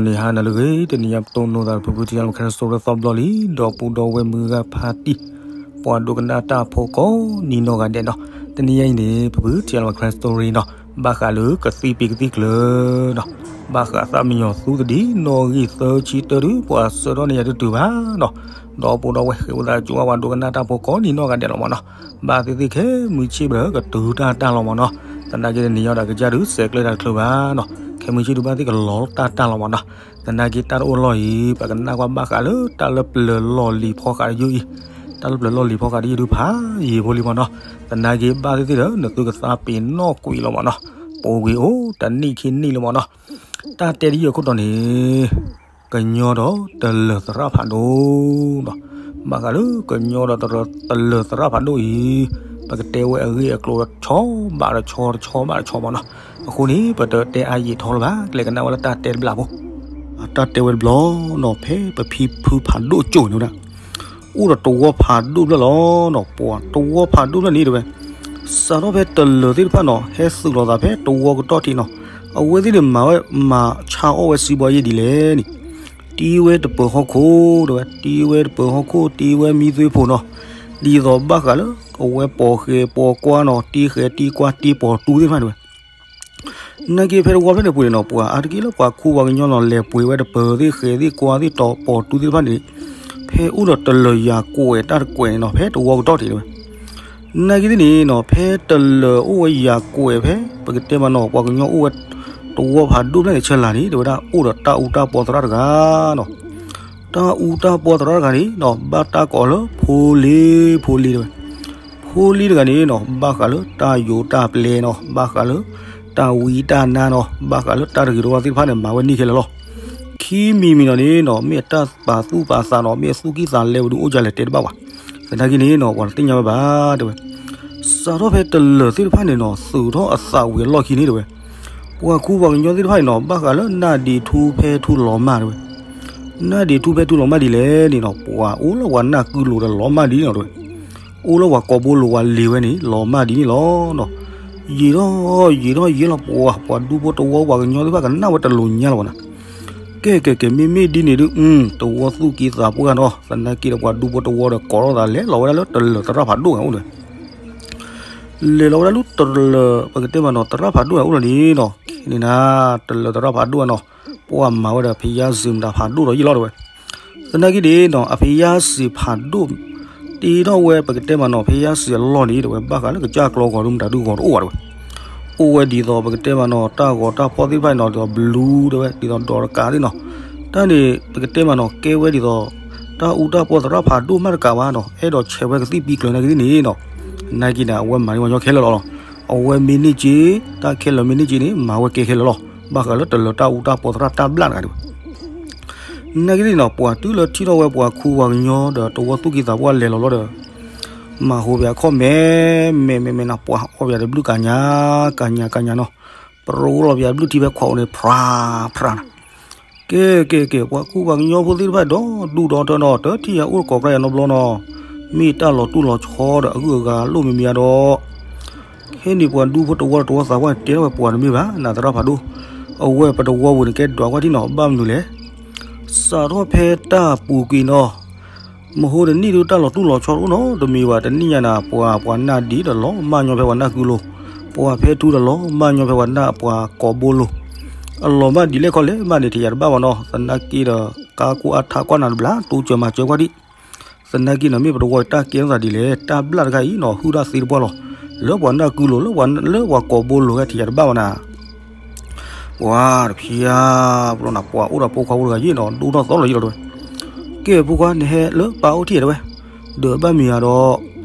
ဂီၤနံၤဟါနၤလၢအဂ့ၤ, တနံၤညါပတိၢ်နီၣ်သးဒီး ဖုဖုထံယါလီၤ Bible Story သီဘျီလံ, ဒီပုၢ်ဒီဝဲၢ်မုၢ်ဂၤဖါတံၢ်, ပှၤဒိကနၣ်တၢ်ဖိကိးနီၢ်ဂၤဒဲးနီၤ. တနံၤညါအံၤန့ၣ် ဖုဖုထံယါလီၤ Bible Story နီၤ, ဘၣ်ဃးလၢကသံၣ်ပ့ၤကသံၣ်ကျၢၤနီၤ, ဘၣ်ဃးသးမံညီၤသူတဒံနီၣ်ဂံၢ်သၢဆံတၢဒုး ပှၤဆှၢထီၣ်န့ၢ်ယၤတတုၤဘၣ်နီၤ. ဒီပုၢ်ဒီဝဲၢ်ဃ့ဝံသးစူၤ ပှၤဒိကနၣ်တၢ်ဖိကိးနီၢ်ဂၤဒဲးလီၤမးနီၤ. ဘၣ်သ့ၣ်သ့ၣ်ခဲမုၢ်ဆ့ၣ်ဘၣ်ကတုၤတၢ်တၢ်လီၤမးနီၤ. သနာ်က့တနံၤညါဒီးကစၢ်ဒုးစဲးကျၢတၢ်တချုးဘၣ်နီၤ. ခဲမုၢ်ဆ့ၣ်ဒုးဘၣ်သ့ၣ်ကလီၤတၢ်တၢ်လီၤမးနီၤ. သနာ်က့တၢ်တအိၣ်လီၢ်အံၤ ပကနၣ်ကွၢ်ဘၣ်ဃးလၢတၢ်လၢပျၢၤလီၢ်လံၤဖီဃးတယုၢ်အံၤ, တၢ်လၢပျၢၤလီၢ်လံၤဖီဃးတယုၢ်ဒုးဖးယံာ်ဖိလံမးနီၤ. သနာ်က့ဘၣ်သ့ၣ်သ့ၣ်ဒီး နသုကသးပ့ၤနီၣ်ကွံာ်လီၤမးနီၤ. ပိာ်ကွံာ်အိၣ်တနံၣ်ခံနံၣ်လံမးနီၤ. တၢ်တဲတယုၢ်အခိၣ်တီန့ၣ် ကညီဒီးတလၢၤသရၣ်ဖးဒိၣ်နီၤ. ဘၣ်ဃးလၢကညီဒီးတလၢၤသရၣ်ဖးဒိၣ်အံၤ, ပကတဲဝဲအဂ့ၢ်အကျိၤတဆီဘၣ်တဆီ တဆီဘၣ်တဆီမးနီၤ. အဃိန့ၣ် ပတတဲအါယံာ်ထီလၢၤဘၣ်, ကလဲၤကနၣ်ဝဲလၢတၢ်တဲတဘျီဖိ. တၢ်တဲဝဲတဘျီနီၤ, ဖဲပဖံဖုဖးဒိၣ်ကၠိန့ၣ်ဝဲဒၣ် အိၣ်ဒီးတဝီဖးဒိၣ်ဖျၢၣ်လီၤနီၤ. ပှၤတဝီဖးဒိၣ်ဖျၢၣ်န့ၣ်တဲဝဲ, စးထီၣ်ဖဲတလၢၤသ့ၣ်တဖၣ်နီၤ ဟဲသုးလီၤသးဖဲတဝီကတီၢ်ထံးနီၤ. အဝဲသ့ၣ်န့ၣ်မၤဝဲမၤဆါအီၣ်ဝဲစံးဘီယ့ၣ်ဒ်လဲၣ်န့ၣ်, တံဝဲတပၢၤဟီၣ်ခိၣ်တဲဝဲ, တံဝဲတပၢၤဟီၣ်ခိၣ်, တံဝဲမံသွ့ဖိနီၤ. ဒ်သိးဘၣ်ဃးလၢအဝဲပိာ်ဃဲၤပိာ်ကွၢ်နီၤ, တံဃဲၤတံကွၢ်တံပိာ်တူသ့ၣ်တဖၣ်တဲဝဲ နာ်က့ဖဲတဝီဖျၢၣ်န့ၣ်ပူၤန့ၣ်နီၤ, ပှၤအါတက့ၢ်လၢပှၤခူပှၤကညီနီၤ လဲၤပှ့ၤဝဲတပၢၤသ့ၣ်ဃဲၤသ့ၣ်ကွၢ်သ့ၣ်တီၤပိာ်တူသ့ၣ်တဖၣ်န့ၣ်, ဖဲအိၣ်ဒီးတလၢၤယၤကွဲးတၢ်တကွဲးန့ၣ်နီၤ, ဖဲတဝီကတီၢ်ထံးတဲဝဲ. နာ်က့သ့ၣ်န့ၣ်နီၤ, ဖဲတလၢၤအိၣ်ဝဲယၤကွဲးဖဲ ပကတဲမးနီၤ ပှၤကညီအိၣ်ဝဲတဝီဖးဒိၣ်ဖျၢၣ်န့ၣ်ဆၢလာ်န့ၣ် တဲဝဲဒၣ်အိၣ်ဒီးတၢ်အူတၢ်ပီသရၣ်တဂၤနီၤ. တၢ်အူတၢ်ပီသရၣ်တဂၤန့ၣ်နီၤ ဘၣ်တၢ်ကိးလၢဖိလ့, ဖိလ့တဲဝဲ. ဖိလ့တဂၤန့ၣ်နီၤ ဘၣ်ဃးလၢတၢ်ယိးတၢ်ပျဲနီၤ, ဘၣ်ဃးလၢတၢ်ဝံတၢ်နါနီၤ, ဘၣ်ဃးလၢတၢ်တဂ့ၤတဝါသ့ၣ်တဖၣ်န့ၣ် မၤဝဲန့ၢ်ခဲလၢာ်လီၤ. ခံမံၤမံၤနီၤန့ၣ်နီၤ မ့ၢ်အတၢ်ပာ်သူၣ်ပာ်သးနီၤ, မ့ၢ်အသူၣ်ကံၢ်သးလဲဝဲဒုးအိၣ်ဒ်လဲၣ်တဲတဘၣ်ဘၣ်. သနာ်က့န့ၣ်နီၤ ပှၤတသ့ၣ်ညါဝဲဘၣ်တဲဝဲ. စးထီၣ်ဖဲတလၢၤသ့ၣ်တဖၣ်န့ၣ်နီၤ သုးထီၣ်အသးဝံၤအလီၢ်ခံန့ၣ်တဲဝဲ, ပှၤခူပှၤကညီသ့ၣ်တဖၣ်န့ၣ်နီၤ ဘၣ်ဃးလၢနၢ်ဒံးထူဖဲထူလီၤမၢ်တဲဝဲ. နၢ်ဒံးထူဖဲထူလီၤမၢ်ဒ်လဲၣ်န့ၣ်နီၤ ပှၤအိၣ်လၢပှၤနၢ်ကုလိၤဒီးလီၤမၢ်ဒ်န့ၣ်လီၤတဲဝဲ. အိၣ်လၢပှၤကိာ်ဘိလိၤပှၤလ့ၤဝဲန့ၣ် လီၤမၢ်ဒ်န့ၣ်လီၤနီၤ. ယံာ်ထီၣ်ယံာ်ထီၣ်ယံာ်လီၤ ပှၤ ပှၤဒူဖိတဝီပှၤကညီသ့ၣ်တဖၣ်ကနၣ်ဝဲတလိၤညါလၢၤဘၣ်နၤ. ကဲကဲကဲ မ့မ့ၢ်ဒ်န့ၣ်ဒုး တဝီသူၣ်ကံၢ်သးပှၢ်နီၤ. သနာ်က့ဒီးပှၤဒူဖိတဝီဒီးကိးထီၣ်သးလဲၤလီၤဝဲဒၣ်လၢတလၢၤသရၣ်ဖးဒိၣ်န့ၣ်အိၣ်န့ၣ် လဲၤလီၤဝဲဒၣ်လၢတလၢၤ ပကတဲမးနီၤ သရၣ်ဖးဒိၣ်န့ၣ်အိၣ်လီၤန့ၣ်နီၤ. ခဲန့ၣ်နၤ တလၢၤသရၣ်ဖးဒိၣ်နီၤ ပှၤမၤဝဲဒီးဖယါစံးမတၤဖးဒိၣ်ဒီးယံာ်လီၤတဲဝဲ. သနာ်က့န့ၣ်နီၤ အဖယါစံးဖးဒိၣ် တ့ထီၣ်ဝဲ ပကတဲမးနီၤ ဖယါစံးအလီၢ်န့ၣ်တဲဝဲ ဘၣ်ဃးလၢကစၢ်ကျီဂီၤဒုးမတၤဒုးဂီၤတအိၣ်ဘၣ်တဲဝဲ. အိၣ်ဝဲဒ်သိးပကတဲမးနီၤ တၢ်ဂီၤတၢ်ဖီၣ်သ့ၣ်တဖၣ်န့ၣ်နီၤ ဒ်သိးဘျူးတဲဝဲ ဒ်သိးဒီးတကးသ့ၣ်နီၤ. တၢ်န့ၣ် ပကတဲမးနီၤ ကဲဝဲဒ်သိး တၢ်အူတၢ်ပီသရၣ်ဖးဒိၣ်မးတကးဘၣ်နီၤ အဲၣ်ဒိးဆဲးဝဲကသံၣ်ပံၤကျၢၤနာ်က့သ့ၣ်န့ၣ်နီၤ. သနာ်က့န့ၣ် အဝဲမၤန့ၢ်ပှၤကညီခဲလၢာ်လီၤလီၤ. အဝဲမ့ၢ်န့ၢ်က့ၤ တၢ်ခဲလၢာ်မ့ၢ်န့ၢ်က့ၤန့ၣ် မၤဝဲကဲခဲလၢာ်လီၤ. ဘၣ်ဃးလၢတလၢၤတၢ်အူတၢ်ပီသရၣ်တၢ်ဘျၣ်တဂၤဒံးဘၣ် နာ်က့သ့ၣ်နီၤ ပှၤတုၤလၢထံၣ်ထီၣ်ဝဲပှၤခူပှၤကညီဒီးတဝီသူၣ်ကံၢ်သးပှၢ်လဲၤလီၤလီၤဒီး မၤဟူပၠးခီၣ်မဲာ်မဲာ်မဲာ်မဲာ်နီၤ ပှၤအီၣ်ပၠးတဘျုးကညး ကညးကညးနီၤ. ပရိလီၤပၠးတဘျုးထံဖဲခွးအိၣ်န့ၣ် ဖြးဖြးနီၤ. ကဲကဲကဲ ပှၤခူပှၤကညီဖိသ့ၣ်တဖၣ်ဒီးဒူၣ်ဒီးထၢနီၤ တထံၣ်ယၤအိၣ်တကိးပြၢ်ယၤနီတဘျီနီၤ. မ့ၢ်တၢ်လီၤတူၢ်လီၤဆီဒီးအဂုၤအဂၤလိၣ်မံၤမံၤဧါဒီး ခဲန့ၣ်ပှၤဒူဖိတဝီတဝီသးပှၢ်န့ၣ် တဲထီၣ်ဝဲပှၤတမ့ၢ်ဘၣ် နသရၣ်ဖးဒိၣ်, အဝဲပတဝီဝံၤန့ၣ် ကဲဒွးကွၢ်ထံၣ်နီၤ ဘၣ်မနုၤလဲၣ်. စးထီၣ်ဖဲတၢ်ပူၤကွံာ်နီၤ မဟိတနံၣ်ဒုးတၢ်လီၤတူၢ်လီၤဆီတအိၣ်နီတမံၤဘၣ် တနံၣ်ညါနၤ ပှၤ ပှၤနၢ်ဒံးဒီးလီၤမၢ်ညီဖဲပှၤနၢ်ကုလိၤ, ပှၤဖဲထူဒီးလီၤမၢ်ညီဖဲပှၤနၢ်ပှၤကိးဘိလိၤ, အလီၤမၢ်ဒ်လဲၣ်ခီလဲၣ်မးန့ၣ် တယၤတဘၣ်ဘၣ်နီၤ သနာ်က့ဒီး ကါကိၢ်အါထးကွၢ်နၤတဘျီ တိစၢၤမၤစၢၤကွၢ်ဒံး သနာ်က့နီၤ မ့ၢ်ပတဝီတၢ်ကဲထီၣ်သးဒ်လဲၣ် တၢ်ဘျၣ်တခါအံၤနီၤ ဟုၣ်တၢ်သ့တပှၢ်လီၤ. လၢပှၤနၢ်ကုလိၤ လၢပှၤကိးဘိလိၤ ဟဲထံၣ်ယၤတဘၣ်ဘၣ်နၤ. ပှၤတဖျါ ပျီနၤ ပှၤအိၣ်ဒီးဖိခွါဖိတဂၤယ့ၣ်နီၤ ဒိၣ်ထီၣ်သီလီၤယ့ၣ်လီၤတဲဝဲ. ကဲဖိခွါန့ၣ်ဟဲလၢပၢ်အိၣ်ထံၣ်တဲဝဲ, ဒၢးဘၣ်မံၤဧါဒီး,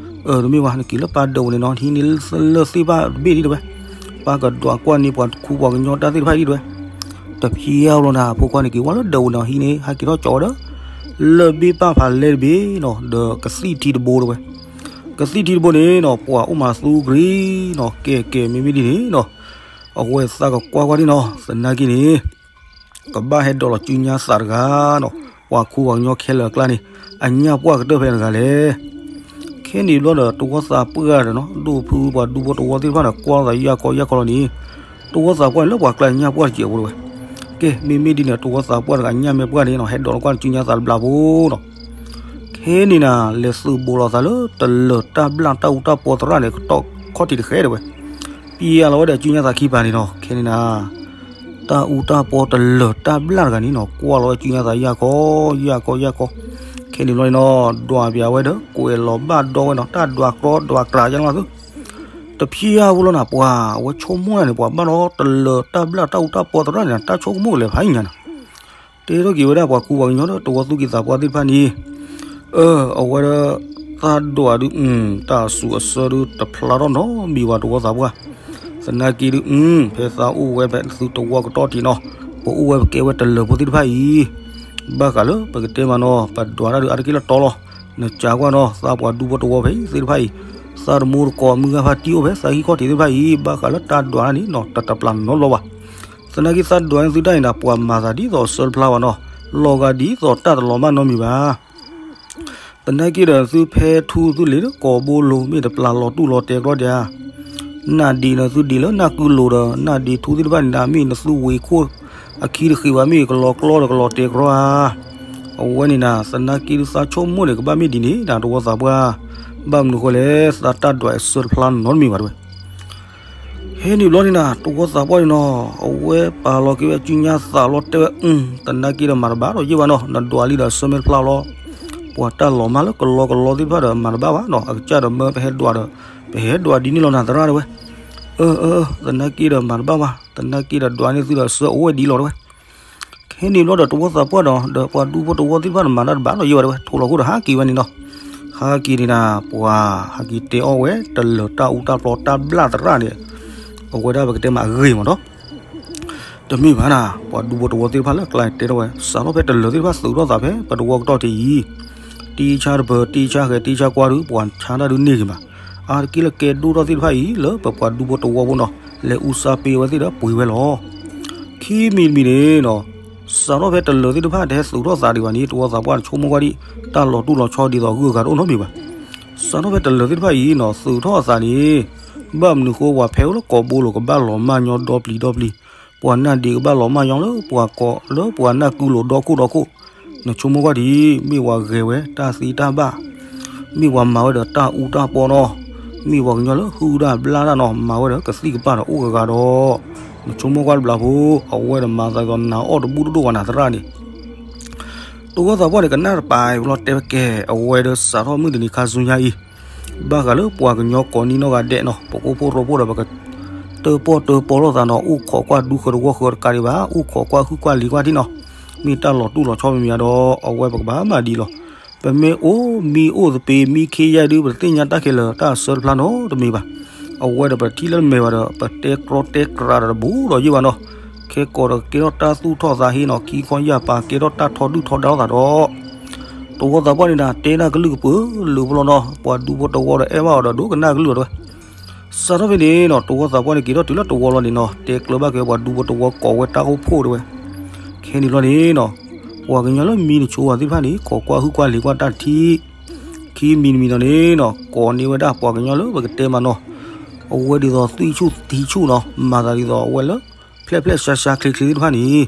အၢ တမ့ၢ်ဝဲ နက့ၤလၢပၢ်ဒၢးဝဲန့ၣ်နီၤ ဟံးန့ၢ်လၢသ့ၣ်ဘၣ်တဘ့ၣ်ဒံးတဲဝဲ, ပၢ်ကဒွးကွၢ်န့ၢ်ပှၤခူပှၤကညီတၢ်သ့ၣ်တဖၣ်အံၤတဲဝဲ. တဖျါပျီနၤ ဖိခွါန့ၣ်က့ၤဝဲလၢဒၢးဝဲန့ၣ် ဟံးန့ၢ် ဟဲက့ၤထီၣ်ကၠီဝဲဒီး လၢၢ်ဘ့ၣ်ပၢ်ဖးလဲတဘ့ၣ်နီၤ ဒီးကသံၣ်ထံတဘိတဲဝဲ. ကသံၣ်ထံတဘိန့ၣ်နီၤ ပှၤအိၣ်မးသူကရံနီၤ ကဲကဲမ့မ့ၢ်ဒ်န့ၣ်နီၤ အဝဲသးကကွၢ်ကွၢ်ဒံးနီၤ သနာ်က့န့ၣ် ကဘၣ်ဟဲဒိးလီၤစုညါသးတဂၤနီၤ ပှၤခူပှၤကညီခဲလၢာ်အကျါန့ၣ် အညၣ်ပှၢ်ကတၢၢ်ဖဲန့ၣ်တဂၤလဲၣ်. ခဲန့ၣ်ဘျီဒီး တဝီသးပှၢ်ဒီးနီၤ ဒိၣ်ဖုပှၤဒူဖိတဝီသ့ၣ်တဖၣ်န့ၣ် ကွၢ်သးယၢ်ကီယၢ်ကီလီၤန့ၣ် တဝီသးပှၢ်န့ၣ် လၢပှၤကျါညၣ်ပှၢ်တစဲးဖိတဲဝဲ. ကဲ မ့မ့ၢ်ဒ်န့ၣ် တဝီသးပှၢ်တဂၤညၣ်မဲာ်ပှၢ်န့ၣ်နီၤ ဟဲဒိးလီၤကွၢ်ကၠူညါသးတဘျီဖိနီၤ. ခဲန့ၣ်နၤ လဲၤသုးဘူးလိာ်သးလၢတလၢၤတၢ်ဘျၣ်တၢ်အူတၢ်ပီသရၣ်န့ၣ် ကတီၢ်ခီၣ်ထံးတဃဲတဲဝဲ, ပျဲလီၤဝဲဒီးကၠူညါသးခံပၤန့ၣ်နီၤ. ခဲန့ၣ်နၤ တၢ်အူတၢ်ပီတလၢၤတၢ်ဘျၣ်တဂၤန့ၣ်နီၤ ကွၢ်လီၤဝဲကၠူညါသးယၢ်ခီ ယၢ်ခီ ယၢ်ခီ. ခဲန့ၣ်ဘျီန့ၣ်နီၤ ဒွးပၠးဝဲဒီး ကွဲးလီၤဘၣ်ဒီဝဲနီၤ တၢ်ဒွးကြီဒွးကြီယါလီၤသု တဖျၢၣ်အါဖိလီၤနၤ ပှၤအဝဲဆိကမိၣ်နၤန့ၣ် ပှၤဘၣ်ဒီးတလၢၤတၢ်ဘျၣ်တၢ်အူတၢ်ပီသရၣ်န့ၣ် တၢ်ဆိကမိၣ်ကလဲၤဖးညါနၤ. တဲထီၣ်က့ၤဝဲဒၣ်ပှၤကူပှၤကညီဒီးတဝီသူၣ်က့သးပှၢ်သ့ၣ်တဖၣ်န့ၣ်, အၢ အဝဲဒၣ် သးဒွးဒုး တၢ်အစူၤအစၢဒုးတဖျါထီၣ်နီတမံၤဘၣ် တဝီသးပှၢ်. သနာ်က့ဒုး ဖဲသးအိၣ်ဝဲဖဲသုတဝီကတီၢ်ထံးနီၤ ပအိၣ်ဝဲပကဲဝဲတလၢၤဖိသ့ၣ်တဖၣ်အံၤ ဘၣ်ဃးလၢပကတဲမးနီၤ ပဒွးတၢ်ဒုးအါတက့ၢ်လၢတီလီၤ. နကးကွၢ်နီၤ သးပှၤဒူဖိတဝီဖဲသ့ၣ်တဖၣ်အံၤ သးတမူတကိးမုၢ်ဂၢ်ဖါတံၢ်အိၣ်ဖဲသးဟံၣ်ခီၣ်ထံးသ့ၣ်တဖၣ်အံၤ ဘၣ်ဃးလၢတၢ်ဒွးတၢ်န့ၣ်နီၤ တတပျၢ်နီတဘျီဘၣ်. သနာ်က့သးဒွးန့ၢ်သုတၢ်န့ၣ်ဒီး ပှၤမၤသးဒ်သိးအစၢတဖျါဘၣ်နီၤ လီၤဂာ်ဒ်သိးတၢ်တလီၤမၢ်နီတမံၤဘၣ်. သနာ်က့ဒီးသုဖဲထူသုလ့ၤလၢကိာ်ဘိလိၤ မ့ၢ်တပျၢ်လီၤတူၢ်လီၤတဲာ်ကြီဒံးဧါ. နၢ်ဒံးန့ၣ်သုဒံးလၢနၢ်ကုလိၤဒီး နၢ်ဒံးထူသ့ၣ်တဖၣ်န့ၣ်ဒၣ် မ့ၢ်နသုဝ့ၤခိၣ်အခံတဃ့ဘၣ် မ့ၢ်ကလီၤကျီဒီးကလီၤတဲာ်ကြီဧါ. အဝဲန့ၣ်နၤ သနာ်က့ဒုးသးဆိကမိၣ်န့ၣ် ကဘၣ်မ့ၢ်ဒ်န့ၣ်နၤ တဝီသးပှၢ်. ဘၣ်မနုၤဃိလဲၣ် သးတၢ်ဒွးအစၢတဖျါနီတမံၤဘၣ်တဲဝဲ ဟဲနုာ်ဘျီန့ၣ်နၤ တဝီသးပှၢ်န့ၣ်နီၤ အဝဲပာ်လီၤက့ၤဝဲကၠူညါသးလီၤတဲဝဲ သနာ်က့ဒီးမၤတဘၣ်ဒီးယ့ၢ်ဘၣ်နီၤ နဒွးလံဒီးအစၢမ့ၢ်တဖျါလီၤ. ပှၤတၢ်လီၤမၢ်လၢကလီကလီသ့ၣ်တဖၣ်ဒီးမၤတဘၣ်ဘၣ်နီၤ အကစၢ်ဒီးမၢပဟဲဒွးဒီး ပဟဲဒွးဒ်န့ၣ်လီၤနၤသရၣ်တဲဝဲ. အၢ အၢ သနာ်က့ဒီးမၤတဘၣ်ဘၣ် သနာ်က့ဒီးဒွးန့ၢ်သုဒီးအစၢအိၣ်ဝဲဒ်လီၤတဲဝဲ ခဲန့ၣ်ဘျီဒီးတဝီသးပှၢ်ဒီး ဒီးပှၤဒူဖိတဝီသ့ၣ်တဖၣ်န့ၣ်မၤတၢ်တဘၣ်ဒီးယ့ၢ်ဘၣ်တဲဝဲ ထိၣ်လီၤခိၣ်ဒီးဟးက့ၤဝဲန့ၣ်နီၤ. ဟးက့ၤန့ၣ်နၤ ပှၤဟးက့ၤတဲအီၣ်ဝဲ တလၢၤတၢ်အူတၢ်ပီတၢ်ဘျၣ်သရၣ်န့ၣ် အဝဲဒၣ်ပကတဲမးအဂ့ၢ်မးဒီး တမ့ၢ်ဘၣ်နၤ ပှၤဒူဖိတဝီသ့ၣ်တဖၣ်လၢကျါတဲထီၣ်ဝဲ စးထီၣ်ဖဲတလၢၤသ့ၣ်တဖၣ်သုးထီၣ်သးဖဲပတဝီကတီၢ်ထံးအံၤ တံဆါတပၢၤ တံဆါဃဲၤ တံဆါကွါဒုး ပှၤဆါတၢ်ဒုးန့ၢ်ဂ့ၤမး အါတက့ၢ်လၢကဲဒိၣ်ထီၣ်သ့ၣ်တဖၣ်အံၤ လၢပပှၤဒူဖိတဝီဖိနီၤ လဲၤအူစါပ့ၤဝဲသ့ၣ်ဒီးပှ့ၤဝဲလီၤ. ခံမံၤတမံၤန့ၣ်နီၤ စးထီၣ်ဖဲတလၢၤသ့ၣ်တဖၣ်တဟဲသုးထီၣ်သးဒံးဘၣ်န့ၣ် တဝီသးပှၢ်န့ၣ်ဆိကမိၣ်ကွၢ်ဒံး တၢ်လီၤတူၢ်လီၤဆီဒ်သိးဂုၤဂၤတအိၣ်နီတမံၤဘၣ်. စးထီၣ်ဖဲတလၢၤသ့ၣ်တဖၣ်အံၤနီၤ သုးထီၣ်အသးန့ၣ် ဘၣ်မနုၤဃိပှၤဖဲအိၣ်လၢကိာ်ဘိလိၤကဘၣ်လီၤမၢ်ညီဒီပျံၤဒီပျံၤ ပှၤနၢ်ဒံးကဘၣ်လီၤမၢ်ညီလၢပှၤကိးလၢပှၤနၢ်ကုလိၤဒီခိၣ်ဒီခိၣ် နဆိကမိၣ်ကွၢ်ဒံး မ့ၢ်ပှၤဂဲၤဝဲတၢ်သံတၢ်ဘၣ် မ့ၢ်ပှၤမၤဝဲဒီးတၢ်အူတၢ်ပီနီၤ မ့ၢ်ပှၤကညီလၢဟုၣ်တၢ်ဘျၣ်တၢ်နီၤ မၤဝဲဒီးကသံၣ်ကပၢ်ဒီးအိၣ်ဂၤဂၤဒီး နဆိကမိၣ်ကွၢ်တဘျီဖိ အဝဲဒီးမၤသးဒ်သိးနၤအီၣ်တဘူၣ်တဒိၣ်ဘၣ်နၤသရၣ်န့ၣ် တဝီသးပှၢ်န့ၣ် ကနၣ်တပၤဝဲလီၤတဲဝဲကဲ အဝဲဒီးစးထီၣ်မုၢ်တနံၤခါဆူညါအံၤ ဘၣ်ဃးလၢပှၤကညီကိးနံနီၢ်ဂၤဒဲးနီၤ ပကအိၣ်ဖှိၣ်ရိဖှိၣ်ဒီးပက တၢၣ်ပီၣ်တၢၣ်ပီလိာ်သးနီၤ အိၣ်ခိးကွၢ်ဒူဃၢၤတဝီဃၢၤတကးဒံးဘၣ် အိၣ်ခိးကွၢ်ဟုၣ်ကွၢ်လံၤကွၢ်ထံနီၤ မ့ၢ်တၢ်လီၤတူၢ်လီၤဆီမံၤမံၤဒီး အဝဲပကဘၣ်မၤဒ်အံၤလီၤ. ပမ့ၢ်အိၣ်မံအိၣ်သပ့ၤ မံခ့ယဲၢ်ဒုး ပတသ့ၣ်ညါတၢ်ခဲလၢာ် တၢ်အစၢတဖျါနီတမံၤဘၣ်. အဝဲဒီးပထံၣ်လၢတမဲာ်ဘၣ်ဒီး ပတဲကြီတဲကြီဒီးတဘူးဒီးယ့ၢ်ဘၣ်နီၤ. ခဲကိးဒီးကကဲထီၣ်တၢ်သူၣ်ထီၣ်သးဟ့နီၤ ခံခီယၢ်ပၤ ကဲထီၣ်တၢ်ထီဒုၣ်ထီဒါလိာ်သးဒီး တဝီသးပှၢ်န့ၣ်ဒၣ် တဲတၢ်ကလုၢ်ကပၢၤလၢပလီၢ်နီၤ ပှၤဒူဖိတဝီဒီးအဲၣ်ဘၣ်အီၤဒီးဒိကနၣ်ကလုၢ်အီၤတဲဝဲ. စးထီၣ်ဖဲန့ၣ်နီၤ တဝီသးပှၢ်န့ၣ်က့ၤထီၣ်တုၤလၢတဝီလီၤန့ၣ်နီၤ တဲကျၢၤဘၣ်က့ၤပှၤဒူဖိတဝီကိးဝဲတၢ်အိၣ်ဖှိၣ်တဲဝဲ. ခဲန့ၣ်ဘျီန့ၣ်နီၤ ပှၤကညီလၢမံတဆိဝဲသ့ၣ်တဖၣ်န့ၣ် ခိးကွၢ်ဟုၣ်ကွၢ်လံၤကွၢ်တၢ်ထံ ခံမံၤတမံၤဒီးန့ၣ်နီၤ ကိးန့ၢ်ဝဲဒၣ်ပှၤကညီလၢပကတဲမးနီၤ အဝဲဒ်သိးသွံၣ်ဆူၣ်သံဆူၣ်နီၤ မၤသးဒ်သိးအဝဲလၢ ဖျဲၣ်ဖျဲၣ်ဆါဆါချ့ချ့သ့ၣ်တဖၣ်န့ၣ်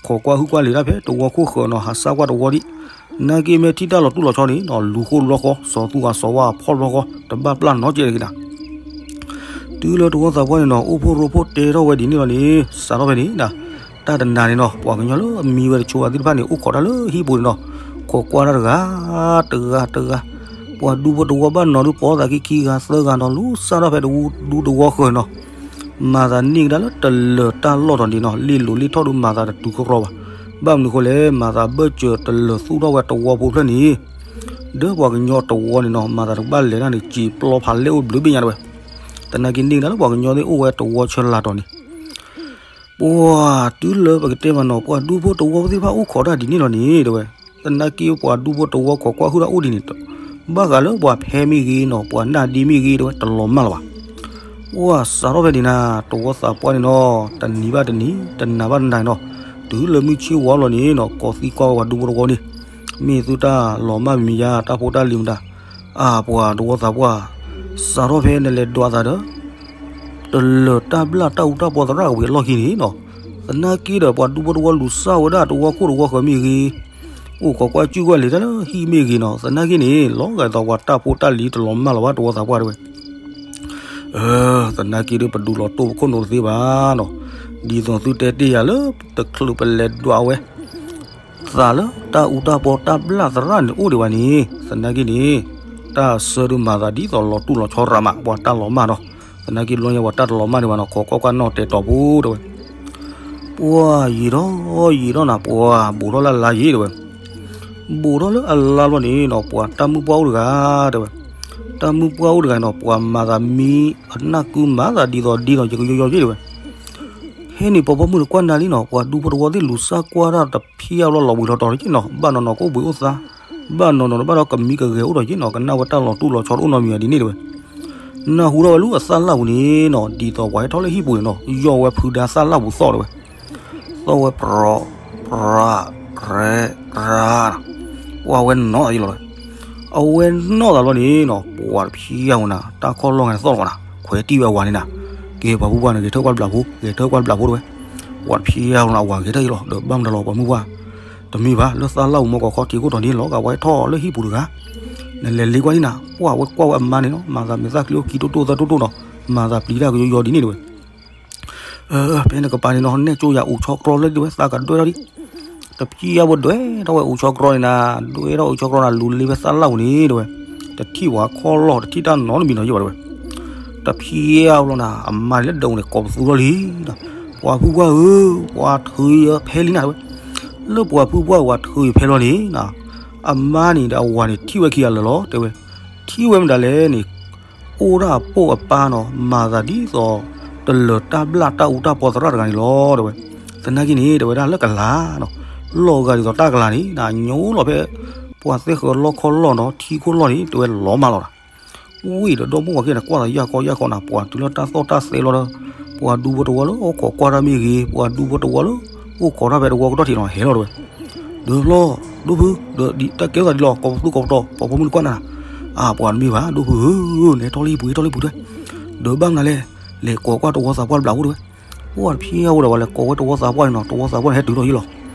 ခိးကွၢ်ဟုၣ်ကွၢ်လံၤတၢ်ဖဲတဝီခိၣ်ဃၢၤနီၤ ဟးစၢ်ကွၢ်တဝီဒံး နာ်က့မ့ၢ်ထံၣ်တၢ်လီၤတူၢ်လီၤဆီန့ၣ်နီၤ လူၤဃိၣ်တဘျီဃီ စီၤသူၣ်ဂၤစီၤဝါဖီၣ်တဘျီဃီ တဘၣ်ပျၢ်နီတစဲးတဂ့ၤနၤ တုၤလၢတဝီသးပှၢ်န့ၣ်နီၤ အိၣ်ဖှိၣ်ရိဖှိၣ်တဲထီၣ်ဝဲဒ်န့ၣ်လီၤန့ၣ် စးထီၣ်ဖဲန့ၣ် တၢ်တနၤန့ၣ်နီၤ ပှၤကညီလၢအမံဝဲတဆိဝဲသ့ၣ်တဖၣ်န့ၣ် အိၣ်ခိးတၢ်လၢဟံၣ်ပူၤန့ၣ်နီၤ ခိးကွၢ်တၢ်တဂၤ တဂၤ တဂၤ ပှၤဒူဖိတဝီဘၣ်နီၤဒုးပိာ်သးခံခံဂၤသၢဂၤနီၤ လူၤစၢ်ထီၣ်ဖဲတဝီ ဒူတဝီဃၢၤနီၤ မၤသးန့ၢ်ကဒါလၢတလၢၤတၢ်လီၢ်တီၤန့ၣ်နီၤ လ့ၣ်လိၤလ့ၣ်ထီၣ်ဒုးမၤသးတတုၤကရီဘၣ်. ဘၣ်မနုၤဃိလဲၣ် မၤသးဘၢၣ်စၢၤတလၢၤသူၣ်ထီၣ်ဝဲတဝီဖိဖျၢၣ်န့ၣ် ဒီးပှၤကညီတဝီန့ၣ်နီၤ မၤသးတကဘၣ်လဲၤတၢ်န့ၣ် စံာ်ပျီဖးလဲၢ်အိၣ်ဘျုးဘ့ၣ်ညါတဲဝဲ. သနာ်က့န့ၢ်ကဒါလၢပှၤကညီသ့ၣ်အိၣ်ဝဲတဝီဆၢလာ်တီၤန့ၣ် ပှၤတုၤလၢပကတဲမးနီၤ ပှၤဒူဖိတဝီသ့ၣ်တဖၣ်အိၣ်ခိးတၢ်ဒ်န့ၣ်လီၤန့ၣ်တဲဝဲ. သနာ်က့ပှၤဒူဖိတဝီခိးကွၢ်ဟုၣ်တၢ်အိၣ်ဒ်န့ၣ် ဘၣ်ဃးလၢပှၤဖဲမ့ၢ်ဂ့ၤနီၤ ပှၤနၢ်ဒ့မ့ၢ်ဂ့ၤတဲဝဲ တလီၤမၢ်လၢၤဘၣ်. ပှၤစးထီၣ်ဖဲန့ၣ်နၤ တဝီသးပှၢ်န့ၣ်နီၤ တနံၤဘၣ်တနံၤ တနၤဘၣ်တနၤနီၤ တုၤလၢမုၢ်ဆ့ၣ်ဝါလီၤန့ၣ်နီၤ ကိးသံကွၢ်ဝဲပှၤဒူဖိတဝီန့ၣ် မ့ၢ်သုတၢ်လီၤမၢ်မံၤမံၤယါ တၢ်ဖိတၢ်လံၤမတၤ အါပှၤတဝီသးပှၢ် စးထီၣ်ဖဲနလဲၤဒွးသးဒီး တလၢၤတၢ်ဘျၣ်တၢ်အူတၢ်ပီသရၣ်ကဝံၤအလီၢ်ခံန့ၣ်နီၤ သနာ်က့ဒီး ပှၤဒူဖိတဝီလူၤစၢ်ဝဲဒၣ်တဝီခိၣ်တဝီဃၢၤမ့ၢ်ဂ့ၤ, အိၣ်ခိးကွၢ်စုၣ်ကွၢ်လံၤတၢ်လၢဟံၣ်မ့ၢ်ဂ့ၤနီၤ, သနာ်က့န့ၣ် လီၤဂာ်ဒ်သိးပှၤတၢ်ဖိတၢ်လံၤတလီၤမၢ်လီၤဘၣ် တဝီသးပှၢ်တဲဝဲ. သနာ်က့ဒီး ပဒုးလီၤတိၢ်ပခိၣ်နူာ်တသ့ဘၣ်နီၤ, ဒ်သိးသုတဲတ့ၢ်ယၤလၢတချုးပလဲၤဒွးဝဲ သးလၢတၢ်အူတၢ်ပီတၢ်ဘျၣ်သရၣ်န့ၣ်အိၣ်ဒံးဘၣ်န့ၣ်, သနာ်က့န့ၣ် တၢ်ဆၢဒုးမၤသးဒ်သိးလီၤတူၢ်လီၤဆီရၤမး ပှၤတၢ်လီၤမၢ်နီၤ, သနာ်က့ဘျီညါပှၤတၢ်တလီၤမၢ်ဒံးဘၣ်နီၤ, ခိးကွၢ်ကွၢ်နီၣ်တဲာ်တီၤဖိတဲဝဲ. ပှၤယံာ်ထီၣ်ယံာ်ထီၣ်နၤ ပှၤဘူးထီၣ်လၢအလါယံၤတဲဝဲ, ဘူးထီၣ်လၢအလါဘျီန့ၣ်နီၤ ပှၤတၢ်မုၢ်ပှၢ်အိၣ်တဂၤတဲဝဲ, တၢ်မုၢ်ပှၢ်အိၣ်တဂၤနီၤ ပှၤမၤသးမံအနၢ်ကုမၤသးဒ်သိးဒ်သိး ယကယီယီယ့ၣ်တဲဝဲ. ဟဲန့ၣ် ပှၤပိာ်မုၣ်တကွၢ်နၤလံနီၤ, ပှၤဒူဖိတဝီသ့ၣ်လူၤစၢ်ကွၢ်တၢ်တဖံးအါဘျီလီၤဘှံးလီၤတီၤတက့ၢ်နီၤ, ဘၣ်နီၤနီၤကအိၣ်ဘှံးအိၣ်သါ, ဘၣ်နီၤနီၤဘၣ်ဒီးကမံကဂဲၤအိၣ်ဒီးက့ၢ်နီၤ, ကနၣ်ဝဲတၢ်လီၤတူၢ်လီၤဆီတအိၣ်နီတမံၤဘၣ်ဒ်န့ၣ်တဲဝဲ. နၢ်ဟူထီၣ်ဝဲလၢအသၣ်လၣ်ပူၤန့ၣ်နီၤ, ဒ်သိးပှၤဟဲထီၣ်လၢဟံၣ်ပူၤန့ၣ်နီၤ, ယီၢ်ဝဲဖုဒါသၣ်လၣ်ပူၤသီၣ်တဲဝဲ, သီၣ်ဝဲပြီၤ ပြဲ ပြၤ ပြၤ, ပှၤဝဲနီၣ်သးယလီၤ, အဝဲနီၣ်သးဘျီန့ၣ်နီၤ ပှၤတဖံးအါဝဲနၤ တၢ်ခီၣ်လီၢ်ဂၤန့ၣ်သီၣ်လီၤနၤ, ခွဲးတံၢ်ဝဲအဝၤန့ၣ်နၤ, ကဲပှၤဖုပှၢ်န့ၣ် ဂဲၤထၢၣ်ကွၢ်တဘျးဖိ ဂဲၤထၢၣ်ကွၢ်တဘျးဖိတဲဝဲ, ပှၤတဖံးအါဝဲနၤ အဝၤဂဲၤထၢၣ်ယလီၤ, ဒီးဘၣ်မတၤလီၤပှၤမုၢ်ပှၢ်, တမ့ၢ်ဘၣ် လၢသၣ်လၣ်ပူၤမီၢ်ကီးခီထံးခိၣ်တီၤန့ၣ်လီၤဂာ် ပှၤဟဲထီၣ်လၢဟံၣ်ပူၤတဂၤ, နလဲၤလ့ကွၢ်ဒံးနၤ, ပှၤဝဲကွၢ်ဝဲအမါန့ၣ်နီၤ မၤသးမဲာ်သၣ်ချံအိၣ်ခံတိၢ်တိၢ်သၢတိၢ်တိၢ်နီၤ, မၤသးပျံၤတၢ်ကယီယီဒ်န့ၣ်တဲဝဲ. ဖဲန့ၣ်ကပၤန့ၣ်နီၤ နဲၣ်ကၠိယၤအိၣ်ဆီကြီလၢဒ်ဝဲ သးကဒွဲၣ်ထီၣ်ဒံး, တဖံးအါဝဲဒွဲၣ်ထီၣ်ဝဲအိၣ်ဆီကြီန့ၣ်နၤ, ဒွဲၣ်ထီၣ်အိၣ်ဆီကြီနၤ လူၤလ့ဝဲသၣ်လၣ်ပူၤန့ၣ်တဲဝဲ, တထံၣ်ပှၤခီၣ်လီၢ် တထံၣ်တၢ်နီတမံၤနီၤယဘၣ်တဲဝဲ. တဖံးအါဝဲလီၤနၤ အမါန့ၣ်လၢဒၢးပူၤန့ၣ် ကိးပသူထီၣ်လံ, ပှၤဖုပှၢ်ဧၢ, ပှၤထုးယဖဲလံနၤတဲဝဲ, လၢပှၤဖုပှၢ်ပှၤထုးယဖဲလီၤန့ၣ်နၤ, အမါန့ၣ်ဒီးအဝၤန့ၣ်ထံၣ်ဝဲခံဂၤလၢာ်လီၤတဲဝဲ, ထံၣ်ဝဲမတၤလဲၣ်န့ၣ် အိၣ်ဒၣ်အပိၢ်အပၢ်နီၤ မၤသးဒ်သိး တလၢၤတၢ်ဘျၣ်တၢ်အူတၢ်ပီသရၣ်တဂၤန့ၣ်လီၤ တဲဝဲ. သနာ်က့န့ၣ် တဲဝဲဒၣ်လၢကလၤနီၤ လီၤဂာ်ဒ်သိးတၢ်ကလၤန့ၣ် နညိလီၤဖဲ ပှၤသ့ၣ်ဃၢၤလီၢ်ခီၣ်လီၢ်နီၤ ထံခိၣ်လီၢ်န့ၣ် တဲဝဲလီၤမၢ်လီၤဒီး ဝံၤဒီးဒီမါဝၤခံဂၤန့ၣ် ကွၢ်သးယၢ်ကီယၢ်ကီနၤ ပှၤတုၤလၢတၢ်သီၣ်တၢ်သဲလီၤဒီး ပှၤဒူဖိတဝီလၢအိၣ်ခိးကွၢ်တၢ်မ့ၢ်ဂ့ၤ ပှၤဒူဖိတဝီလၢ အိၣ်ခိးတၢ်ဖဲတဝီကတီၢ်ထံးနီၤ ဟဲလီၤတဲဝဲ. ဒီးဖျီ ဒိၣ်ဖု ဒီးတၢ်ကဲထီၣ်သးဒ်လီၤ ကိးပသူကိးပတီၢ် ပှၤပိာ်မုၣ်တကွၢ်နၤ အါ ပှၤတမ့ၢ်ဘၣ် ဒိၣ်ဖုဧၢ နဟဲထီၣ်လၢဟံၣ်ပူၤ ဟဲထီၣ်လၢဟံၣ်ပူၤတဲ ဒီးဘၣ်မနုၤလဲၣ် လဲၤကိးကွၢ်တဝီသးပှၢ်တဘျီဖိတဲဝဲ. ပှၤတဖံးအါဝဲဒီး ပှၤလဲၤကိးဝဲတဝီသးပှၢ်န့ၣ်နီၤ တဝီသးပှၢ်န့ၣ် ဟဲတုၤထီၣ်ယ့ၢ်လီၤ.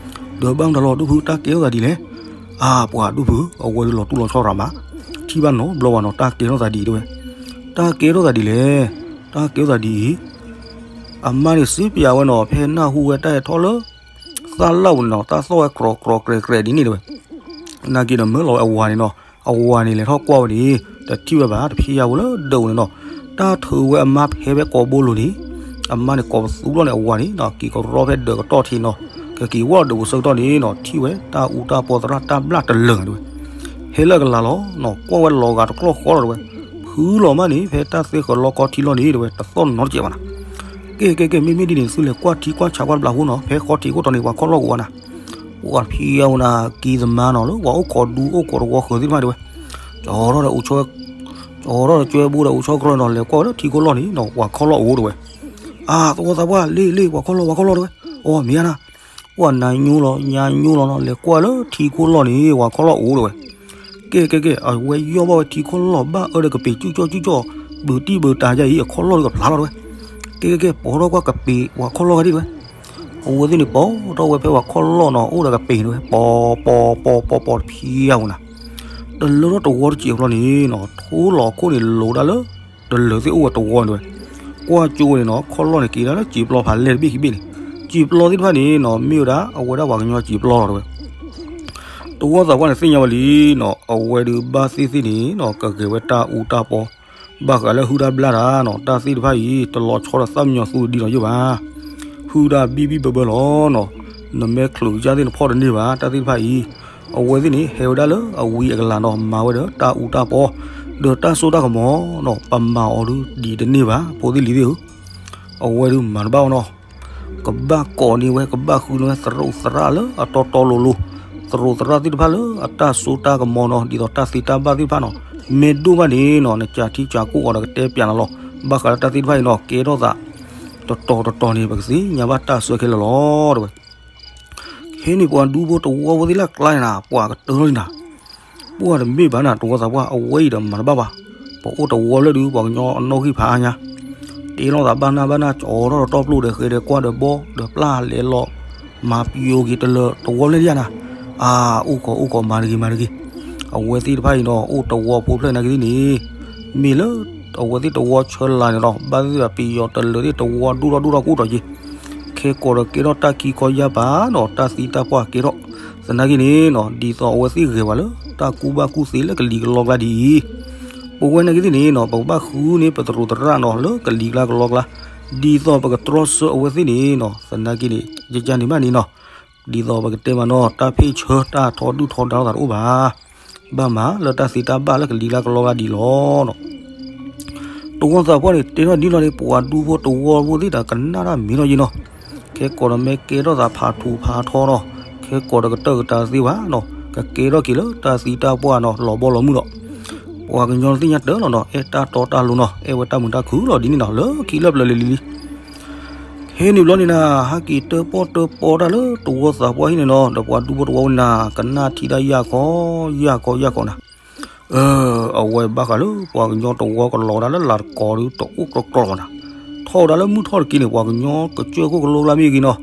ဒီးဘၣ်မတၤလီၤ ဒိၣ်ဖု တၢ်ကဲထီၣ်သးဒ်လဲၣ်. အါ ပှၤဒိၣ်ဖု အဝဲဒုးလီၤတူၢ်လီၤဆီရၤမး ထံၣ်ဘၣ်နီတဘျီဘၣ်နီၤ တၢ်ကဲထီၣ်သးဒ်တဲဝဲ. တၢ်ကဲထီၣ်သးဒ်လဲၣ်. တၢ်ကဲထီၣ်သးဒ်အံၤ အမါန့ၣ်စံးပၠးဝဲနီၤ ဖဲနၢ်ဟူဝဲတၢ်ဟဲထီၣ်လၢ သၣ်လၣ်ပူၤန့ၣ်နီၤ တၢ်သီၣ်ဝဲကြီကြီကြီကြီဒ်န့ၣ်တဲဝဲ. နာ်က့ဒီးမၢလီၤဝဲအဝၤန့ၣ်နီၤ အဝၤန့ၣ်လဲၤထီၣ်ကွၢ်ဝဲန့ၣ် တထံၣ်ဝဲဘၣ် တဖံးအါဝဲလၢဒၢးပူၤန့ၣ်နီၤ တၢ်ထုးဝဲအမါဖဲဖဲကိးဘိလိၤန့ၣ် အမါန့ၣ်ကိးပသူဘျီန့ၣ် အဝၤန့ၣ်နီၤ က့ၤကရီဖဲဒၢးကတီၢ်ထံးနီၤ ကက့ၤဝဲဒၢးပူၤဆၢကတီၢ်န့ၣ်နီၤ ထံၣ်ဝဲတၢ်အူတၢ်ပီသရၣ်တၢ်ဘျၣ်တလၢာ်တဲဝဲ. ဟဲလၢအကလၤလီၤနီၤ ကွၢ်ဝဲလီၤဂာ်တကျီၢ်ဃီလီၤတဲဝဲ. ဖုလီၤမးန့ၣ် ဖဲတၢ်သ့ဃၢၤလီခီထံလီၤန့ၣ်တဲဝဲ တသီၣ်နီတစဲးဘၣ်နၤ. ကဲကဲကဲ မ့မ့ၢ်ဒ်န့ၣ် သုလဲၤကွၢ်ထံကွၢ်ဆးကွၢ်တဘျီဖိနီၤ ဖဲခီထံးခိၣ်တီၤန့ၣ် ပှၤခီၣ်လီၢ်အိၣ်ဝဲနၤ ပှၤတဖံးအါဝဲနၤ ကံသမါနီၤ လၢပှၤအိၣ်ခိးဒူအိၣ်ခိးတဝီဃၢၤသ့ၣ်တဖၣ်တဲဝဲ. ကၠီထီၣ်ဒီးအိၣ်ဆိ ကၠီထီၣ်ဒီးကၠွဲဘိဒီးအိၣ်ဆိကြီနီၤ လဲၤကွၢ်ဝဲလၢထံခိၣ်လီၢ်န့ၣ်နီၤ ပှၤခီၣ်လီၢ်အိၣ်တဲဝဲ. အါ သဝီသးပှၢ် လ့လ့ ပှၤခီၣ်လီၢ် ပှၤခီၣ်လီၢ်တဲဝဲ. အီ မ့ၢ်ဧါနၤ ပှၤနၤညိလီၤ ညါညိလီၤနီၤ လဲၤကွၢ်လၢထံခိၣ်လီၢ်န့ၣ် ပှၤခီၣ်လီၢ်အိၣ်တဲဝဲ. ကဲကဲကဲ အဝဲယီၢ်ဘၣ်ဝဲထံခိၣ်လီၢ် ဘၣ်အၢဒီးကပ့ၤ ကၠူၣ်ကၠီၣ်ကၠူၣ်ကၠီၣ် ဘုးတံၢ်ဘုးတၢ်ယါအံၤ အခီၣ်လီၢ်ဒီးကဖျါလီၤတဲဝဲ. ကဲကဲကဲ ပိာ်ထီၣ်ကွၢ်ကပ့ၤ ပှၤခီၣ်လီၢ်ဂၤဒ်တဲဝဲ. အဝဲသ့ၣ်န့ၣ် ပိာ်ထီၣ်ဝဲဖဲပှၤခီၣ်လီၢ်နီၤ အိၣ်ဒီးကပ့ၤတဲဝဲ ပီၤပီၤပီၤပီၤပီၤ တဖံးအါဝဲနၤ. တလၢထီၣ်တဝီတစဲးဘျီန့ၣ်နီၤ ထိလီၤခိၣ်န့ၣ် လိၤဒၣ်လၢ တလၢာ်သ့ၣ်အိၣ်ဝဲတဝီတဲဝဲ. ကွၢ်ကၠိဝဲန့ၣ်နီၤ ခီၣ်လီၢ်န့ၣ် က့ၤဒၣ်လၢစံာ်ပျီဖးလဲၢ်တဘ့ၣ်ခံဘ့ၣ်န့ၣ် စံာ်ပျီသ့ၣ်တဖၣ်န့ၣ်နီၤ မ့ၢ်ဝဲဒၣ် အဝဲဒၣ်ပှၤကညီစံာ်ပျီလီၤတဲဝဲ. တဝီသးပှၢ်န့ၣ်သ့ၣ်ညါဝဲလံနီၤ အဝဲဒုးဘၣ်သ့ၣ်သ့ၣ်န့ၣ်နီၤ ကဂဲၤဝဲတၢ်အူတၢ်ပီ ဘၣ်ဃးလၢဟုတၢ်ဘျၣ်တၢ်နီၤ တၢ်သ့ၣ်တဖၣ်အံၤ တလီၤဆီဒီးသၣ်မံညီၤသူဒံးနီၤယိာ်ဘၣ်. ဟုတၢ်ဘံၣ်ဘံၣ်ဘၢဘၢလီၤနီၤ နမဲာ်ချူးကစၢ်သ့ၣ်နဖီၣ်တန့ၢ်ဘၣ် တၢ်သ့ၣ်တဖၣ်အံၤ အဝဲသ့ၣ်န့ၣ် ဟဲဝဲဒၣ်လၢအဝံအကလၤနီၤ မၤဝဲဒီးတၢ်အူတၢ်ပီ ဒီးတၢ်စိတၢ်ကမီၤနီၤ ပမၤအီၤဒုးဒံးတန့ၢ်ဘၣ် ဖိသ့ၣ်လံၤသ့ၣ်ဧၢ အဝဲဒုးမၤတဘၣ်အီၤနီၤ ကဘၣ်ကိးန့ၢ်ဝဲ ကဘၣ်ဃုန့ၢ်ဝဲ သရူးသရၣ်လၢအတီတီလိၤလိၤ သရူးသရၣ်သ့ၣ်တဖၣ်လၢအတၢ်စိတၢ်ကမီၤနီၤ ဒ်သိးတၢ်သ့တၢ်ဘၣ်သ့ၣ်တဖၣ်နီၤ မ့ၢ်ဒိၣ်ဘၣ်န့ၣ်နီၤ နကးထံကးကီၢ်အီၤဒီးကတဲပျးနၤလီၤ ဘၣ်ဃးလၢတၢ်သ့ၣ်တဖၣ်အံၤနီၤ ကဲထီၣ်သး တတီၤတတီၤန့ၣ် ပကသ့ၣ်ညါဘၣ်တၢ်ဆၢခဲလၢာ်လီၤတဲဝဲ. ခဲန့ၣ်ပှၤဒူဖိတဝီဖိသ့ၣ်လၢအကျါန့ၣ်နၤ ပှၤကတၢၢ်လီၤန့ၣ်နၤ ပှၤတမ့ၢ်ဘၣ်နၤ တဝီသးပှၢ် အဝဲအံၤဒီးမၤတဘၣ်ဘၣ် ပအိၣ်တဝီလၢဒုး ပှၤကညီအနီၣ်ဂံၢ်ဖးအါညါ တ့လီၤသးဘၣ်နၢ်ဘၣ်နၢ် ကၠီထီၣ်ဒီးတီၢ်ပျိၢ်ဒီး ဃဲဒီးကွၢ်ဒီးဘီဒီးပျၢ်လဲၤလီၤ မၤပျီက့ၤတလၢၤတဝီလၢယၤနၤ, အါ အိၣ်ကီးအိၣ်ကီးမၤတဂ့ၤမၤတဂ့ၤ, အဝဲသ့ၣ်တဖၣ်အံၤနီၤ အိၣ်တဝီဖိဖျၢၣ်နာ်က့သ့ၣ်န့ၣ် မ့ၢ်လၢအဝဲသ့ၣ်တဝီဆၢလာ်န့ၣ်ဒီး ဘၣ်သ့ၣ်ဒီးပယီၤတလၢၤသ့ၣ်တဝီဒိၣ်ထီၣ်ဒိၣ်ထီၣ်ကအိၣ်ဒီးက့ၤ, ခဲကိးဒီးကဲထီၣ်တၢ်ခံခီယၢ်ပၤနီၤ တၢ်သံတၢ်ပှၢ်ကဲထီၣ်, သနာ်က့န့ၣ်နီၤ ဒ်သိးအဝဲသ့ၣ်ဂဲၤဝဲလၢတၢ်ကူၣ်ဘၣ်ကူၣ်သ့လၢကလံၤကလီကျါဒ်အံၤ, ပဝဲနာ်က့သ့ၣ်န့ၣ်နီၤ ပကဘၣ်ဃုန့ၢ်ပသရူးသရၣ်နီၤ လၢကလံၤကျါကလီကျါ, ဒ်သိးပကတြီဆၢအဝဲသ့ၣ်န့ၣ်နီၤ သနာ်က့န့ၣ် ယကန့ၣ်ဘၣ်န့ၣ်နီၤ ဒ်သိးပကတဲမးနီၤ တၢ်ဖ့ၣ်ဆၢတၢ်ထီဒုၣ်ထီဒါလိာ်သးတအိၣ်ဘၣ်. ဘၣ်မၤလၢတၢ်သံတၢ်ဘၣ်လၢကလံၤကျါကလီကျါဒ်လီၤနီၤ. တဝီသးပှၢ်န့ၣ် တဲထီၣ်ဒ်လီၤန့ၣ် ပှၤဒူဖိတဝီဖိသ့ၣ်ဒီးကနၣ်တၢ်မ့ၢ်ထီၣ်ယံၤနီၤ. ခဲကိးဒီးမ့ၢ်ကဲထီၣ်သးဖးထူဖးထီနီၤ ခဲကိးဒီးကတၢၢ်ကတၢၢ်သ့ဝဲနီၤ ကကဲထီၣ်က့ၤလၢတၢ်သံတၢ်ပှၢ်နီၤ လီၤဘီလီၤမုၢ်ဒီး ပှၤကညီသ့ၣ်ညါတၢ်လီၤနီၤ အဲၣ်တၢ်တီတၢ်လိၤနီၤ အဲၣ်ဝဲတၢ်မုာ်တၢ်ခုၣ်လီၤဒ်န့ၣ်နီၤ လၢခံလၢပျၢၤလံၤလံၤလံၤ ဟဲနုာ်ဘျီန့ၣ်နၤ ဟဲက့ၤတၢၣ်ပီၣ်တၢၣ်ပီတၢ်လၢတဝီသးပှၢ်ဟံၣ်န့ၣ်နီၤ ဒီးပှၤဒူဖိတဝီဝဲနၤ ကနၣ်ထံတၢ်ယၢ်ခီ ယၢ်ခီယၢ်ခီနၤ အဝဲဘၣ်ဃးလၢပှၤကညီတဝီကလီၤဒၣ်လၢလၤတကီးဒုးတအိၣ်ကကျီၤကီးနၤ, ထီၣ်ဝဲဒၣ်လၢမုၢ်ထီၣ်တက့ၢ်န့ၣ် ပှၤကညီကစၢၢ်ခိၣ်ကလိကျါမ့ၢ်ဂ့ၤနီၤ,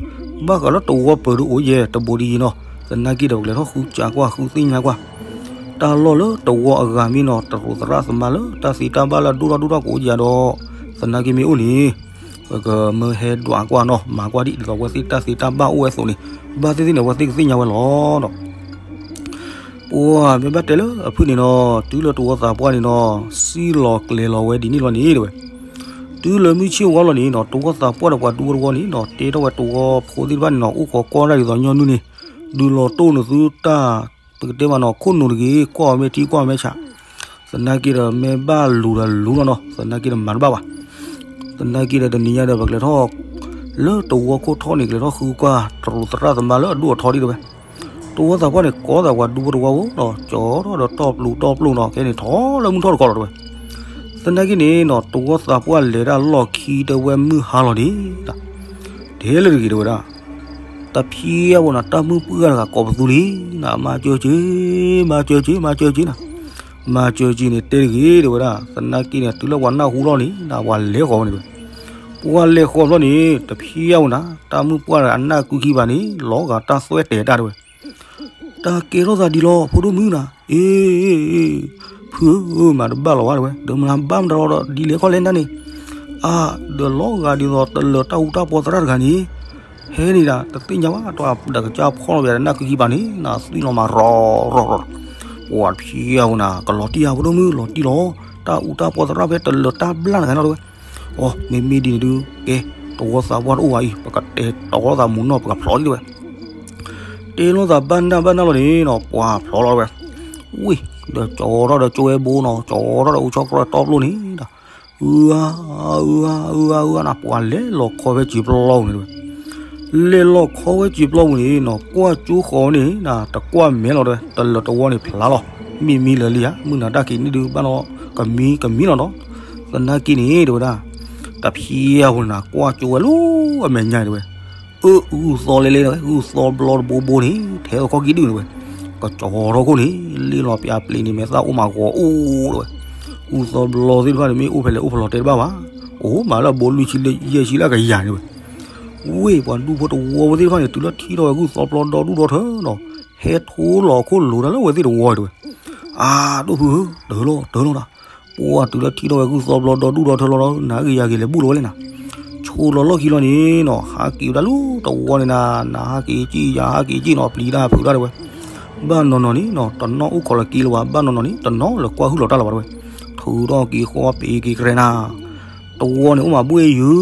ဘၣ်ဃးလၢတဝီပၢၤဒုးအိၣ်ယဲၢ်တဘိဒ်ယံၤနီၤ, သနာ်က့ဒီးပကလဲၤထီၣ်ဃုစးကွၢ်ဃုသ့ၣ်ညါကွၢ်, တၢ်လီၢ်လၢတဝီအဂၤမ့ၢ်နီၤ တရူးသရၣ်သမါလၢတၢ်သံတၢ်ဘၣ်လၢအဒိၣ်ထီၣ်ဒိၣ်ထီၣ်ကအိၣ်ယၤဒီး, သနာ်က့မ့ၢ်အိၣ်န့ၣ် ပကမၢဟဲဒွးကွၢ်နီၤ မၤကွၢ်ဒ်သိးအဝဲသ့ၣ်တၢ်သံတၢ်ဘၣ်အိၣ်ဝဲအသိးန့ၣ်, ဘၣ်သ့ၣ်သ့ၣ်န့ၣ် အဝဲသ့ၣ်ကသ့ၣ်ညါဝဲလီၤဒီး ပှၤမ့ၢ်ဘၣ်တဲလၢအဖုၣ်န့ၣ်နီၤ တုၤလၢတဝီသးပှၢ်န့ၣ်နီၤ စံၣ်လီၤကျဲၤလီၤဝဲဒ်န့ၣ်လီၤန့ၣ်တဲဝဲ, တုၤလၢမုၢ်ဆ့ၣ်ဝါလီၤန့ၣ်နီၤ တဝီသးပှၢ်ဒီးပှၤဒူဖိတဝီန့ၣ်နီၤ တဲထီၣ်ဝဲတဝီဖိသ့ၣ်တဖၣ်န့ၣ်နီၤ အိၣ်ခိးကွၢ်တၢ်ဒ်သိးညီနုၢ်န့ၣ်, ဒုးလီၤတိၢ်နသုတၢ်, ပကတဲမးနီၤ ခိၣ်နူာ်တဂ့ၤ ကွၢ်အီၤမ့ၢ်ထံကွၢ်အီၤမ့ၢ်ဆး, သနာ်က့ဒီးမ့ၢ်ဘၣ်လူၤဒီးလူၤလီၤနီၤ သနာ်က့ဒီးမၤတဘၣ်ဘၣ် သနာ်က့ဒီးတနံၤညါဒီးပကလဲၤထီၣ်, လၢတဝီခိၣ်ထီၣ်န့ၣ် ကလဲၤထီၣ်ဃုကွၢ် တရူးသရၣ်သမါလၢအဒိၣ်အထီဒ်တဲဝဲ, တဝီသးပှၢ်န့ၣ် ကိးသးပှၤဒူဖိတဝီဧိၤနီၤ ကၠီထီၣ်ဒီးတီၢ်ပျူၤတီၢ်ပျိၢ်နီၤ ခဲန့ၣ်ထီၣ်လၢမုၢ်ထီၣ်တကီးလီၤတဲဝဲ, သနာ်က့န့ၣ်နီၤ တဝီသးပှၢ်လဲၤတၢ်လီၢ်ခံတဲဝဲမုၢ်ဟါလီၤဒံး, တဲလၢတဂ့ၤတဲဝဲဒၣ် တဖျဲဝဲနၤ တၢ်မုၢ်ပှၢ်တဂၤကိးပသူလံနၤ မၤစၢၤက့ၤ, မၤစၢၤက့ၤ မၤစၢၤက့ၤနၤ, မၤစၢၤက့ၤန့ၣ် တဲတဂ့ၤတဲဝဲဒၣ် သနာ်က့န့ၣ် တုၤလၢပှၤနၢ်ဟူလီၤန့ၣ်နၤ ပှၤလဲၤဃီၤဝဲန့ၣ်တဲဝဲ, ပှၤလဲၤဃီၤဘျီန့ၣ် တဖျဲဝဲနၤ တၢ်မုၢ်ပှၢ်တဂၤအနၢ်ကုခံဘၣ်န့ၣ် လီၤဂာ်တၢ်သွဲၣ်တဲာ်တၢ်တဲဝဲ တၢ်ကဲထီၣ်သးဒ်လီၤ ဖိဒိၣ်မုၣ်နၤ, အ့ ဖုဧၢ မၤတဘၣ်လီၤဝဲတဲဝဲ ဒီးမနၤဘၣ်မတၤလီၤဒီး ဒ်လဲၣ်ခီလဲၣ်နၤန့ၣ်, အါ ဒီးလီၤဂာ်ဒ်သိးတလၢၤတၢ်အူတၢ်ပီသရၣ်တဂၤန့ၣ်, ဟဲန့ၣ်ဒၣ် တသ့ၣ်ညါဘၣ် တၢ်ဒီးကစၢ်ဖီၣ်လီၤဝဲဒီးနၢ်ကုခံဘၣ်န့ၣ် နၤသွံၣ်လီၤမၤရီၤရီၤရီၤ, ပှၤတဖျဲဝဲနၤ ကလီၤတံၢ်ဧါ ဖိဒိၣ်မုၣ် လီၤတံၢ်လီၤ, တၢ်အူတၢ်ပီသရၣ်ဖဲတလၢၤတၢ်ဘျၣ်တဂၤန့ၣ်လီၤတဲဝဲ အိ မ့မ့ၢ်ဒ်န့ၣ်ဒုး ကဲ တဝီသးပှၢ်တအိၣ်ဘၣ်အံၤ ပကတဲတီလိာ်သးမူနီၢ် ပကဖျိးလံတဲဝဲ, တဲလိာ်သးဘၣ်နၢ်ဘၣ်နၢ်လီၤန့ၣ်နီၤ ပှၤဖျိးလီၤတဲဝဲ, ဝ့ၢ် ဒီးကၠီထီၣ်ဒီးကၠိဝဲဘိနီၤ ကၠီထီၣ်ဒီးအိၣ်ဆီကြၢးတီပျိၣ်န့ၣ်ဒီး, အုအါ အုအါ အုအါ အုအါနၤ ပှၤလဲၤလီၤခီဝဲစံာ်ပျီပူၤန့ၣ်တဲဝဲ လဲၤလီၤခီဝဲစံာ်ပျီပူၤန့ၣ်နီၤ ကွၢ်ကၠိဃီၤန့ၣ်နၤ တကွၢ်မဲာ်လီၤတဲဝဲ တလၢၤတဝီန့ၣ်ဖျါလီၤ, မ့ၢ်မံလၢာ်လံဧါ မုၢ်နၤတၢ်က့ၤန့ၣ်ဒုးဘၣ်နီၤ ကမံကမံလီၤနီၤ, သနာ်က့န့ၣ်တဲဝဲဒၣ်, တဖျဲဝဲနၤ ကွၢ်ကၠိဝဲလၢအမဲာ်ညါတဲဝဲ, အၢ ဂုၢ်သီလဲလဲတဲဝဲ ဂုၢ်သီဘျီတဘိဘိန့ၣ် ထဲသိးခီၣ်ကံၣ်ဒုၣ်တဲဝဲ, ကကၠီထီၣ်ခိၣ်န့ၣ် လ့ၣ်လီၤပျၢၤပျ့ၤန့ၣ် မဲာ်သၣ်အိၣ်မးဂီၤအိၣ်တဲဝဲ, ဂုၢ်သီဘျီသ့ၣ်တဖၣ်န့ၣ် မ့ၢ်အိၣ်ဖဲလဲၣ်အိၣ်ဖဲလဲၣ်တဲတဘၣ်ဘၣ်, အိၣ်မးလၢအဘိလွံၢ်ဆံလၢယဲၢ်ဆံလၢအကယၤတဲဝဲ ဝ့ၢ် ပှၤဒူဖိတဝီဖိသ့ၣ်တဖၣ်န့ၣ် တုၤလၢထံၣ်ထီၣ်ဝဲဂုၢ်သီဘျီဒီဒူၣ်ဒီထၢနီၤ, ဟဲထိလီၤခိၣ်လိၤတၢ်လၢအဝဲသ့ၣ်တဝီတဲဝဲ, အါ ဒိၣ်ဖုဧၢ တၢၤလီၤတၢၤလီၤနၤ, ပှၤတုၤလၢထံၣ်ထီၣ်ဝဲဂုၢ်သီဘျီဒီဒူၣ်ဒီထၢလီၤဒီး နၤဂ့ၤယၤဂ့ၤလဲၤဘူၣ်လီၤဝဲလဲၣ်နၤ, ဆိလီၤလီၢ်ခံလီၤန့ၣ်နီၤ ဟးက့ၤဝဲဒၣ်လၢတဝီန့ၣ်နၤ နၤဟးက့ၤက့ၤယၤဟးက့ၤက့ၤနီၤ ပျံၤတၢ်ဖုးတၢ်တဲဝဲ, ဘၣ်နီၢ်နီၢ်န့ၣ်နီၤ တနီၤအိၣ်ခိးလီၤက့ၤလၢၤဘၣ် ဘၣ်နီၢ်နီၢ်န့ၣ် တနီၤလၢကွၢ်ဟုၣ်လီၤတၢ်လၢၤဘၣ်တဲဝဲ, ထုးထီၣ်က့ၤဃီပ့ၤက့ၤကရဲနၤ, တဝီန့ၣ်အိၣ်မးဘှ့ၣ်ယု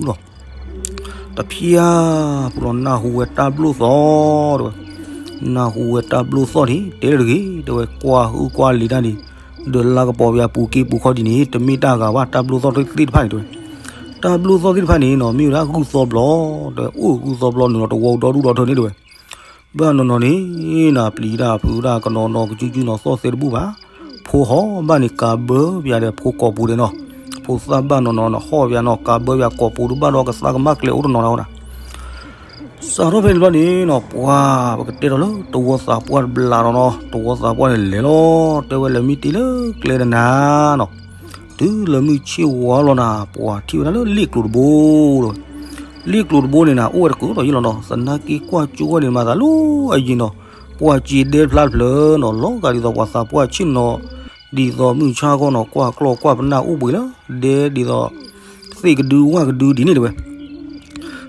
ၤလီၤ တဖျါ ပူၤလီၤနၢ်ဟူဝဲတၢ်ဘျုးသီၣ်တဲဝဲ, နၢ်ဟူဝဲတၢ်ဘျုးသီၣ်န့ၣ် တဲလၢတဂ့ၤ တဲဝဲ ကွၢ်ဟုၣ်ကွၢ်လံၤတၢ်န့ၣ် ဒီးလါကပီၤပယၤပူၤက့ပူၤခီဒ်န့ၣ် တမ့ၢ်တၢ်ဂၤဘၣ် တၢ်ဘျုးသီၣ်သ့ၣ်တဖၣ်န့ၣ်တဲဝဲ, တၢ်ဘျုးသီၣ်သ့ၣ်တဖၣ်န့ၣ်နီၤ မ့ၢ်ဝဲဒၣ်ဂုၢ်သီဘျီ ဒီးအိၣ်ဂုၢ်သီဘျီနုာ်လီၤတဝီဒီဒူၣ်ဒီထၢန့ၣ်တဲဝဲ ဘၣ်နီၢ်နီၢ်န့ၣ် နၤပျံၤတၢ်ဖုးတၢ်ကနီၤနီၤ ကစုကစုနီၤသီၣ်သဲတဘူၣ်ဘၣ်, ဖိဟီၣ်ဘၣ်န့ၣ်ကးဘၢပယၤဒီးဖိကိာ်ပူၤဒဲးနီၤ, ဖိသၣ်ဘၣ်နီၢ်နီၢ်နီၤ ဟီၣ်ပယၤနီၤ ကးဘၢပယၤကိာ်ပူၤဒုးဘၣ်ဒီးကသးကမၣ်ကျဲအိၣ်တနီၤနီၤဝဲဒၣ်, စးထီၣ်ဖဲန့ၣ်ဘျီန့ၣ်နီၤ ပှၤပကတဲဒီးလၢတဝီသးပှၢ်တဘျးဒီးနီၤ တဝီသးပှၢ်န့ၣ်လဲၤလီၤ တဲဝဲလဲၤမံတ့ၢ်လၢကျဲတနၤနီၤ တုၤလၢမုၢ်ဆ့ၣ်ဝါလီၤနၤ ပှၤထံၣ်ဝဲဒၣ်လၢလ့ၣ်ကျိၤတဘိဒီး လ့ၣ်ကျိၤတဘိန့ၣ်နၤ အိၣ်ဝဲတကူာ်ဒီးယ့ၢ်လီၤနီၤ, သနာ်က့ကွၢ်ကၠိဝဲန့ၣ်မၤသးလီၤအယံၤနီၤ, ပှၤစံးဒဲဖျါတဖျၢၣ်နီၤ, လီၤဂာ်ဒ်သိးပှၤသးပှၢ်ဆ့ၣ်နီၤ, ဒ်သိးမုၢ်ဆါခီနီၤ ကွၢ်ကျီၢ်ကွၢ်ပနၢ်အိၣ်ဘှံးလၢဒဲဒ်သိး သ့ၣ်ကဒုဝၣ်ကဒုဒ်န့ၣ်တဝဲ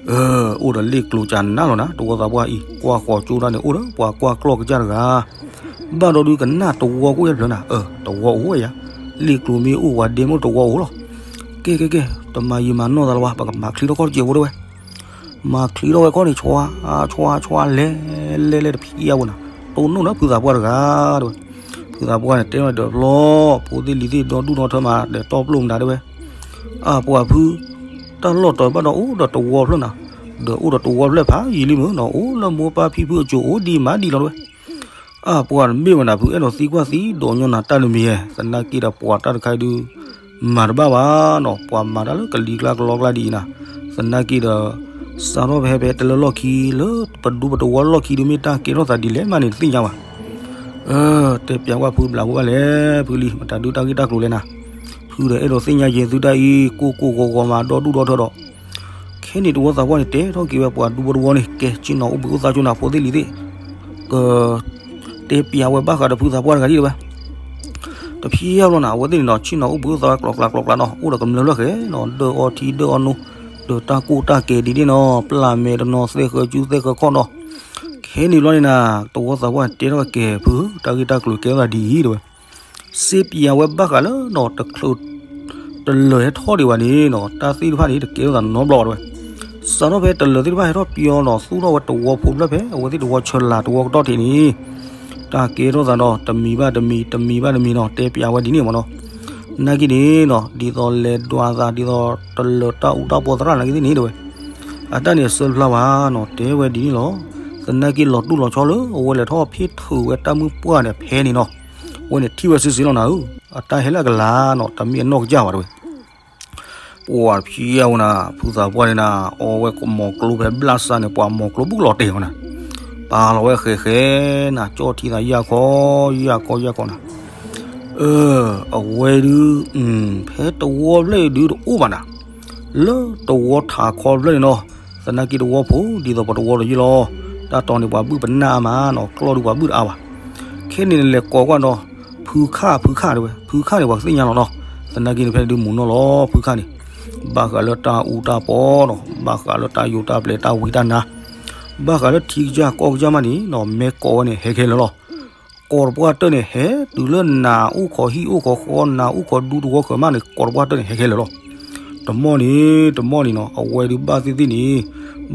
အိၣ်ဒီးလ့ၣ်ကျိၤကနၣ်လီၤနၤ, တဝီသးပှၢ်အံၤ ကွၢ်ဃီၤကၠိဒၣ်န့ၣ် အိၣ်ဒီးပှၤကွၢ်ကျီၢ်ကစၢ်တဂၤ, ဘၣ်ဒီးဒုးကနၣ်တဝီကအိၣ်ဝဲတဖျၢၣ်နၤ, အၢ တဝီအိၣ်ဝဲယၤ, လ့ၣ်ကျိၤမ့ၢ်အိၣ်ဝဲဒဲမိၢ်တဝီအိၣ်လီၤ, ကဲကဲကဲ, တမၤယံာ်မၤနီၢ်သးလၢၤဘၣ်, ပကမၤချံထီၣ်ခီၣ်တစဲးဖိတဝဲ မၤချံထီၣ်ဝဲခီၣ်န့ၣ် ဆွါ ဆွါ ဆွါ လဲၤ လဲၤ လဲၤတဖျၢၣ်ဝဲနၤ, တိၢ်နီၣ်ဒီးဖုသးပှၢ်တဂၤတဝဲ, ဖုသးပှၢ်န့ၣ် တဲဝဲဒီးဖျီ ဖိသ့ၣ်လံၤသ့ၣ်ဒီဒူၣ်ဒီထၢမး ဒီးတီပျိၢ်မနုၤတဝဲ အပှၤဖု, တၢ်လီၢ်တၢ်ဘၣ်ဒီးအိၣ်ဒီးတဝီဖျၢၣ်နၤ, ဒီးအိၣ်ဒီးတဝီဖျၢၣ်ဖးယံာ်လံမ့ၢ်နီၤ, အိၣ်လၢမိၢ်ပၢ်ဖံဖုအစိၤအိၣ်ဒံးမးဒံးလီၤတဝဲ, အပှၤတမ့ၢ်ဝဲနၤ ဖုအဲၣ်ဒိးသံကွၢ်သံဒီးညီနၤတၢ်တမံၤဧဲ, သနာ်က့ဒီးပှၤတၢ်တခါအံၤဒုး မၤတဘၣ်ဘၣ်နီၤ, ပှၤမၤတၢ်လၢကလံၤကျါကလီကျါဒ်အံၤနၤ, သနာ်က့ဒီး စးထီၣ်ဖဲဖဲတလၢလီၢ်ခံ လၢပဒူပတဝီလီၢ်ခံဒုး မ့ၢ်တၢ်ကဲထီၣ်သးဒ်လဲၣ်မးန့ၣ် တသ့ၣ်ညါဘၣ် တဲပျးဝဲဖုဘျးဖိဘၣ်လဲၣ်, ဖုလံၤ မတၤဒုးတၢ်ဂ့ၢ်တၢ်ကျိၤလဲၣ်နၤ, ဖုဒီးအဲၣ်ဒိးသ့ၣ်ညါယဲၤသုတၢ်အံၤ ကိၢ်ကိၢ်ဂီၤဂီၤမး ဒီဒူၣ်ဒီထၢဒီး, ခဲန့ၣ်တဝီသးပှၢ်န့ၣ် တဲထီၣ်က့ၤဝဲပှၤဒူဖိတဝီန့ၣ် ကဲ ဆ့ၣ်နီၤအိၣ်ဘှံးအိၣ်သါကၠိနၤ ဖိသ့ၣ်လံၤသ့ၣ်, က တဲပျးဝဲဘၣ်ဃးဒီးဖုသးပှၢ်တဂၤဒ်တဝဲ တဖျၢၣ်လီၤနၤ, အဝဲသ့ၣ်န့ၣ်နီၤ ဆ့ၣ်နီၤအိၣ်ဘှံးအိၣ်သါဝဲကျိၤကျါကျိၤကျါနီၤ, အိၣ်ဒီးကမျၢၢ်လၢဃဲနီၤ, ဒီးအီထံဒီးအီနိ, ဒီးတၢ်ကိၢ်တၢ်ကဲဒ်န့ၣ်နီၤ, ပျၢ်မဲာ်တနီၤ သဲဃၢၤကၠူ သဲဃၢၤခီၣ်နီၤ, ခဲန့ၣ်ဘျီန့ၣ်နၤ, တဝီသးပှၢ်န့ၣ် တဲထီၣ်ကဲဖု, တၢ်ဂ့ၢ်တၢ်ကျိၤကဲထီၣ်သးဒ်အံၤတဝဲ စ့ပျးဝဲဘၣ်ဃးလၢနီၤ တချုး တလၢာ်ဟဲထီၣ်ဒံးဘၣ်န့ၣ်နီၤ, တၢ်သ့ၣ်တဖၣ်န့ၣ် တကဲထီၣ်သးနီတဘျီဘၣ်တဝဲ, စးထီၣ်ဖဲတလၢာ်သ့ၣ်တဖၣ်ဟဲထီၣ်ပၠီနီၤ သူၣ်ထီၣ်ဝဲတဝီဖိဖျၢၣ်ဖဲ အဝဲသ့ၣ်တဝီဆၢလာ်တဝီကတီၢ်ထံးန့ၣ်, တၢ်ကဲထီၣ်သးဒီး တမံၤဘၣ်တမံၤ တမံၤဘၣ်တမံၤနီၤ တဲပျးဝဲဒ်န့ၣ်မ့ၢ်နီၤ, နာ်က့န့ၣ်နီၤ ဒ်သိးလဲၤဒွးသး ဒ်သိးတလၢာ်တၢ်အူတၢ်ပီသရၣ်နာ်က့သ့ၣ်န့ၣ်တဝဲ အတၢ်န့ၣ်အဆၢတဖျါဘၣ်နီၤ တဲဝဲဒ်န့ၣ်လီၤ, သနာ်က့လီၤတူၢ်လီၤဆီလၢအဝဲလဲၤထီၣ်ဖ့ထုးဝဲတၢ်မုၢ်ပှၢ်န့ၣ်ဖဲန့ၣ်နီၤ, အဝဲန့ၣ်ထံၣ်ဝဲစ့စ့လီၤနၤဧၢ, အတၢ်ဟဲလၢအကလၤနီၤ တမ့ၢ်အနီၢ်ကစၢ်ဘၣ်တဝဲ, ပှၤဖျါဝဲနၤ ဖုသးပှၢ်န့ၣ်နၤ အီဝဲကမီၤကျိဖဲဘျၣ်စၢ်န့ၣ် ပှၤမီၤကျိဘူးကလီၤတဲာ်ဝဲနၤ, ပာ်လီၤဝဲဃဲၤဃဲၤနၤ ကၠီၣ်ထံသးယၢ်ခီ ယၢ်ခီယၢ်ခီနၤ အဝဲဒုး ဖဲတဝီဖျၢၣ်ဒုးတအိၣ်ဘၣ်နၤ, လၢတဝီထးခီဖျၢၣ်န့ၣ်နီၤ, သနာ်က့တဝီဖိ ဒ်သိးပတဝီလီၤယ့ၢ်လီၤ, တၢ်တီၤန့ၣ်ပှၤဘုၣ်ပနၢ်အါမးနီၤ ကျီၢ်ဒုးပှၤဘုၣ်တအါဘၣ်, ခဲန့ၣ်နလဲၤကိးကွၢ်နီၤ, ဖုခၣ် ဖုခၣ်တဝဲ ဖုခၣ်န့ၣ် ပှၤကသ့ၣ်ညါလီၤနီၤ, သနာ်က့န့ၣ်ဖဲန့ၣ်ဒုးမူၤနီၢ်လီၤ ဖုခၣ်န့ၣ်, ဘၣ်ဃးလၢတၢ်အူတၢ်ပီနီၤ ဘၣ်ဃးလၢတၢ်ယိးတၢ်ပျဲတၢ်ဝံတၢ်နါ ဘၣ်ဃးလၢထံကစၢ်ကီၢ်ကစၢ်မးန့ၣ်နီၤ မ့ၢ်ကိးဝဲန့ၣ် ဟဲခဲလၢာ်လီၤ. ကိးတပှၢ်တၢၢ်န့ၣ် ဟဲတုၤလၢနၤအိၣ်ခိးဟံၣ်အိၣ်ခိးဃီ နၤအိၣ်ခိးဒူတဝီဃၢၤမးန့ၣ် ကိးတပှၢ်တၢၢ်န့ၣ် ဟဲခဲလၢာ်လီၤ. တမီၢ်န့ၣ် တမီၢ်န့ၣ်နီၤ အဝဲဒုးဘၣ်သ့ၣ်သ့ၣ်န့ၣ်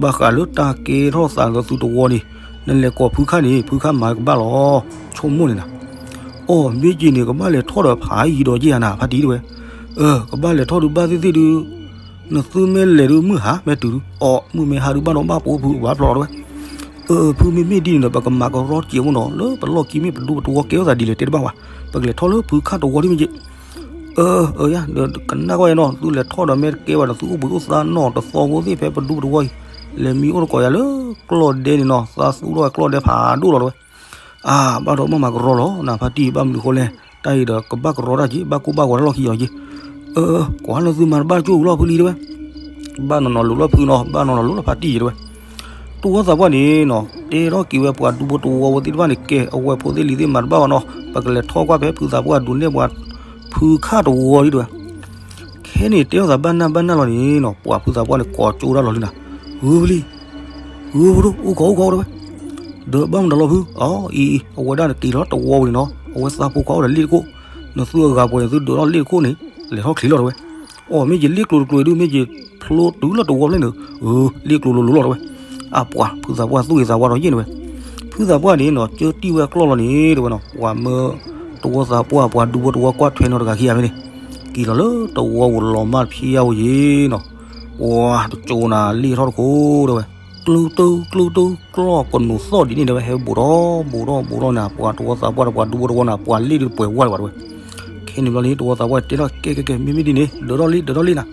ဘၣ်ဃးလၢတၢ်ကဲထီၣ်သးလၢသုတဝီန့ၣ် နလဲၤကိးဖုခၣ်န့ၣ် ဖုခၣ်မၤကဘၣ်လီၤ. ဆိကမိၣ်န့ၣ်နၤ အိၣ်မ့ၢ်က့ၤန့ၣ် ကဘၣ်လဲၤထီၣ်ဒီးဖးယံၤဒီးယဲၢ်ဧါနၤ ဖါတံၢ်တဝဲ, အၢ ကဘၣ်လဲၤထီၣ်ဒုးဘၣ်သ့ၣ်သ့ၣ်ဒုး နသုမ့ၢ်လဲၤဒုးမုၢ်ဟါမ့ၢ်တုၤဒုး အိၣ်မုၢ်မ့ၢ်ဟါဒုးဘၣ်နီၤဘၣ်ပိာ်ဖုဘၣ်ဖျီလီၤတဝဲ, အၢ ဖုမ့မ့ၢ်ဒ်န့ၣ်ဒီး ပကမၤကရီတစဲးဖိနီၤ လၢပလီၢ်ခံမ့ၢ်ပဒူပတဝီကဲထီၣ်သးဒ်လဲၣ်တဲတဘၣ်ဘၣ်, ပကလဲၤထီၣ်လၢဖုခၣ်တဝီဒ်မ့ၢ်က့ၤ အၢ အၢယၤ ဒီးကနၣ်ကွၢ်ယၤနီၤ သုလဲၤထီၣ်ဒီးမ့ၢ်တကဲဘၣ်ဒီး သုအိၣ်ဘှံးအိၣ်သါနီၤတသီဖိသ့ၣ်ဖဲပဒူပတဝီအံၤ, လဲၤမံအိၣ်တကိးယၤလၢကျီၢ်ဒဲန့ၣ်နီၤ သးသူထီၣ်ဝဲကျီၢ်ဒဲဖးဒိၣ်လီၤတဝဲ, အၢ ဘၣ်ဒီးမ့ၢ်မၤကရီလီၤ နဖါတံၢ် ဘၣ်မနုၤဃိလဲၣ်, တၢ်အံၤဒီးကဘၣ်ကရီတၢ်က့ၤ ဘၣ်ကိၢ်ဘၣ်ဂီၤတၢ်လီၢ်ခံအီၤက့ၤ, အၢ ကွၢ်လၢသုမၤတဘၣ်ကၠိၣ်ဝံၤလီၤဖုလံၤတဝဲ ဘၣ်နီၤနီၤလိၤလီၤဖုနီၤ ဘၣ်နီၤနီၤလိၤလီၤဖါတံၢ်ယံၤတဝဲ, တဝီသးပှၢ်န့ၣ်နီၤ တဲထီၣ်က့ၤဝဲပှၤဒူဖိတဝီဝဲသ့ၣ်တဖၣ်န့ၣ် ကဲ အဝဲဖိသ့ၣ်လံၤသ့ၣ်မၤတဘၣ်ဘၣ်နီၤ ပကလဲၤထီၣ်ကွၢ်ဖဲဖုသးပှၢ်ဒူနဲၣ်ပှၤဖုခၣ်တဝီဒ်တဝဲ, ခဲန့ၣ်တဲထီၣ်သးဘၣ်နၢ်ဘၣ်နၢ်လီၤန့ၣ်နီၤ ပှၤဖုသးပှၢ်န့ၣ် ကိးကၠိဒၣ်လီၤလံနၤ, ဂုဖုလံၤ ဂုဖုဒိၣ် အိၣ်ခိးအိၣ်ခိးတဝဲ, ဒီးဘၣ်မတၤလီၤဖု အီၤ အံၤအံၤ အဝဲဒၣ်န့ၣ်က့ၤလီၤတဝီဝံၤန့ၣ်နီၤ အဝဲသးဖိခွါအိၣ်ဒီးလ့ၣ်တခိၣ်, နသုအဂၤပှဲၤန့ၣ် သုဒုးထီၣ်လ့ၣ်တခိၣ်န့ၣ် လဲၤထီၣ်ချ့လီၤတဝဲ, အီၤ မ့ၢ်ယလ့ၣ်ကျိၤတကျိၤဒုး မ့ၢ်ယဖျိတုၤလၢတဝီဖျၢၣ်န့ၣ် အၢ လ့ၣ်ကျိၤလိၤလိၤလီၤတဝဲ, အပှၤဖုသးပှၢ်သူၣ်ဂ့ၤသးဝါဒီးယဲၢ်န့ၣ်ဝဲ, ဖုသးပှၢ်န့ၣ်နီၤ ကၢတံၢ်ဝဲကျီၢ်လီၤန့ၣ်တဝဲနီၤ ပှၤမၢ တဝီသးပှၢ် ပှၤဒူဖိတဝီကွၢ်ထွဲနီတဂၤခံဂၤဖဲန့ၣ်, က့ၤလီၤလၢတဝီပူၤလီၤမၢ်ဖျါဝဲယ့ၤနီၤ, ပှၤတကၠိနၤလ့ၣ်ထီၣ်တခိၣ်တဝဲ, ကျိတၢၢ်ကျိတၢၢ်ကျီၢ်ကနိးသီၣ်ဒ်န့ၣ်တဝဲ ဟဲဘူးထီၣ်ဘူးထီၣ်န့ၣ် ပှၤတဝီသးပှၢ်ဒီးပှၤဒူဖိတဝီန့ၣ် ပှၤလ့ၣ်ဒုးပှဲၤဝါတဝဲတဝဲ, ခဲန့ၣ်ဘျီန့ၣ် တဝီသးပှၢ်တဲထီၣ်ကဲကဲကဲ မ့မ့ၢ်ဒ်န့ၣ် ဒုးထီၣ်လ့ၣ်ဒုးထီၣ်လ့ၣ်နၤ,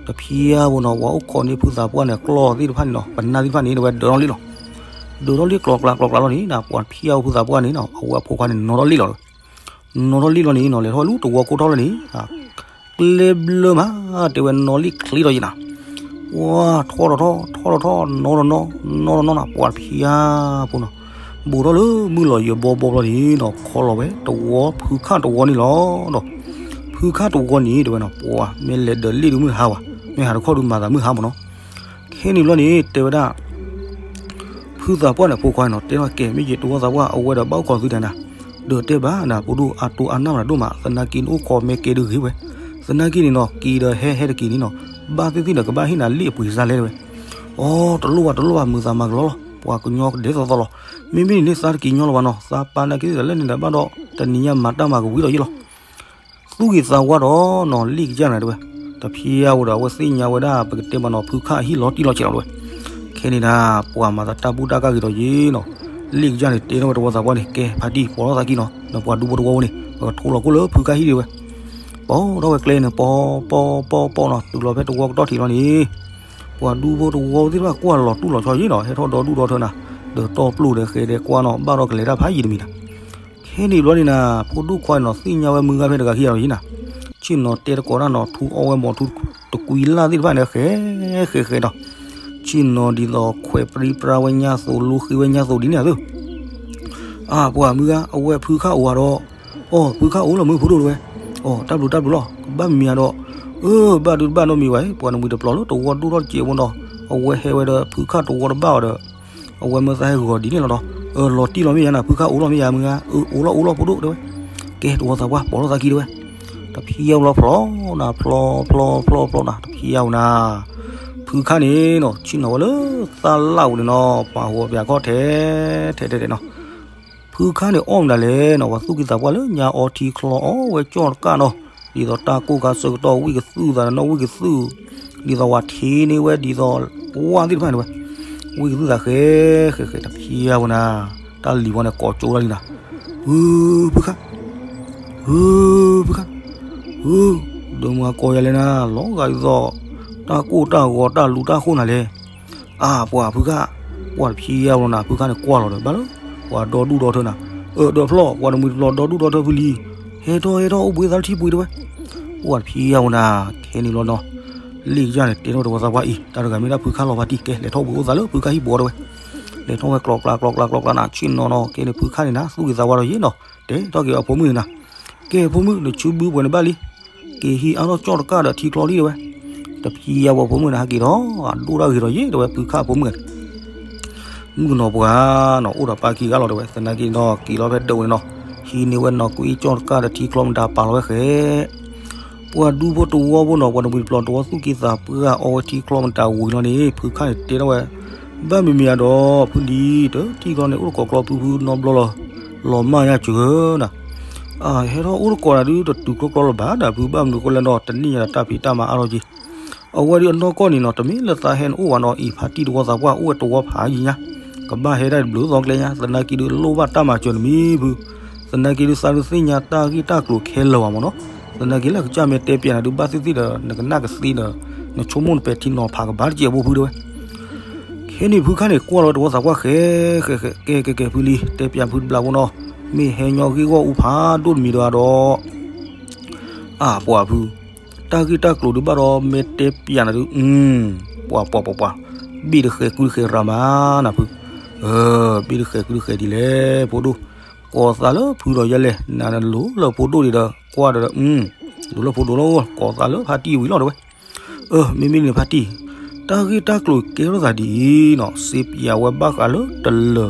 တဖျါဝဲနီၤ ပှၤအိၣ်ခိးန့ၢ်ဖုသးပှၢ်န့ၣ် ကျီၢ်သ့ၣ်တဖၣ်န့ၣ်နီၤ ပနၢ်သ့ၣ်တဖၣ်န့ၣ်တဝဲဒုးထီၣ်လ့ၣ်လီၤ, ဒုးထီၣ်လ့ၣ်ကျိၤကျါကျိၤကျါလီၤန့ၣ် ပှၤဖျါဝဲဖုသးပှၢ်န့ၣ်နီၤ အဝဲအဖိခွါန့ၣ်နီၤထီၣ်လ့ၣ်လီၤ နီၤထီၣ်လံလီၤန့ၣ်နီၤ လဲၤထီၣ်လၢတဝီကိးထီၣ်လီၤန့ၣ်, က ကျဲဘျၢမး, တဲဝဲနီၣ်လံၣ်ချ့ထီၣ်ယံၤနၤ, ပှၤထီၣ်ထီၣ်ထီၣ်ထီၣ်ထီၣ်ထီၣ် နီၣ်ထီၣ်နီၣ် နီၣ်ထီၣ်နီၣ်နၤ ပှၤတဖံးဧါဖိနီၤ, ဘူးထီၣ်လၢမုၢ်လီၤယံၤဘီဘီဘျီန့ၣ်နီၤ ခီလီၤဝဲတဝီဖုခၣ်တဝီန့ၣ်လီၤဒီး ဖုခၣ်တဝီန့ၣ် တဲဝဲနီၤ ပှၤမ့ၢ်လဲၤဒီးလ့ၣ်ဒုးမုၢ်ဟါဝဲ, မ့ၢ်ဟးတခီဒုးမၤသးမုၢ်ဟါမၢ်နီၤ, ခဲန့ၣ်ဘျီန့ၣ် တဲဝဲဒၣ် ဖုသးပှၢ်န့ၣ် ဖိခွါနီၤ တဲထီၣ်ကဲ မ့ၢ်ယတဝီသးပှၢ် အဝဲဒီးဘၣ်အိၣ်ခိးသုတနၤ, ဒီးတဲဘၣ်နၤ ဖိဒိၣ်အတိၢ်အနၢ်မတၤဒိၣ်မး သနာ်က့နအိၣ်ခိးမ့ၢ်ကဲဒုးဂ့ၤဝဲ, သနာ်က့န့ၣ်နီၤ က့ၤဒီးဟဲဟဲတက့ၢ်န့ၣ်နီၤ, ဘၣ်သ့ၣ်သ့ၣ်ဒီးကဘၣ်ဟ့ၣ်နၤလ့ၣ်အပှ့ၤစါလဲတဲဝဲ, အိ တလိၣ်ဘၣ်တလိၣ်ဘၣ် မုာ်သးမၤကလီလီၤ ပှၤကညီကဒဲသီသီလီၤ, မ့မ့ၢ်န့ၣ်သးတက့ၤညီလီၤဘၣ်နီၤ သးပာ်နာ်က့ၤသ့ၣ်ဒီးလၢန့ၣ်ဒီးဘၣ်ဒီး တနံၤညါမၤတၢ်မၤကဝံၤဒီးယ့ၢ်လီၤ သူၣ်ဂ့ၤသးဝါဒီးနီၤ လ့ၣ်ကစၢ်န့ၣ်တဲဝဲ, တဖံးဧါဝဲဒီး အဝဲသ့ၣ်ညါဝဲဒၣ် ပကတဲမးနီၤ ဖုခၣ်အဟံၣ်လီၤတံၢ်လီၤဆဲးလီၤတဲဝဲ, ခဲန့ၣ်ဒၣ် ပှၤမၤသးတၢ်ဘူၣ်တၢ်ကၢ်ဂ့ၤဒီးယ့ၢ်နီၤ, လ့ၣ်ကစၢ်န့ၣ်တဲထီၣ်ဝဲတဝီသးပှၢ်န့ၣ် ကဲဖါတံၢ် ပိာ်ထီၣ်သးကံၢ်နီၤ နပှၤဒူဖိတဝီဖိန့ၣ် ပကထိလီၤကိၣ်လၢဖုခၣ်ဟံၣ်ဒံးဝဲ, ပိာ်ထီၣ်ဝဲကျဲန့ၣ် ပိာ်ပိာ်ပိာ်ပိာ်နီၤ တုၤလီၤဖဲတဝီကတီၢ်ထံးလီၤန့ၣ် ပှၤဒူဖိတဝီသ့ၣ်တဖၣ်ကွၢ်လီၤတူၢ်လီၤဆီယ့ၢ်နီၤ ဟဲထီၣ်ဒီဒူၣ်ဒီထၢနၤ, ဒီးတီၢ်ပျိၢ်ဒီးဃဲၤဒီးကွၢ်နီၤ ဘၣ်ဒီးကလဲၤတၢ်ဖးယံာ်တမံၤနၤ ခဲန့ၣ်ဘျီန့ၣ်နၤ ဖိဒိၣ်ခွါနီၤ သ့ၣ်ညါဝဲမုၢ်ဂၤဖဲတဂၤခံဂၤလီၤယ့ၢ်နၤ, ဆ့ၣ်နီၤတဲတကိးတၢ်နီၤ ထူအီၣ်ဝဲမီၤထူတကွံလၢ်သ့ၣ်တဖၣ်န့ၣ် ဃဲဃဲဃဲဒီး, ဆ့ၣ်နီၤဒ်သိးခွဲးပြံပြါဝဲညါသိး လိဃ့ဝဲညါသိးဒ်န့ၣ်သ့ၣ် အၢ ပှၤမုၢ်ဂၤ အဝဲဖုခၣ်အိၣ်ဝဲဒီး, အိ ဖုခၣ်အိၣ်လီၤမုၢ်ဖိဒိၣ်တဲဝဲ, အိ တၢ်ဘျုးတၢ်ဘျုးလီၤ ကဘၣ်မံၤဧါဒီး, အၢ ဘၣ်ဒုးတဘၣ်နီတမံၤဘၣ် ပှၤနမှံၤတပျီၤလၢတဝီဒိၣ်ထီၣ်တစဲးဖိဒီး, အဝဲဟဲဝဲဒီးဖုခၣ်တဝီတဘၣ်အီၤဒီး အဝဲမၢသးဟဲဂီၤဒ်န့ၣ်လီၤဒီး, အၢ လီၤတံၢ်လီၤမ့ၢ်ယါနၤ ဖုခၣ်အိၣ်လီၤမ့ၢ်ယါမုၢ်ဧါ, အၢ အိၣ်လီၤအိၣ်လီၤဖိဒိၣ်တဲဝဲ, ကဲတဝီသးပှၢ် ပိာ်ထီၣ်သးကံၢ်တဲဝဲ, တဖံးယါဝဲလီၤဖျီနၤ ဖျီဖျီဖျီဖျီနၤ တဖံးယါဝဲနၤ ဖုခၣ်န့ၣ်နီၤ ဆ့ၣ်နီၤဝဲလၢသးလၢ်ဝဲန့ၣ်နီၤ ပာ်ဟူးပၠးခီၣ်ထဲထဲထဲထဲနီၤ, ဖုခၣ်န့ၣ်အီၣ်မနုၤလဲၣ်နီၤ ပှၤသူၣ်က့သးပှၢ်လၢညါအီထံချီအီၣ်ဝဲကၠီၣ်တကၣ်နီၤ, ဒ်သိးတၢ်ကိၢ်ခါဆၢကတီၢ်ဝံၣ်ကသုၣ်သးနီၤ ဝံၣ်ကသုၣ်, ဒ်သိးဝဲထံန့ၢ်ဝဲဒ်သိး, ဝၣ်သ့ၣ်တဖၣ်န့ၣ်ဝဲ, ဝံၣ်ကသုၣ်သးဃဲဃဲဃဲ တဖံးယါဝဲနၤ, တၢ်လံၤဝဲန့ၣ်ကိးကၠိဒၣ်လံနၤ, ဟု ဖုခၣ် ဟု ဖုခၣ်, ဟု ဒီးမၤကိးယၤလဲၣ်နၤ လီၤဂာ်ဒ်သိး, တၢ်ကိၢ်တၢ်ဂီၤတၢ်လူၤတၢ်ဃိၣ်နၤလဲၣ်, အၢ ပှၤဖုခၣ်, ပှၤတဖံးယါဝဲလီၤနၤ ဖုခၣ်န့ၣ်ကွၢ်လီၤဒီးဘၣ်လၢ, ပှၤဒီဒူၣ်ဒီထၢနၤ, အၢ ဒီးဖျီၣ် ပှၤတမှံၤတပျီၤဒီဒူၣ်ဒီထၢဖုလံၤ, ဟဲထီၣ်ဟဲထီၣ်အိၣ်ဘှံးသးလၢထံပှ့ၤတဲဝဲ, ပှၤတဖံးယါဝဲနၤ, ခဲန့ၣ်လီၤနီၤ, လ့ၣ်ကစၢ်န့ၣ် တဲထီၣ်တဝီသးပှၢ်အံၤ တၢ်တဂၤမ့ၢ်ဒၣ်ဖုခၣ်လီၤဖါတံၢ် ကဲလဲၤထီၣ်ဝဲအိၣ်သးလၢဖုခၣ်ဟံၣ်ဘီတဲဝဲ, လဲၤထီၣ်ဝဲကျီကျါကျီကျါကျီကျါနၤ ဆ့ၣ်နီၤနီၤ ကဲန့ၣ်ဖုခၣ်န့ၣ်နၤ သူၣ်က့သးဝါဒီးယ့ၣ်နီၤ, တဲထီၣ်က့ၤအဖိမုၣ်န့ၣ်နၤ, ကဲဖိမုၣ် နဆူဘုပှဲၤန့ၣ်ဘၣ်လံ က့ၤဟံးအါထီၣ်ကၠီၣ်တကၣ်ဒီးထံချီလံတဲဝဲ, တဖံးယါဝဲဖိမုၣ်န့ၣ် ဟဲက့ၤဒီး, အဒိၣ်တၢ်ဂ့ၤဒီးယ့ၣ်တဲဝဲဖုခၣ်အဖိမုၣ်န့ၣ် မုၣ်ကနီၤပှၤနီၤ အိၣ်ဒီးပၢ်ခံဂၤလီၤတဲဝဲ သနာ်က့နီၤ က့ၤလီၤဖဲဒၢးဝဲန့ၣ်နီၤ, ဟံးန့ၢ်ဝဲနီၢ်ကွံာ်ကၠီၣ်တကၣ်ဒီးထံချီမတၤပာ်လီၤဝဲဃဲ, ပှၤဒူဖိတဝီဖိနီၤ ပှၤတမှံၤတပျီၤတဝီသူၣ်က့သးပှၢ်အီဝဲထံချီမတၤဝံၤလီၤန့ၣ် ဖုခၣ်န့ၣ်တဲထီၣ်ဝဲ, ဘၣ်မံၤမံၤဧါဒီး ဖုလံၤ တထံချီန့ၣ် အိၣ်တကိးကျီဖုဖုနီတဘျီလီၤ, လီၤမၢ်ယါစၢၤနၤ အဟဲထီၣ်အိၣ်တကိးနၤဒုး တတုၤကျီကျီလၢၤဘၣ်ဒၣ်ဖု ဘၣ်မနုၤဃိလဲၣ်ဒီး တနံၣ်ညါဒီးတၢ်ဖံးတၢ်မၤအါထီၣ်က့ၤ, အဝဲဒုးအနီၢ်ကီၢ်န့ၣ်နီၤ တမ့ၢ်လၢသးဟဲနအိၣ်ဘၣ်နီၤ အံၤဖါတံၢ်တဝီသးပှၢ်အိၣ်ဝဲတဝီဖးယံၤညါ, ကဘၣ်ဟဲဒၣ်တဘျုးသီကျဲညါ သနာ်က့ဒုးလိၣ်ဘၣ်တၢ်မၤစၢၤနမံၤဖု, သနာ်က့ဒုးသးဒုးသ့ၣ်ညါတၢ်ဂ့ၢ်တၢ်ကျိၤခဲလၢာ်ဘၣ်မၢ်နီၤ, သနာ်က့လၢအကစၢ်မ့ၢ်တဲပျးနၤဒုးဘၣ်သ့ၣ်သ့ၣ်ဒီး နကနၣ်ကသ့ဒီး နဆိကမိၣ်နပဲာ်ထံနီၤဖးကဘၣ်တစဲးဖိဖုတဲဝဲ ခဲန့ၣ်ဖုခၣ်န့ၣ် ကွၢ်လီၤဝဲတဝီသးပှၢ်ဃဲ, ဃဲဃဲ ကဲကဲကဲဖုလံၤ တဲပျးဖုတဘျးဖိနီၤ, မ့ၢ်ဟဲညီဂ့ၢ်ဂီၢ်အူဖးဒိၣ်တမံၤဒီးဧါဒီး, အၢ ပှၤဖု, တၢ်ဂ့ၢ်တၢ်ကျိၤဒုးဘၣ်ဒီးမ့ၢ်တဲပျးနၤဒုး, ပှၤပှၤပှၤပှၤ, ဘ့ၣ်တဃဲၤကုတဃဲၤရၤမးနၤဖု, ဘ့ၣ်တဃဲၤကုတဃဲၤဒ်လဲၣ် ဖိဒိၣ်, ကိးသးလၢဖုဒီးယဲလဲၣ် နၤနလိၤလၢဖိဒိၣ်ဒံးဒီး ကွၢ်ဒီး, လိၤလၢဖိဒိၣ်လီၤ ကိးသးလၢဖါတံၢ်ဝံၤလီၤတဲဝဲ အၢ မ့မ့ၢ်န့ၣ်ဖါတံၢ်, တၢ်ဂ့ၢ်တၢ်ကျိၤကဲထီၣ်သးဒ်အံၤနီၤ စ့ပၠးဝဲဘၣ်ဃးလၢတလၢၤ,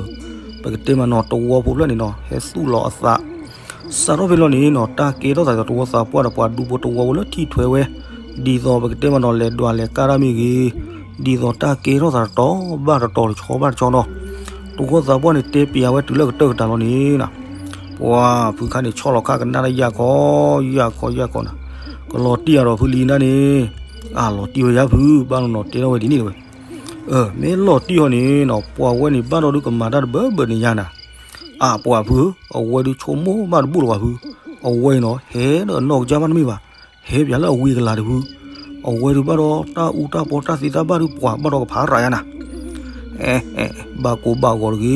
ပကတဲမးနီၤ တဝီဖိဖျၢၣ်န့ၣ်နီၤ ဟဲသူၣ်လီၤအသး, စးထီၣ်ဖဲလီၤန့ၣ်နီၤ တၢ်ကဲထီၣ်သးဒီးတဝီသးပှၢ်ဒီးပှၤဒူဖိတဝီဖိလၢထံၣ်ထွဲဝဲ, ဒ်သိးပကတဲမးနီၤ လဲၤဒွးလဲၤကါတၢ်မ့ၢ်ဂ့ၤ, ဒ်သိးတၢ်ကဲထီၣ်သးတတီၤဘၣ်တတီၤတဆီဘၣ်တဆီနီၤ, တဝီသးပှၢ်န့ၣ်တဲပၠးဝဲတုၤလၢကတၢၢ်ကတၢၢ်လီၤန့ၣ်နီၤ ပှၤဖုခါန့ၣ် ဆီၣ်လီၤခါကနၣ်တၢ်ယၢ်ခီ, ယၢ်ခီယၢ်ခီနၤ, ကလီၤတံၢ်အီၤဒီးဖုလံၤနၤန့ၣ်, အၢ လီၤတံၢ်ဝဲယၤဖု ဘၣ်နီၤနီၤတဲထီၣ်ဝဲဒ်န့ၣ်ဝဲ, အၢ မ့ၢ်လီၤတံၢ်အီၤန့ၣ်နီၤ ပှၤဝဲန့ၣ်ဘၣ်ဒီးဒုးကမၤတၢ်တဘၢဘၢန့ၣ်ယၤနၤ, အၢ ပှၤဖုဧၢ အဝဲဒုးဆိကမိၣ်ဘၣ်တဘူၣ်လၢၤပှၤဖု, အဝဲအံၤနီၤ ဟဲဒီးအနီၢ်ကစၢ်ဘၣ်တမ့ၢ်ဘၣ်, ဟဲပၠးလၢအဝ့ၢ်ကလၤတဖု, အဝဲဒုးဘၣ်ဒီးတၢ်အူတၢ်ပီတၢ်သ့တၢ်ဘၣ်ဒုး ပှၤဘၣ်ဒီးကဖးရၤယါနၤ, ဘၣ်ကိၢ်ဘၣ်ဂီ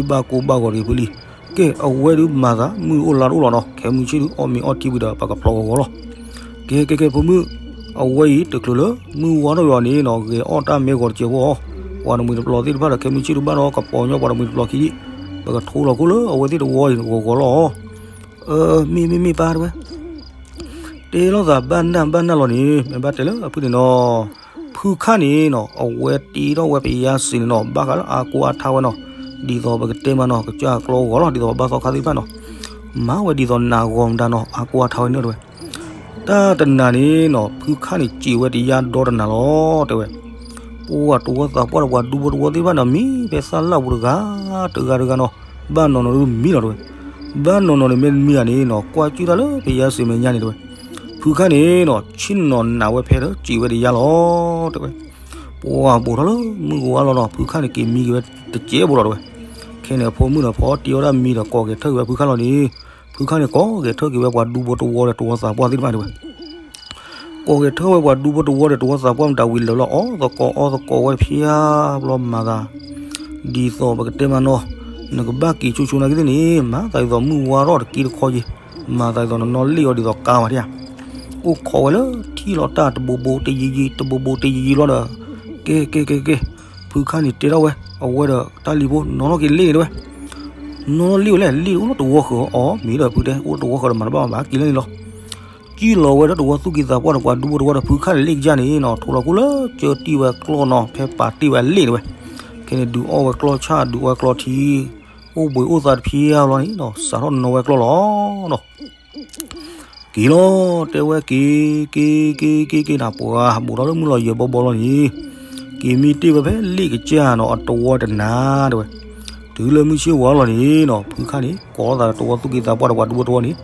ၤတဂ့ၤ, ဘၣ်ကိၢ်ဘၣ်ဂီၤတဂ့ၤဖုလံၤ, ကဲ အဝဲဒုးမၤသး မုၢ်အိၣ်လါတအိၣ်လီၤနီၤ ခဲမုၢ်ဆ့ၣ်ဒုး အီၣ်မ့ၤအီထံဝံၤဒီး ပကဖျီဂီၤဂီၤလီၤ, က ကဲကဲကဲ ဖိမုၣ်, အဝဲအံၤတချုးလၢမုၢ်ဝါထီၣ်ယီၤန့ၣ်နီၤ ဂဲၤအီၣ်တၢ်မ့ၢ်ဂီၤတစဲးဖိအီၤ, ပှၤတမှံၤတပျီၤသ့ၣ်တဖၣ်ဒီး ခဲမုၢ်ဆ့ၣ်တဘၣ်ဒီး ကပီၤညီပှၤတမှံၤတပျီၤခံဒံး, ပကထိလီၤခိၣ်လၢအဝဲသ့ၣ်တဝီအံၤဂီၤဂီၤလီၤအီၤ. မ့ၢ်မ့ၢ်မ့ၢ်ပၢ်တဲဝဲ, တဲလိာ်သးဘၣ်နၢ်ဘၣ်နၢ်လီၤန့ၣ် မ့ၢ်ဘၣ်တဲလၢအဖုၣ်န့ၣ်နီၤ, ဖုခၣ်န့ၣ်နီၤ အဝဲတ့ထီၣ်ဝဲပယါစ့န့ၣ်နီၤ ဘၣ်ဃးလၢအါကိၢ်အါထါဝဲနီၤ, ဒ်သိးပကတဲမးနီၤ ကစၢ်ကျီဂီၤလီၤ ဒ်သိးပဘၣ်သီခါသ့ၣ်တဖၣ်နီၤ, မၤဝဲဒ်သိးနးဂီၤမတၤနီၤ အါကိၢ်အါထါဝဲန့ၣ်တဲဝဲ တၢ်တနၤန့ၣ်နီၤ ဖုခၣ်န့ၣ်စံးဝဲတယါဒီတနၤလီၤ တဲဝဲ, ပှၤတဝီသးပှၢ်ဒီးပှၤဒူဖိတဝီသ့ၣ်တဖၣ်န့ၣ် မံဖဲသၣ်လၣ်ပူၤတဂၤ, တဂၤတဂၤနီၤ, ဘၣ်နီၢ်နီၢ်ဒုမံလီၤတဲဝဲ, ဘၣ်နီၢ်နီၢ်န့ၣ်မ့ၢ်တမံဘၣ်န့ၣ်နီၤ ကွၢ်ကၢၢ်တၢ်လၢပယါစ့မဲာ်ညါန့ၣ်တဲဝဲ, ဖုခၣ်န့ၣ်နီၤ ဆ့ၣ်နီၤနးဝဲဖဲဒီးစံးဝဲတယါလီၤ တဲဝဲ ပှၤဘူးထီၣ်လၢမုၢ်ကဝါလီၤနီၤ ဖုခၣ်န့ၣ်က့ၤမံက့ၤဝဲတစဲးဖိလီၤတဲဝဲ, ခဲန့ၣ်အဖိမုၣ်ဒီးဖီတ့အီၣ်တၢ်မံဒီးကိးက့ၤထၢၣ်က့ၤဝဲဖုခၣ်လီၤန့ၣ်, ဖုခၣ်န့ၣ်ကိးက့ၤထၢၣ်က့ၤဝဲပှၤဒူဖိတဝီဒီးတဝီသးပှၢ်သ့ၣ်တဖၣ်တဲဝဲ, ကိးက့ၤထၢၣ်ဝဲပှၤဒူဖိတဝီဒီးတဝီသးပှၢ်မတၤဝံၤလၢာ်လီၤ အီၣ်သကိးအီသကိးဝဲဖျါဘျီမၤသး, ဒ်သိးပကတဲမးနီၤ, နကဘၣ်က့ၤဆိဆိနာ်က့သ့ၣ်န့ၣ် မၤသးဒ်သိးမုၢ်ဝါထီၣ်တက့တခီယံၤ, မၤသးဒ်သိးနနီၣ်လ့ၣ်အီၤဒ်သိးကါဝဲဒၣ်, အိၣ်ခိးဝဲလၢထံၣ်လီၤတၢ်တဘိဘိတယံာ်ယံာ်တဘိဘိတယံာ်ယံာ်လီၤဒီး, ကဲကဲကဲကဲ, ဖုခၣ်န့ၣ်တဲထီၣ်ဝဲ, အဝဲဒီးတၢ်လံၤဖိနီၣ်ထီၣ်က့ၤလ့ၣ်န့ၣ်တဲဝဲ, နီၣ်လ့ၣ်ဝဲလဲၣ် လ့ၣ်အိၣ်လၢတဝီဃၢၤအီၤ မ့ၢ်ဒီးဖုတဲ အိၣ်လၢတဝီဃၢၤဒီးမၤတဘၣ်ဘၣ်က့ၤလၢန့ၣ်လီၤ ကံၣ်လီၤဝဲဒီးတဝီသူၣ်က့သးပှၢ်ဒီးပှၤဒူဖိတဝီဒီးဖုခၣ်န့ၣ်လ့ၣ်ကစၢ်န့ၣ်နီၤ ထိလီၤခိၣ်လၢကၢတံၢ်ဝဲကျီၢ်နီၤ ဖဲပာ်တ့ၢ်ဝဲအလ့ၣ်န့ၣ်ဝဲ, ခဲန့ၣ်ဒုးအီၣ်ဝဲကျီၢ်ဆၣ်ဒုးအီၣ်ဝဲကျီၢ်ထံ, အိၣ်ဘှံးအိၣ်သါတဖျါလီၤန့ၣ်နီၤ စးထီၣ်နီၣ်ဝဲကျီၢ်လီၤနီၤ က့ၤလီၤ တဲဝဲက့ၤ က့ၤက့ၤက့ၤက့ၤနၤ ပှၤဘူးထီၣ်လၢမုၢ်လီၤယဲၢ်ဘီဘီလီၤန့ၣ်, က့ၤမံတ့ၢ်ဝဲဖဲလ့ၣ်ကစၢ်နီၤ အတဝီတနၤတဲဝဲ, တုၤလၢမုၢ်ဆ့ၣ်ဝါလီၤန့ၣ်နီၤ ဖုခၣ်န့ၣ် ကိးသးဒီးတဝီသူၣ်က့သးပှၢ်ဒီးပှၤဒူဖိတဝီန့ၣ်,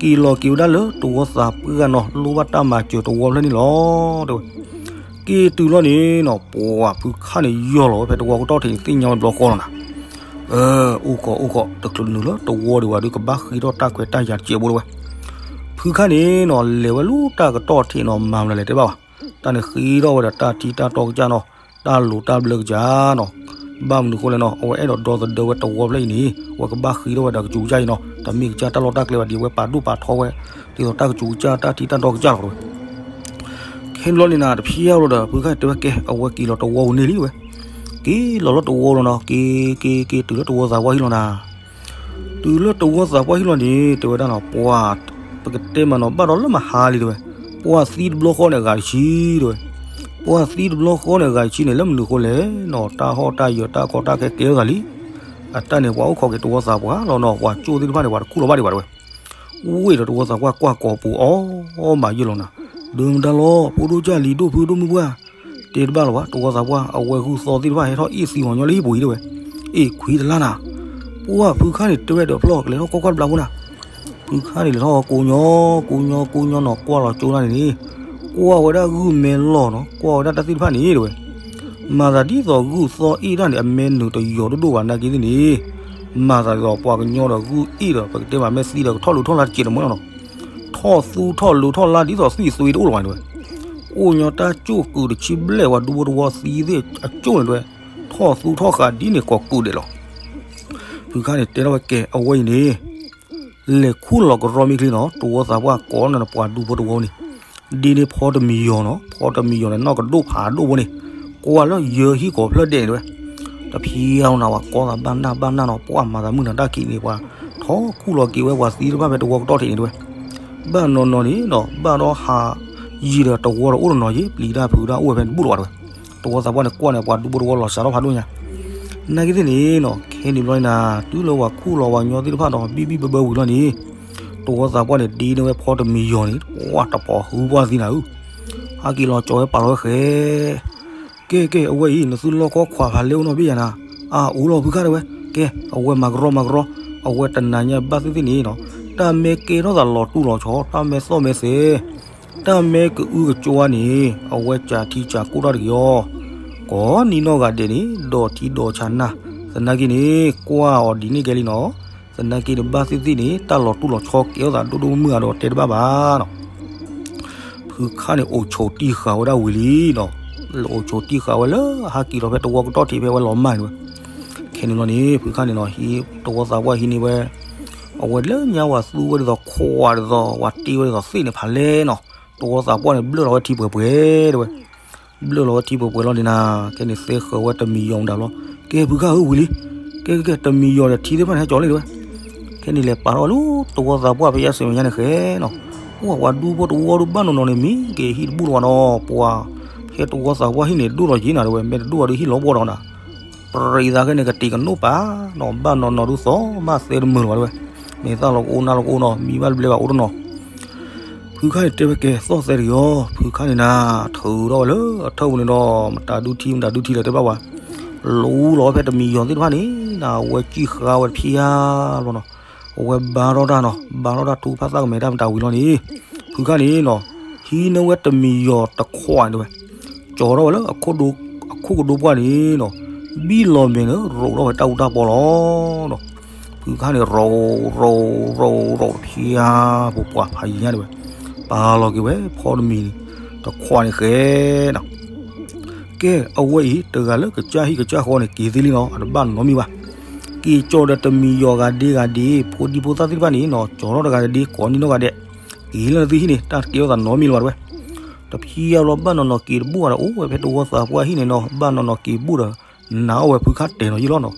က့ၤလီၤက့ၤဝဲဒၣ်လၢတဝီသးပှၢ်နီၤ လိၣ်ဘၣ်တၢ်မၤစၢၤတဝီဖျၢၣ်န့ၣ်လီၤ တဲဝဲ, က့ၤတုၤလီၤန့ၣ်နီၤ ပှၤဖုခၣ်န့ၣ်ယီၢ်လီၤဝဲဖဲတဝီကတီၢ်ထံးန့ၣ် သ့ၣ်ညါဝဲတဘျီဃီလီၤနၤ အိၣ်ခိးအိၣ်ခိး တချုးနုာ်လၢတဝီဒံးဘၣ်ဒီး ကဘၣ်ဃ့ထီၣ်တၢ်ခွဲးတၢ်ယာ်တစဲးဖိတဲဝဲ, ဖုခၣ်န့ၣ်နီၤ လဲၤဝဲလၢတၢ်ကတီၢ်ထံးနီၤ မၤမနုၤလဲၣ်တဲဘၣ်ဘၣ်, တၢ်န့ၣ်ဃ့ထီၣ်ဝဲဒီးတၢ်ထံတၢ်တီကစၢ်နီၤ, တၢ်လိၤတၢ်ဘျၢကစၢ်နီၤ, ဘၣ်မနုၤဃိလဲၣ်နီၤ အဝဲအဲၣ်ဒိးဒီသဒၢဝဲတဝီဖျၢၣ်အံၤန့ၣ် အဝဲကဘၣ်ဃ့ထီၣ်ဝဲဒီးကစူၤကစၢ်အံၤနီၤ တမ့ၢ်ကစၢ်တၢ်လီၢ်တၢ်ကျဲဘၣ်ဒံး အဝဲပာ်ဒိၣ်ပာ်ထီဝဲ ဒ်သိးတၢ်ကစူၤကစၢ်တၢ်ထံတၢ်တီကစၢ်လီၤတဲဝဲ ခဲန့ၣ်ဘျီန့ၣ်နၤ တဖျါဘျီဒီး ဖုခၣ်န့ၣ်တဲဝဲကဲ အဝဲက့ၤလီၤတဝီပူၤန့ၣ်လံဝဲ, က့ၤလီၤလၢတဝီလီၤနီၤ က့ၤက့ၤက့ၤတုၤလၢတဝီသးပှၢ်ဟံၣ်လီၤနၤ, တုၤလၢတဝီသးပှၢ်ဟံၣ်လီၤန့ၣ် တဲဝဲဒၣ်နီၤ ပှၤ ပကတဲမးနီၤ ဘၣ်ဒီးလၢမဟါလံတဲဝဲ, ပှၤသံတဘျီဃီန့ၣ် အဂၤတဆံတဲဝဲ, ပှၤသံတဘျီဃီန့ၣ် အဂၤတဆံန့ၣ် လၢမနုၤဃိလဲၣ်နီၤ တၢ်ဟီၣ်တၢ်ယၢၤတၢ်ကီတၢ်ခဲကဲထီၣ်သးလံ, အတၢ်န့ၣ် ပှၤအိၣ်ခိးက့ၤတဝီသးပှၢ်လီၤနီၤ ပှၤကၠိၣ်သ့ၣ်တဖၣ်န့ၣ် ပှၤတခူၣ်လီၤဘၣ်ဒံးဘၣ်တဲဝဲ ဝ့ၢ်ဒီးတဝီသးပှၢ်ကွၢ်ကိးပူၤအီၣ် မၤယဲၢ်လီၤနၤ, ဒုးမတၤလီၤ ဖိဒိၣ်ကၢ်လံၤဒိၣ်ဖုဒိၣ်မုၣ်ပှၢ်, တဲတဘၣ်လီၤဘၣ် တဝီသးပှၢ် အဝဲဂုၢ်သီသ့ၣ်တဖၣ်ဟဲထီၣ်အ့ၣ်သံအီၤညီလၢဟံၣ်ပူၤအံၤတဲဝဲ, အ့ၣ်ခွံတလါနၤ, ပှၤဖုခၣ်န့ၣ်တဲဝဲဒီးဖျီၣ်ကလဲၤထီၣ်ကွၢ်ကွၢ်တဘျီဖိနၤ, ဖုခၣ်န့ၣ်လဲၤထီၣ်ကိညီ ကိညီကိညီနီၤ ကွၢ်လီၤကၠိနၤန့ၣ်န့ၣ်, ကွၢ်ဝဲဒၣ်ဂုၢ်မဲလီၢ်နီၤ ကွၢ်ဝဲဒၣ်တၢ်သ့ၣ်တဖၣ်န့ၣ်တဲဝဲ မၤသးဒ်သိးဂုၢ်သီအ့ၣ်တၢ်န့ၣ် အမဲနုာ်တယီၤဒိၣ်ဒိၣ်ဘၣ်နာ်က့သ့ၣ်န့ၣ်, မၤသးဒ်သိးပှၤကညီဒီးဂုၢ်အ့ၣ်ဒီး ပကတဲမးမ့ၢ်သံဒီးကထီၣ်လူၤထီၣ်လါတစဲးတမီၢ်နီၤ, ထီၣ်သူထီၣ်လိၤထီၣ်လါဒ်သိးသွံၣ်သွံတအိၣ်လၢၤဘၣ်န့ၣ်တဲဝဲ, အိၣ်ညီတၢ်ကၠိၣ်ကုာ်တဆံဘျဲၣ်ဝဲဒူဖိတဝီသံသ့ၣ်အကၠိၣ်န့ၣ်တဲဝဲ, ထီၣ်သူထီၣ်ဃာ်ဒ်န့ၣ်ကိးကုာ်ဒဲးလီၤ. ဖုခၣ်န့ၣ်တဲထီၣ်ဝဲကဲအဝဲအံၤန့ၣ် လဲၤခူၣ်လီၤကရီမ့ၢ်ချ့နီၤ တဝီသးပှၢ်ကိးန့ၣ်ပှၤဒူဖိတဝီန့ၣ်, ဒ်န့ၣ်ဖီတမံၤယီၤနီၤ ဖီတမံၤယီၤန့ၣ် နီၢ်ကဒိၣ်ဖးဒိၣ်ဖိန့ၣ်, ကွၢ်လၢယၢဟံၣ်ကိးဖျၢၣ်ဒဲးန့ၣ်တဲဝဲ, တဖံးအီနၤ ပှၤကိးသးဘၣ်နၢ်ဘၣ်နၢ်နီၤ ပှၤမၤသးမုၢ်နၤတၢ်ခံးန့ၣ် ပှၤထီၣ်ခူၣ်လီၤက့ၤဝဲပှၤသံတဖၣ်ဖဲတဝီကတီၢ်ထံးန့ၣ်တဲဝဲ, ဘၣ်နီၢ်နီၢ်န့ၣ်နီၤ ဘၣ်ဒီးဟးယံာ်ဒီးတဝီဒီးအိၣ်တနီၤယံာ် ပျံၤတၢ်ဖုးတၢ်အိၣ်ဝဲဖဲန့ၣ်တဘူၣ်လီၤဘၣ်တဲဝဲ, တဝီသးပှၢ်န့ၣ်ကွၢ်န့ၣ် ပှၤဒူဖိတဝီလီၤစးထီၣ်ဖးဒိၣ်ညါ နာ်က့သ့ၣ်န့ၣ်နီၤ ခဲန့ၣ်ဘျီန့ၣ်နၤ တုၤလၢပှၤခူၣ်လီၤပှၤကညီသ့ၣ်တဖၣ်ဒီး ဘံၣ်ဘံၣ်ဘၢဘၢဝံၤလီၤန့ၣ်, တဝီသးပှၢ်န့ၣ် ဒ်န့ၢ်ဝဲဖီတမံၤယီၤန့ၣ် ပှၤတပိာ်ဟုပှၢ်သံနၤဧၢ, ဟဲက့ၤလီၤကၠီၤဝဲပာ်လီၤဝဲဃဲ, ကဲကဲ အဝဲအံၤ နသုလီၢ်ခီခွးဖးလဲအိၣ်နီတဘ့ၣ်ယၤနၤ, အအိၣ်လီၤဖုခၣ်တဲဝဲ, ကဲ အဝဲမၤကရီမၤကရီ, အဝဲတနၤညါဘၣ်သ့ၣ်သ့ၣ်န့ၣ်နီၤ, တၢ်မ့ၢ်ကဲထီၣ်သးလီၤတူၢ်လီၤဆီ တၢ်မ့ၢ်သီၣ်မ့ၢ်သဲ တၢ်မ့ၢ်ကအုကကွါန့ၣ် အဝဲစးထံစးကိၢ်တၢ်တဂ့ၤအီၤ, ကိးနံၤနီၢ်ဂၤဒဲးန့ၣ် ဒီးထံဒီးဆးနၢ်, သနာ်က့န့ၣ် ကွၢ်အီၤဒ်န့ၣ်ကဲလံနီၤ, သနာ်က့န့ၣ် ဘၣ်သ့ၣ်သ့ၣ်န့ၣ် တၢ်လီၤတူၢ်လီၤဆီကဲထီၣ်သးဒိၣ်ဒိၣ်မုၢ်မုၢ်အါဒီးတဲတဘၣ်ဘၣ်နီၤ. ဖုခၣ်န့ၣ်အိၣ်ဆိးတံၢ်ဃာ်ဝဲဒၣ်ဝံၤလံနီၤ, လၢအိၣ်ဆိးတံၢ်ဃာ်ဝဲလၢဟးက့ၤလီၤဖဲတဝီကတီၢ်ထံးဖဲဝဲလီၤမၢ်န့ၣ်ဝဲ, ခဲန့ၣ်လီၤန့ၣ် ဖုခၣ်န့ၣ်နီၤ ဟံးတဝီသးပှၢ်ဟံးန့ၢ်ဝဲ, အဝဲလၢညါဝဲသူဝဲဒ်သိးခွါဒ်သိး ဝဲတ့ဝဲဒ်သိးသ့ၣ်န့ၣ်ဖးလဲနီၤ, တဝီသးပှၢ်န့ၣ် ဘျၢၣ်လီၤဝဲထံပှဲၤပှဲၤတဲဝဲ, ဘျၢၣ်လီၤဝဲထံပှဲၤပှဲၤလီၤန့ၣ်နၤ, ခဲန့ၣ်သဲဃၢၤဝဲတမံၤယီၤမတၤဘျီ, ကဲဖုခါဧၢဝံၤလံ, ကဲကဲကဲ တမံၤယီၤဒီးထံသ့ၣ်တဖၣ်န့ၣ် ဟဲကၠီၤလံတဲဝဲ, ခဲန့ၣ်လဲၤပာ်ထီၣ်ဝဲလၢတဝီသးပှၢ်ဖဲယါစဲးမဲာ်ညါန့ၣ်ဃဲနီၤ, အိၣ်ဝဲပှၤဒူဖိတဝီဒုးဘၣ်နီၢ်နီၢ်န့ၣ် မံက့ၤဟံၣ်တဘူၣ်လီၤဝဲနီၤ, ပှၤ ဖဲတဝီသးပှၢ်ဟံၣ်န့ၣ် ဒိၣ်ထီၣ်ယံၤနၤတဲဝဲ, မ့ၢ်တဒိၣ်ဝဲဒုးဟံၣ်လီၤဘီၣ်ဒီးနၤ ပရံးသးခဲန့ၣ် ကတံၤကနိၣ်ပာ်နီၤ, ဘၣ်နီၢ်နီၢ်ဒုးသီၣ်မးသဲတမုာ်လီၤဘၣ်တဲဝဲ, မ့ၢ်သၣ်လီၤကအိၣ်နၢ်လီၤကအိၣ်နီၤ, မံဘၣ်တဘျဲဘၣ်အိၣ်တနီၤ, ဖုခါန့ၣ်တဲဝဲကဲသီၣ်သဲတဂ့ၤအီၤ, ဖုခါန့ၣ်နၤ ထုးထီၣ်ဝဲလၢအထၢၣ်ပူၤန့ၣ်ဒီး မတၤဒုးထံမတၤဒုးထံလၢၤတဘၣ်ဝဲ, လူလီၤဝဲဖဲတမံၤယီၤသ့ၣ်တဖၣ်န့ၣ် နဝဲစံၣ်ဃါဝဲတဖျါလီၤနီၤ, အဝဲဘါထီၣ်တၢ်နီၤ, ဘါထီၣ်တၢ်ထူဖးသၣ်ကမဲာ်တၢ်မတၤဝံၤလီၤန့ၣ်, ဖုခါန့ၣ်နီၤ ဟံးန့ၢ်ဝဲတမံၤယီၤတခွးန့ၣ်တဲဝဲ, ကၠီၤထီၣ်ဝဲလၢ အခိၣ်ကဒိပှၢ်န့ၣ်နီၤ, ဘံၣ်လီၤမဲာ်န့ၣ် ရိးထီၣ်ဝဲတၢ်အူတၢ်ပီလီၤနီၤ, ဖုခါန့ၣ်ရိးရိးရိးရိးတဖျါဖိပှၢ်ဖးယံၤညါတဲဝဲ, ပာ်လီၤက့ၤဝဲဖီတမံၤတခွးန့ၣ်ဃဲနီၤ ကဲအဝဲအံၤ တဂၤလၢကစၢ်ဟံၣ်ကစၢ်ဃီန့ၣ် က့ၤသ့လံနီၤ, အတဘၣ်နီတမံၤဘၣ်, က့ၤကၠီၤဒီးတမံၤယီၤဂၤဒ့ဂၤဒ့, ဖိဒံဖိသၣ်သ့ၣ်တဖၣ်န့ၣ်နီၤ ကၠီၤထီၣ်တဂၤတဒ့ ကိးနံၣ်နီၢ်ဂၤဒဲး, က့ၤလၢနသုဟံၣ်န့ၣ် တၢ်တကဲထီၣ်သးနီတမံၤလၢၤဘၣ်တဲဝဲ, တဖျါလီၤဘၣ်နီၢ်နီၢ်က့ၤတဘူၣ်ဘၣ်ဒီး အိၣ်ဝဲဖဲတဝီသးပှၢ်ဟံၣ်န့ၣ်နီၤ ဘၣ်နီၢ်နီၢ်က့ၤဘူၣ်ဒီး နာ်အီၤဝဲဖုခါတဲာ်နီၤယ့ၢ်လီၤနီၤ,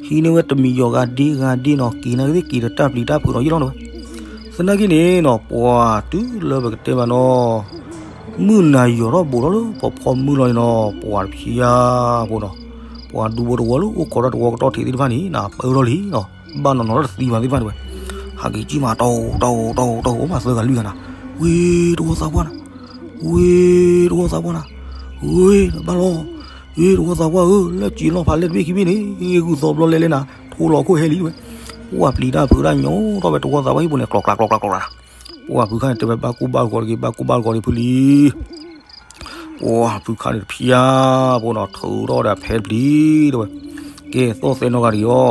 ဟံးန့ၢ်ဝဲတမံၤယီၤဂၤဒ့ဂၤဒ့နီၤ က့ၤနာ်က့ၤသ့ၣ်က့ၤဒီးတၢ်ပျံၤတၢ်ဖုးနီၤယ့ၢ်လီၤတဲဝဲ, သနာ်က့န့ၣ်နီၤ ပှၤတုၤလၢပကတဲဘၣ်နီၤ မုၢ်နၤယီၤထီၣ်ဘူးထီၣ်လၢပီၤဖီမုၢ်လီၤန့ၣ်နီၤ ပှၤတဖျါဖိနီၤ, ပှၤဒူဖိတဝီလၢအိၣ်ခိးတၢ်တဝီကတီၢ်ထံးသ့ၣ်တဖၣ်န့ၣ် နပၢထီၣ်လံနီၤ, ဘၣ်နီၢ်နီၢ်လၢတသံဘၣ်သ့ၣ်တဖၣ်န့ၣ်ဝဲ, ဟးက့ၤကံၣ်မး တီတီတီတီ အိၣ်မးသၢဂၤလွံၢ်ဂၤနၤ, ဝ့ၢ်တဝီသးပှၢ်နၤ, ဝ့ၢ်တဝီသးပှၢ်နၤ, ဝ့ၢ်ဘၣ်လီၤ, ဝ့ၢ်တဝီသးပှၢ်ဧၢ လၢစံာ်လီၤဖးလဲၣ်တဘ့ၣ်ခံဘ့ၣ်န့ၣ် ဂုၢ်သီဘျီလဲၣ်လဲၣ်နၤ ထိလီၤခိၣ်ဟဲလံတဲဝဲ, ပှၤပျံၤတၢ်ဖုးတၢ်ညီထီၣ်ဝဲတဝီသးပှၢ်ဟံၣ်ပူၤန့ၣ် ကျီကျါကျီကျါကျီကျါ ပှၤဖုခါန့ၣ်တဲဝဲ ဘၣ်ကိၢ်ဘၣ်ဂီၤတဂ့ၤ ဘၣ်ကိၢ်ဘၣ်ဂီၤတဂ့ၤဖုလံ, ပှၤဖုခါန့ၣ်တဖျါဖိနီၤ ထုးထီၣ်ဒီးဖဲတပျံၤတဲဝဲ, ကဲသီၣ်သဲနီၢ်ဂၤတဂ့ၤအီၤ,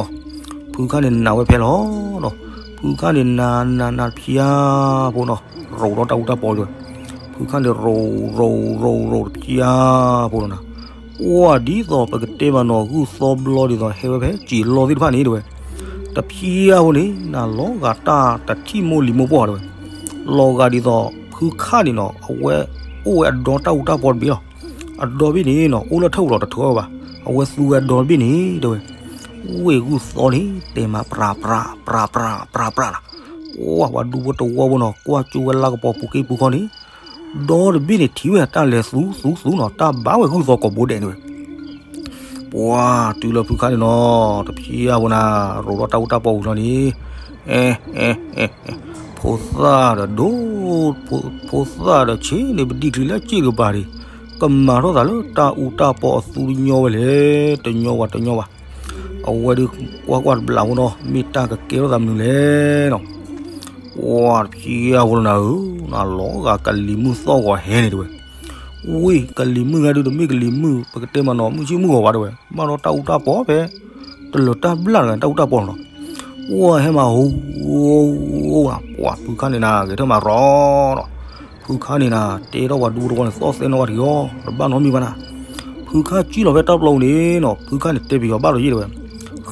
ဖုခါန့ၣ်နာ်ဝဲဖဲလီၤနီၤ, ဖုခါန့ၣ်နာ်နာ်နာ်တဖျါဖိနီၤ ရိးထီၣ်တၢ်အူတၢ်ပီလံတဲဝဲ, ဖုခါန့ၣ်ရိးရိးရိးရိးတဖျါဖိနီၤနၤ, ပှၤဒ်သိးပကတဲဘၣ်နီၤ ဂုၢ်သီဘျီဒ်သိးဟဲဝဲဖဲစံာ်လီၤသ့ၣ်တဖၣ်န့ၣ်တဲဝဲ, တဖျါဖိန့ၣ် နလီၤဂာ်တၢ်တထံၣ်မိၢ်လံၤမိၢ်ပှၢ်တဲဝဲ, လီၤဂာ်ဒ်သိး ဖုခါန့ၣ်နီၤ အဝဲအိၣ်ဝဲအဒီတၢ်အူတၢ်ပီတဘ့ၣ်လီၤ, အဒီဘ့ၣ်န့ၣ်နီၤ အိၣ်လၢထၢၣ်ပူၤလီၤတထုးဘၣ်, အဝဲသူဝဲအဒီတဘ့ၣ်န့ၣ်တဲဝဲ, ဝ့ၢ်ဂုၢ်သီန့ၣ် တဲမးပြးပြးပြးပြးပြးပြးနၤ, ပှၤပှၤဒူဖိတဝီဖိနီၤ ကွၢ်ကၠိဝဲလၢကပီၤပူၤက့ၢ်ပူၤခီန့ၣ် ဒီတဘ့ၣ်န့ၣ်ထံၣ်ဝဲတၢ်လဲၤသူသူသူနီၤ တၢ်ဘၣ်ဝဲဂုၢ်သီကိးဘိဒဲးန့ၣ်ဝဲ, ပှၤတုၤလၢဖုခါန့ၣ်နီၤ တဖျါဖိနၤ ရိးထီၣ်တၢ်အူတၢ်ပီဝံၤလီၤန့ၣ်, အဲ အဲ အဲ အဲ ဖိသၣ်ဒီးဒိၣ်, ဖိသၣ်ဒီးဆ့န့ၣ် ပဒံၣ်ချံလၢစ့ၣ်ကပၤန့ၣ် ကမၤထီၣ်သးလၢတၢ်အူတၢ်ပီအသူတညီဝဲလဲၣ်, တညီဝဲတညီဝဲ, အဝဲဒုးကွၢ်ကွၢ်တဘျီဖိနီၤ မ့ၢ်တၢ်ကကဲထီၣ်သးမနုၤလဲၣ်နီၤ ပှၤတဖျါဖိလီၤနၤဧၢ, နလီၤဂာ်ကလံၤမုၢ်သီၣ်ဂီၤဟဲန့ၣ်တဲဝဲ, ဝ့ၢ်ကလံၤမုၢ်ဂၤဒုးတမ့ၢ်ကလံၤမုၢ် ပကတဲမးနီၤ မုၢ်ဆ့ၣ်မုၢ်ဂီၤဘၣ်တဲဝဲ, မ့ၢ်ဒီးတၢ်အူတၢ်ပီဖဲ တလၢာ်တၢ်ဘျၣ်တဂၤ တၢ်အူတၢ်ပီနီၤ, ပှၤဟဲမးဟိ ပှၤဖုခါန့ၣ်နၤ ဂဲၤထၢၣ်မးရီနီၤ, ဖုခါန့ၣ်နၤ တဲထီၣ်ပှၤဒူဖိတဝီန့ၣ် သီၣ်သဲနီၢ်ဂၤတဂ့ၤအီၤ တဘၣ်နီတမံၤဘၣ်နၤ, ဖုခါကံၣ်လီၤဖဲတၢ်ပျီပူၤန့ၣ်နီၤ ဖုခါန့ၣ်တဲပယီၤဘၣ်လီၤယ့ၣ်တဲဝဲ,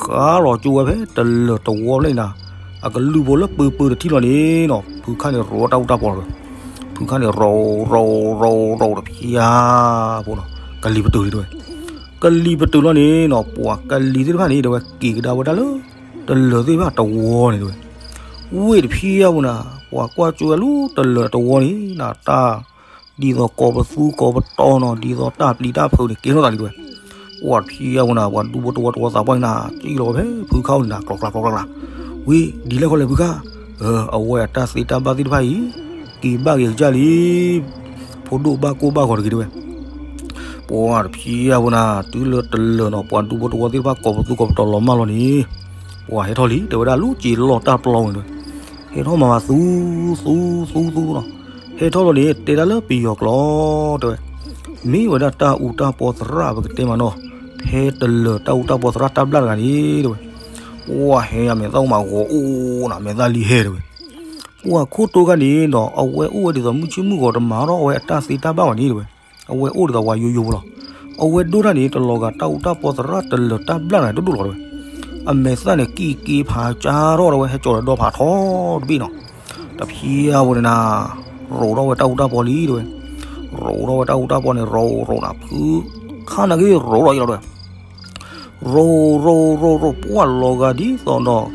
ဃါလီၤကၠိဝဲဖဲတလၢာ်တဝီဖျၢၣ်န့ၣ်နၤ, အကလုၢ်ဖိလၢပၢပၢတထံၣ်လီၤန့ၣ်နီၤ ဖုခါန့ၣ်ရိးထီၣ်တၢ်အူတၢ်ပီလီၤ, ဖုခါန့ၣ်ရိးရိးရိးရိးတဖျါဖိနီၤ ကလံၤပတုာ်လံတဲဝဲ, ကလံၤပတုာ်လီၤန့ၣ်နီၤ ပှၤကလံၤသ့ၣ်တဖၣ်န့ၣ်တဲဝဲ က့ၤကဒါဝဲဒၣ်လၢ တလၢာ်သ့ၣ်တဖၣ်တဝီန့ၣ်တဲဝဲ, ဝ့ၢ်တဖျါဖိနၤ ပှၤကွၢ်ကၠိဝဲလၢတလၢာ်တဝီန့ၣ်နၤ တၢ် ဒ်သိးကိးပသူကိးပတီၤနီၤ ဒ်သိးတၢ်ပျံၤတၢ်ဖုးန့ၣ် ကဲထီၣ်သးလံတဲဝဲ, ပှၤတဖျါဖိနၤ ပှၤဒူဖိတဝီတဝီသးပှၢ်န့ၣ်နၤ ကံၣ်လီၤဖဲဖုခါအအိၣ်န့ၣ်နၤ ကျီကျါကျီကျါကျါ, ဝ့ၢ်ဒ်လဲၣ်ခီလဲၣ်ဖုခါ, အဝဲအတၢ်သ့တၢ်ဘၣ်သ့ၣ်တဖၣ်အံၤ က့ၤဘၣ်က့ၤကစၢ်လံ ဖိဒိၣ်ဘၣ်ကိၢ်ဘၣ်ဂီၤတဂ့ၤတဲဝဲ, ပှၤတဖျါဖိနၤ တုၤလၢတလၢာ်နီၤ ပှၤဒူဖိတဝီသ့ၣ်တဖၣ်ကိးပသူကိးပတီၤလီၤမၢ်လီၤန့ၣ်, ပှၤဟဲထီၣ်လံ တဲဝဲဒၣ်လၢစ့လီၤတၢ်ပျီဝဲန့ၣ်တဲဝဲ, ဟဲထီၣ်မၤမၤသူ သူ သူ သူနီၤ, ဟဲထီၣ်လီၤန့ၣ် တဲဒၣ်လၢပယီၤကျိာ်တဲဝဲ, မ့ၢ်ဝဲဒၣ်တၢ်အူတၢ်ပီသရၣ်ပကတဲမးနီၤ, ဖဲတလၢာ်တၢ်အူတၢ်ပီသရၣ်တၢ်ဘျၣ်တဂၤန့ၣ်တဲဝဲ, ပှၤဟဲအမဲာ်သၣ်အိၣ်မးဂီၤအိၣ်နီၤ အမဲာ်သၣ်လံဟဲတဲဝဲ ပှၤခိၣ်တိခါန့ၣ်နီၤ အဝဲအိၣ်ဝဲဒ်သိးမုၢ်ဆ့ၣ်မုၢ်ဂီၤတမၤထီၣ်အဝဲအတၢ်သ့တၢ်ဘၣ်ဘၣ်န့ၣ်တဲဝဲ, အဝဲအိၣ်ဒ်သိးပှၤယိယိဖိလီၤ, အဝဲဒိၣ်တၢ်န့ၣ် တလီၤဂာ်တၢ်အူတၢ်ပီသရၣ်တလၢာ်တၢ်ဘျၣ်တဂၤန့ၣ်တဒိၣ်လီၤတဲဝဲ, အမဲာ်သၣ်န့ၣ်ကံၣ်က့ဖးကၠါထီၣ်တဲဝဲ ဟဲကၠီၤဒီးဒီဖးထီတဘ့ၣ်နီၤ, တဖျါဖိန့ၣ်နၤ ရိးထီၣ်ဝဲတၢ်အူတၢ်ပီလံတဲဝဲ, ရိးထီၣ်ဝဲတၢ်အူတၢ်ပီန့ၣ် ရိးရိးနၤ ဖုခါန့ၣ်က့ၤရိးထီၣ်အံၤလီၤတဲဝဲ, ရိးရိးရိးရိး ပှၢ်လီၤဂာ်ဒ်သိးဒီး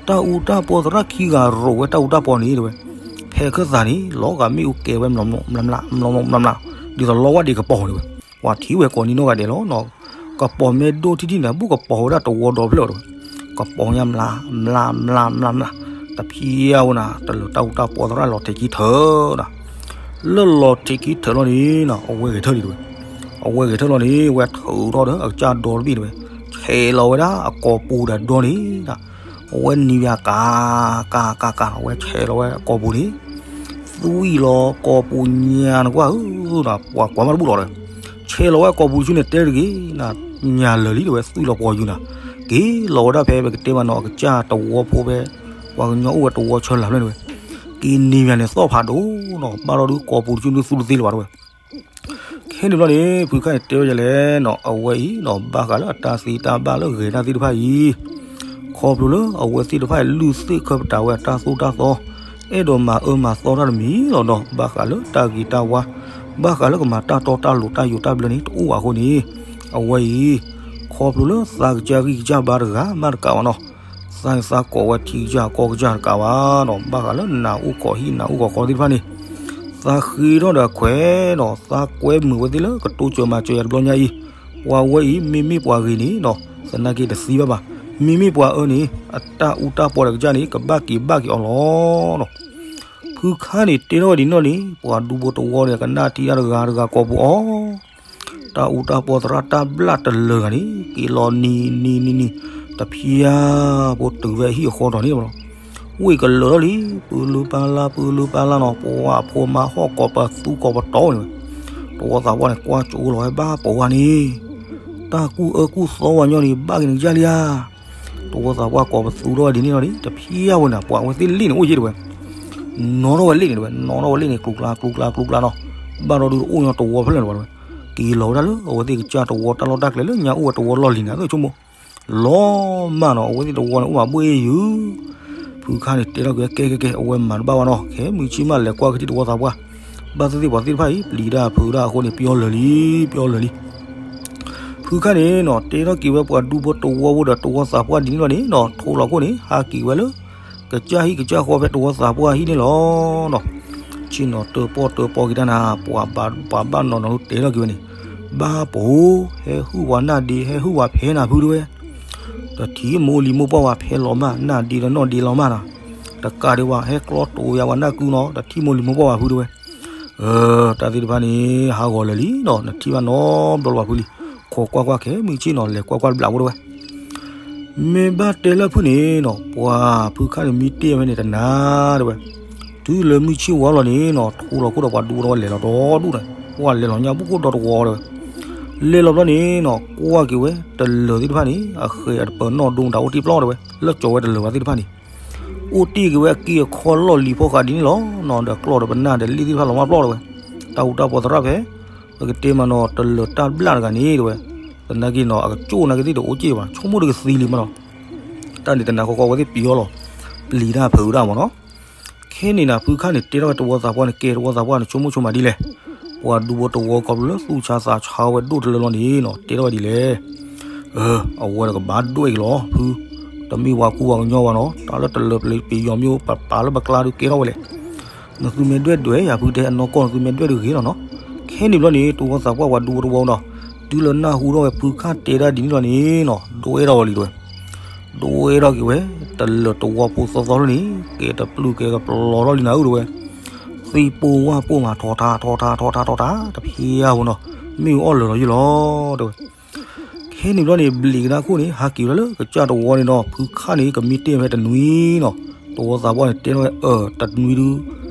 တၢ်အူတၢ်ပီသရၣ်ခံဂၤရိးဝဲတၢ်အူတၢ်ပီန့ၣ်တဲဝဲ, ဖဲခၢၣ်သးန့ၣ် လီၤဂာ်မ့ၣ်အူကဲဝဲ မျးမျးမျးမျးမျးမျး, ဒ်သိးလီဝဲဒံးကပီၤတဲဝဲ, ပှၤထံၣ်ဝဲကိးနံၤနီၢ်ဂၤဒဲးလီၤနီၤ, ကပီၤမ့ၢ်ဒိၣ်ထံထံန့ၣ် ဘူးကပီၤဝဲဒၣ်တဝီဒီဖျၢၣ်တဲဝဲ, ကပီၤညါမျးမျးမျးမျး, တဖျါဝဲနၤ တလၢာ်တၢ်အူတၢ်ပီသရၣ်လီၤထဲးခံထၢၣ် လၢလီၤထဲးခံထၢၣ်လီၤန့ၣ်နီၤ အဝဲဂဲၤထၢၣ်လံတဲဝဲ, အဝဲဂဲၤထၢၣ်လီၤန့ၣ် ဝဲထုးထီၣ်ဒီးအကစၢ်ဒီတဘ့ၣ်တဲဝဲ, ဆဲးလီၤဝဲဒၣ်အကိာ်ပူၤဒီးဒီန့ၣ်, အဝဲနံၤဘၣ်ကးကးကးကး အဝဲဆဲးလီၤဝဲအကိာ်ပူၤန့ၣ်, သွံၣ်လီၤကိာ်ပူၤညါနကွၢ်ဧၢ, ပှၤကွၢ်မးတဘူၣ်လီၤဒီး, ဆဲးလီၤဝဲအကိာ်ပူၤဆူန့ၣ်တဲတဂ့ၤနၤ, ညါလၢာ်လံတဲဝဲ သွံၣ်လီၤပှီၤယုၤနၤ, က့ၤလီၤဝဲဒၣ်ဖဲပကတဲမးနီၤ အကစၢ်တဝီဖိဖဲ ပှၤကညီအိၣ်ဝဲတဝီဆၢလၢ်ဖျၢၣ်န့ၣ်ဝဲ, က့ၤနံၤဘၣ်န့ၣ်သီၣ်ဖးဒိၣ်နီၤ ဘၣ်ဒီးဒုးကိာ်ပူၤတဆူဒုးသူတသ့လၢၤဘၣ်တဲဝဲ ခဲန့ၣ်ဘျီန့ၣ် ဖုခါန့ၣ်တဲဝဲဒ်လဲၣ်နီၤ အဝဲအံၤနီၤ ဘၣ်ဃးလၢအတၢ်သ့တၢ်ဘၣ်လၢဂဲၤတၢ်သ့ၣ်တဖၣ်အံၤ, ခီဖျိလၢအဝဲသ့ၣ်တဖၣ်အံၤ လုၢ်သ့ၣ်ခၢပတာ်ဝဲအတၢ်သိၣ်တၢ်သီ, အဲၣ်ဒိးမၤအၢမၤသီတၢ်တမံၤလီၤဒီး ဘၣ်ဃးလၢတၢ်ဂ့ၤတၢ်ဝါ, ဘၣ်ဃးလၢကမၤတၢ်တီတၢ်လိၤတၢ်ယိးတၢ်ဘျၢန့ၣ် တအိၣ်ဘၣ်အဃိန့ၣ်, အဝဲအံၤ ခီဖျိလၢသးကစၢ်ဂံၢ်ကစၢ်ဘါတဂၤမးတကးဘၣ်နီၤ, သးန့ၣ်သးကိးဝဲထံကစၢ်ကီၢ်ကစၢ်တကးဘၣ်နီၤ ဘၣ်ဃးလၢနၤအိၣ်ခိးဟံၣ်နၤအိၣ်ခိးဃီသ့ၣ်တဖၣ်န့ၣ်, သးဃ့ထီၣ်ဒီးအခွဲးနီၤ သးကွဲမုာ်ဝဲသ့ၣ်လၢကတိစၢၤမၤစၢၤယၤတဘျီညါအံၤ, ပှၤဝဲအံၤ မ့မ့ၢ်ပှၤဂ့ၤန့ၣ်နီၤ သနာ်က့တသံဘၣ်ဘၣ်, မ့မ့ၢ်ပှၤအၢန့ၣ် အတၢ်အူတၢ်ပီဒီးကစၢ်န့ၣ် ကဘၣ်က့ၤဘၣ်က့ၤအီၤလီၤနီၤ. ဖုခါန့ၣ်တဲထီၣ်ဝဲဒ်နီၢ်န့ၣ် ပှၤဒူဖိတဝီန့ၣ် ကနၣ်ထံတၢ်တဂၤတဂၤကိာ်ပူၤအီၤ တၢ်အူတၢ်ပီသရၣ်တၢ်ဘျၣ်တလၢာ်ဂၤန့ၣ် က့ၤလီၤနံၤနံၤနံၤနံၤ, တဖျါဖိတုၤဝဲဟံၣ်အဃီဒီးန့ၣ်လီၤ, ဝ့ၢ်ကလၢာ်ထီၣ်လံ, ပၢလၢပၢလၢ ပၢလၢပၢလၢနီၤ, ပှၤဖိမါဟီၣ်ကိးပသူကိးပတီၢ်န့ၣ်ဝဲ, တဝီသးပှၢ်န့ၣ် ကွၢ်ကၠိလီၤဝဲဘၣ်ပဝါန့ၣ်, တၢ်ကူၣ်အၢကူၣ်သီဝဲညီန့ၣ် ဘၣ်က့ၤနကစၢ်လံဧါ တဝီသးပှၢ်ကိးပသူထီၣ်ဝဲဒ်န့ၣ်လီၤန့ၣ် တဖျါဝဲန့ၣ် ပှၤအဝဲသ့ၣ်လ့ၣ်န့ၣ်အိၣ်ယ့ၣ်တဲဝဲ, နီၣ်ထီၣ်ဝဲလ့ၣ်န့ၣ်တဲဝဲ နီၣ်ထီၣ်ဝဲလ့ၣ်န့ၣ် ကျူကျါကျူကျါကျူကျါနီၤ, ဘၣ်ဒီးဒုးတအိၣ်ညီတဝီဖဲလဲၣ်န့ၣ်ဝဲ, က့ၤလီၤဝဲဒၣ်လၢအဝဲသ့ၣ်ကစၢ်တဝီတၢ်လီၢ်တၢ်ကျဲလၢညါအိၣ်ဝဲတဝီလီၢ်လံၤန့ၣ် အသိးဆိကမိၣ် လီၤမၢ်နီၤ အဝဲသ့ၣ်တဝီန့ၣ် အိၣ်မးဘှ့ၣ်ယုၤ ဖုခါန့ၣ်တဲထီၣ်က့ၤဝဲ ကဲကဲကဲ အဝဲမၤတဘၣ်ဘၣ်နီၤ ခဲမုၢ်ဆ့ၣ်မးလဲၤကွၢ်က့ၤထံတဝီသးပှၢ်, ဘၣ်သ့ၣ်သ့ၣ်ပှၤသ့ၣ်တဖၣ်အံၤ ပျံၤတၢ်ဖုးတၢ်အဃိန့ၣ် ပျီလၢာ်လံ ပျီလၢာ်လံ. ဖုခါန့ၣ်နီၤ တဲထီၣ်က့ၤဝဲပှၤဒူဖိတဝီဖိဒီးတဝီသးပှၢ်ဒ်န့ၣ်လီၤန့ၣ်နီၤ ထိလီၤခိၣ်န့ၣ် ဟးက့ၤဝဲလၢ ကစၢ်ဟံၣ်ကစၢ်ဃီဖဲတဝီသးပှၢ်ဟံၣ်န့ၣ်လီၤနီၤ. ဆ့ၣ်နီၤတၢၣ်ပီၣ်တၢၣ်ပီက့ၤတၢ်နၤ ပှၤဘၣ်နီၤနီၤလၢတဲထီၣ်က့ၤဝဲန့ၣ် ဘၣ်ပိၤ ဟဲဟုၣ်ပှၤနၢ်ဒ့ ဟဲဟုၣ်ပှၤဖဲနၤဖုတဲဝဲ တထံၣ်မိၢ်လံၤမိၢ်ပှၢ်ဝဲဖဲလီၤမၢ် နၢ်ဒ့ဒီးနီၢ်ဒ့လီၤမၢ်နီၤ. တကးဒံးဘၣ် ဟဲကျီတိၤယၤပှၤနၢ်ကုနီၤ တထံၣ်မိၢ်လံၤမိၢ်ပှၢ်ဝဲဖုတဲဝဲ. တၢ်သ့ၣ်တဖၣ်န့ၣ် ဟးဂီၤလၢာ်လံနီၤ နထံၣ်ဘၣ်နီတဘျီလၢၤဘၣ်ဖုလံ. ခိးကွၢ်ကွၢ်ခဲမုၢ်ဆ့ၣ်နီၤ လဲၤကွၢ်ကွၢ်တဘျီဖိတဲဝဲ မ့ၢ်ဘၣ်တဲလၢဖုန့ၣ်နီၤ ပှၤဖုခါန့ၣ်မံတ့ၢ်ဝဲန့ၣ်တနၤတဲဝဲ. တုၤလၢမုၢ်ဆ့ၣ်ဝါလီၤန့ၣ်နီၤ ထိလီၤခိၣ်ဒီးပှၤဒူဖိတဝီလဲၤလီၤဒီဒူၣ်န့ၣ် ပှၤလဲၤလီၤညါဘူးခိၣ်ဒီတဝီတဲဝဲ. လဲၤလီၤဘျီန့ၣ်နီၤ ကွၢ်က့ၤဝဲတလၢာ်သ့ၣ်တဖၣ်န့ၣ် အဃဲၤအတပၢၤနီၣ်ဒိမတၤအိၣ်တ့ၢ်ပျီတဲဝဲ လၢကၠီၤဝဲတလၢာ်ဝဲသ့ၣ်တဖၣ်န့ၣ် အိၣ်တ့ၢ်က့ၤဝဲအက့အခီလီၢ်လံၤဖီဃးဒ်န့ၣ်လီၤနီၤ ဒီးကျီၢ်ဒီးပနၢ်ဒီးလ့ၣ်သ့ၣ်တဖၣ်လီၤမၢ်ပျီတဲဝဲ. တၢ်အူတၢ်ပီသရၣ်ဖဲ ပကတဲမးနီၤ တလၢာ်တၢ်ဘျၣ်တဂၤန့ၣ်တဲဝဲ သနာ်က့နီၤ အကကၠိၣ်နာ်က့သ့ၣ်တအိၣ်က့ၢ်ဘၣ် ဆိကမိၣ်တကသံလံမးနီၤ. တၢ်န့ၣ်တနၤဃီဃီအဝဲသ့ၣ်ပျီလီၤ ပျံၤတၢ်ဖုးတၢ်မးနီၤ. ခဲန့ၣ်နၤ ဖုခါန့ၣ်တဲထီၣ်ဝဲတဝီသးပှၢ်န့ၣ် ကဲတဝီသးပှၢ်န့ၣ် ဆိကမိၣ်ဆိကမးဒ်လဲၣ်. ပှၤဒူဖိတဝီခီဖျိလၢသူၣ်ဆါသးဆါဝဲဒိၣ်တလၢလီၤန့ၣ်နီၤ တဲထီၣ်ဝဲဒ်လဲၣ်. အဝဲတကဘၣ်ဒွဲၣ်က့ၤလီၤ ဖု တမ့ၢ်ပှၤကူပှၤကညီဘၣ်နီၤ တၢ်လၢတလၢာ်ပျံၤပယီၤမ့ၢ်အိၣ်ပပာ်လၢပကျါဒုးကဲထီၣ်ဝဲလဲၣ်. နသုမ့ၢ်ဒွဲၣ်ဒွဲၣ်ယၤဖုတဲအနီၢ်ကီၢ် နသုမ့ၢ်ဒွဲၣ်ဒုးဂ့ၤလီၤနီၤ. ခဲန့ၣ်ဘျီန့ၣ် တဝီသးပှၢ်ပှၤဒူဖိတဝီနီၤ တုၤလၢနၢ်ဟူထီၣ်ဝဲဖုခါတဲဒၣ်ဒ်န့ၣ်လီၤန့ၣ်နီၤ ဒွဲၣ်ထီၣ်ဝဲလံတဲဝဲ ဒွဲၣ်ထီၣ်က့ၤဝဲ တလၢာ်တဝီဖိသီသီလၢန့ၣ် ကဲတပျုၢ်ကဲကပျီၤထီၣ်လံနၤဧၢတဲဝဲ. သံၣ်ပိၢ်ဝၣ်ပိၢ်မးထီထါထီထါထီထါထီထါ တဖျါဖိနီၤ မ့ၣ်အူအီၣ်လၢာ်လီၤယုၢ်လီၤတဲဝဲ. ခဲန့ၣ်ဘျီန့ၣ် ဘျံးကဒါခိၣ်န့ၣ် ဟးက့ၤဝဲဒၣ်လၢကစၢ်တဝီန့ၣ်ဒီး ဖုခါန့ၣ် ကမံတ့ၢ်ဝဲတနွံနီၤ. တဝီသးပှၢ်န့ၣ် တဲထီၣ်ဝဲအၢ တနွံဒုး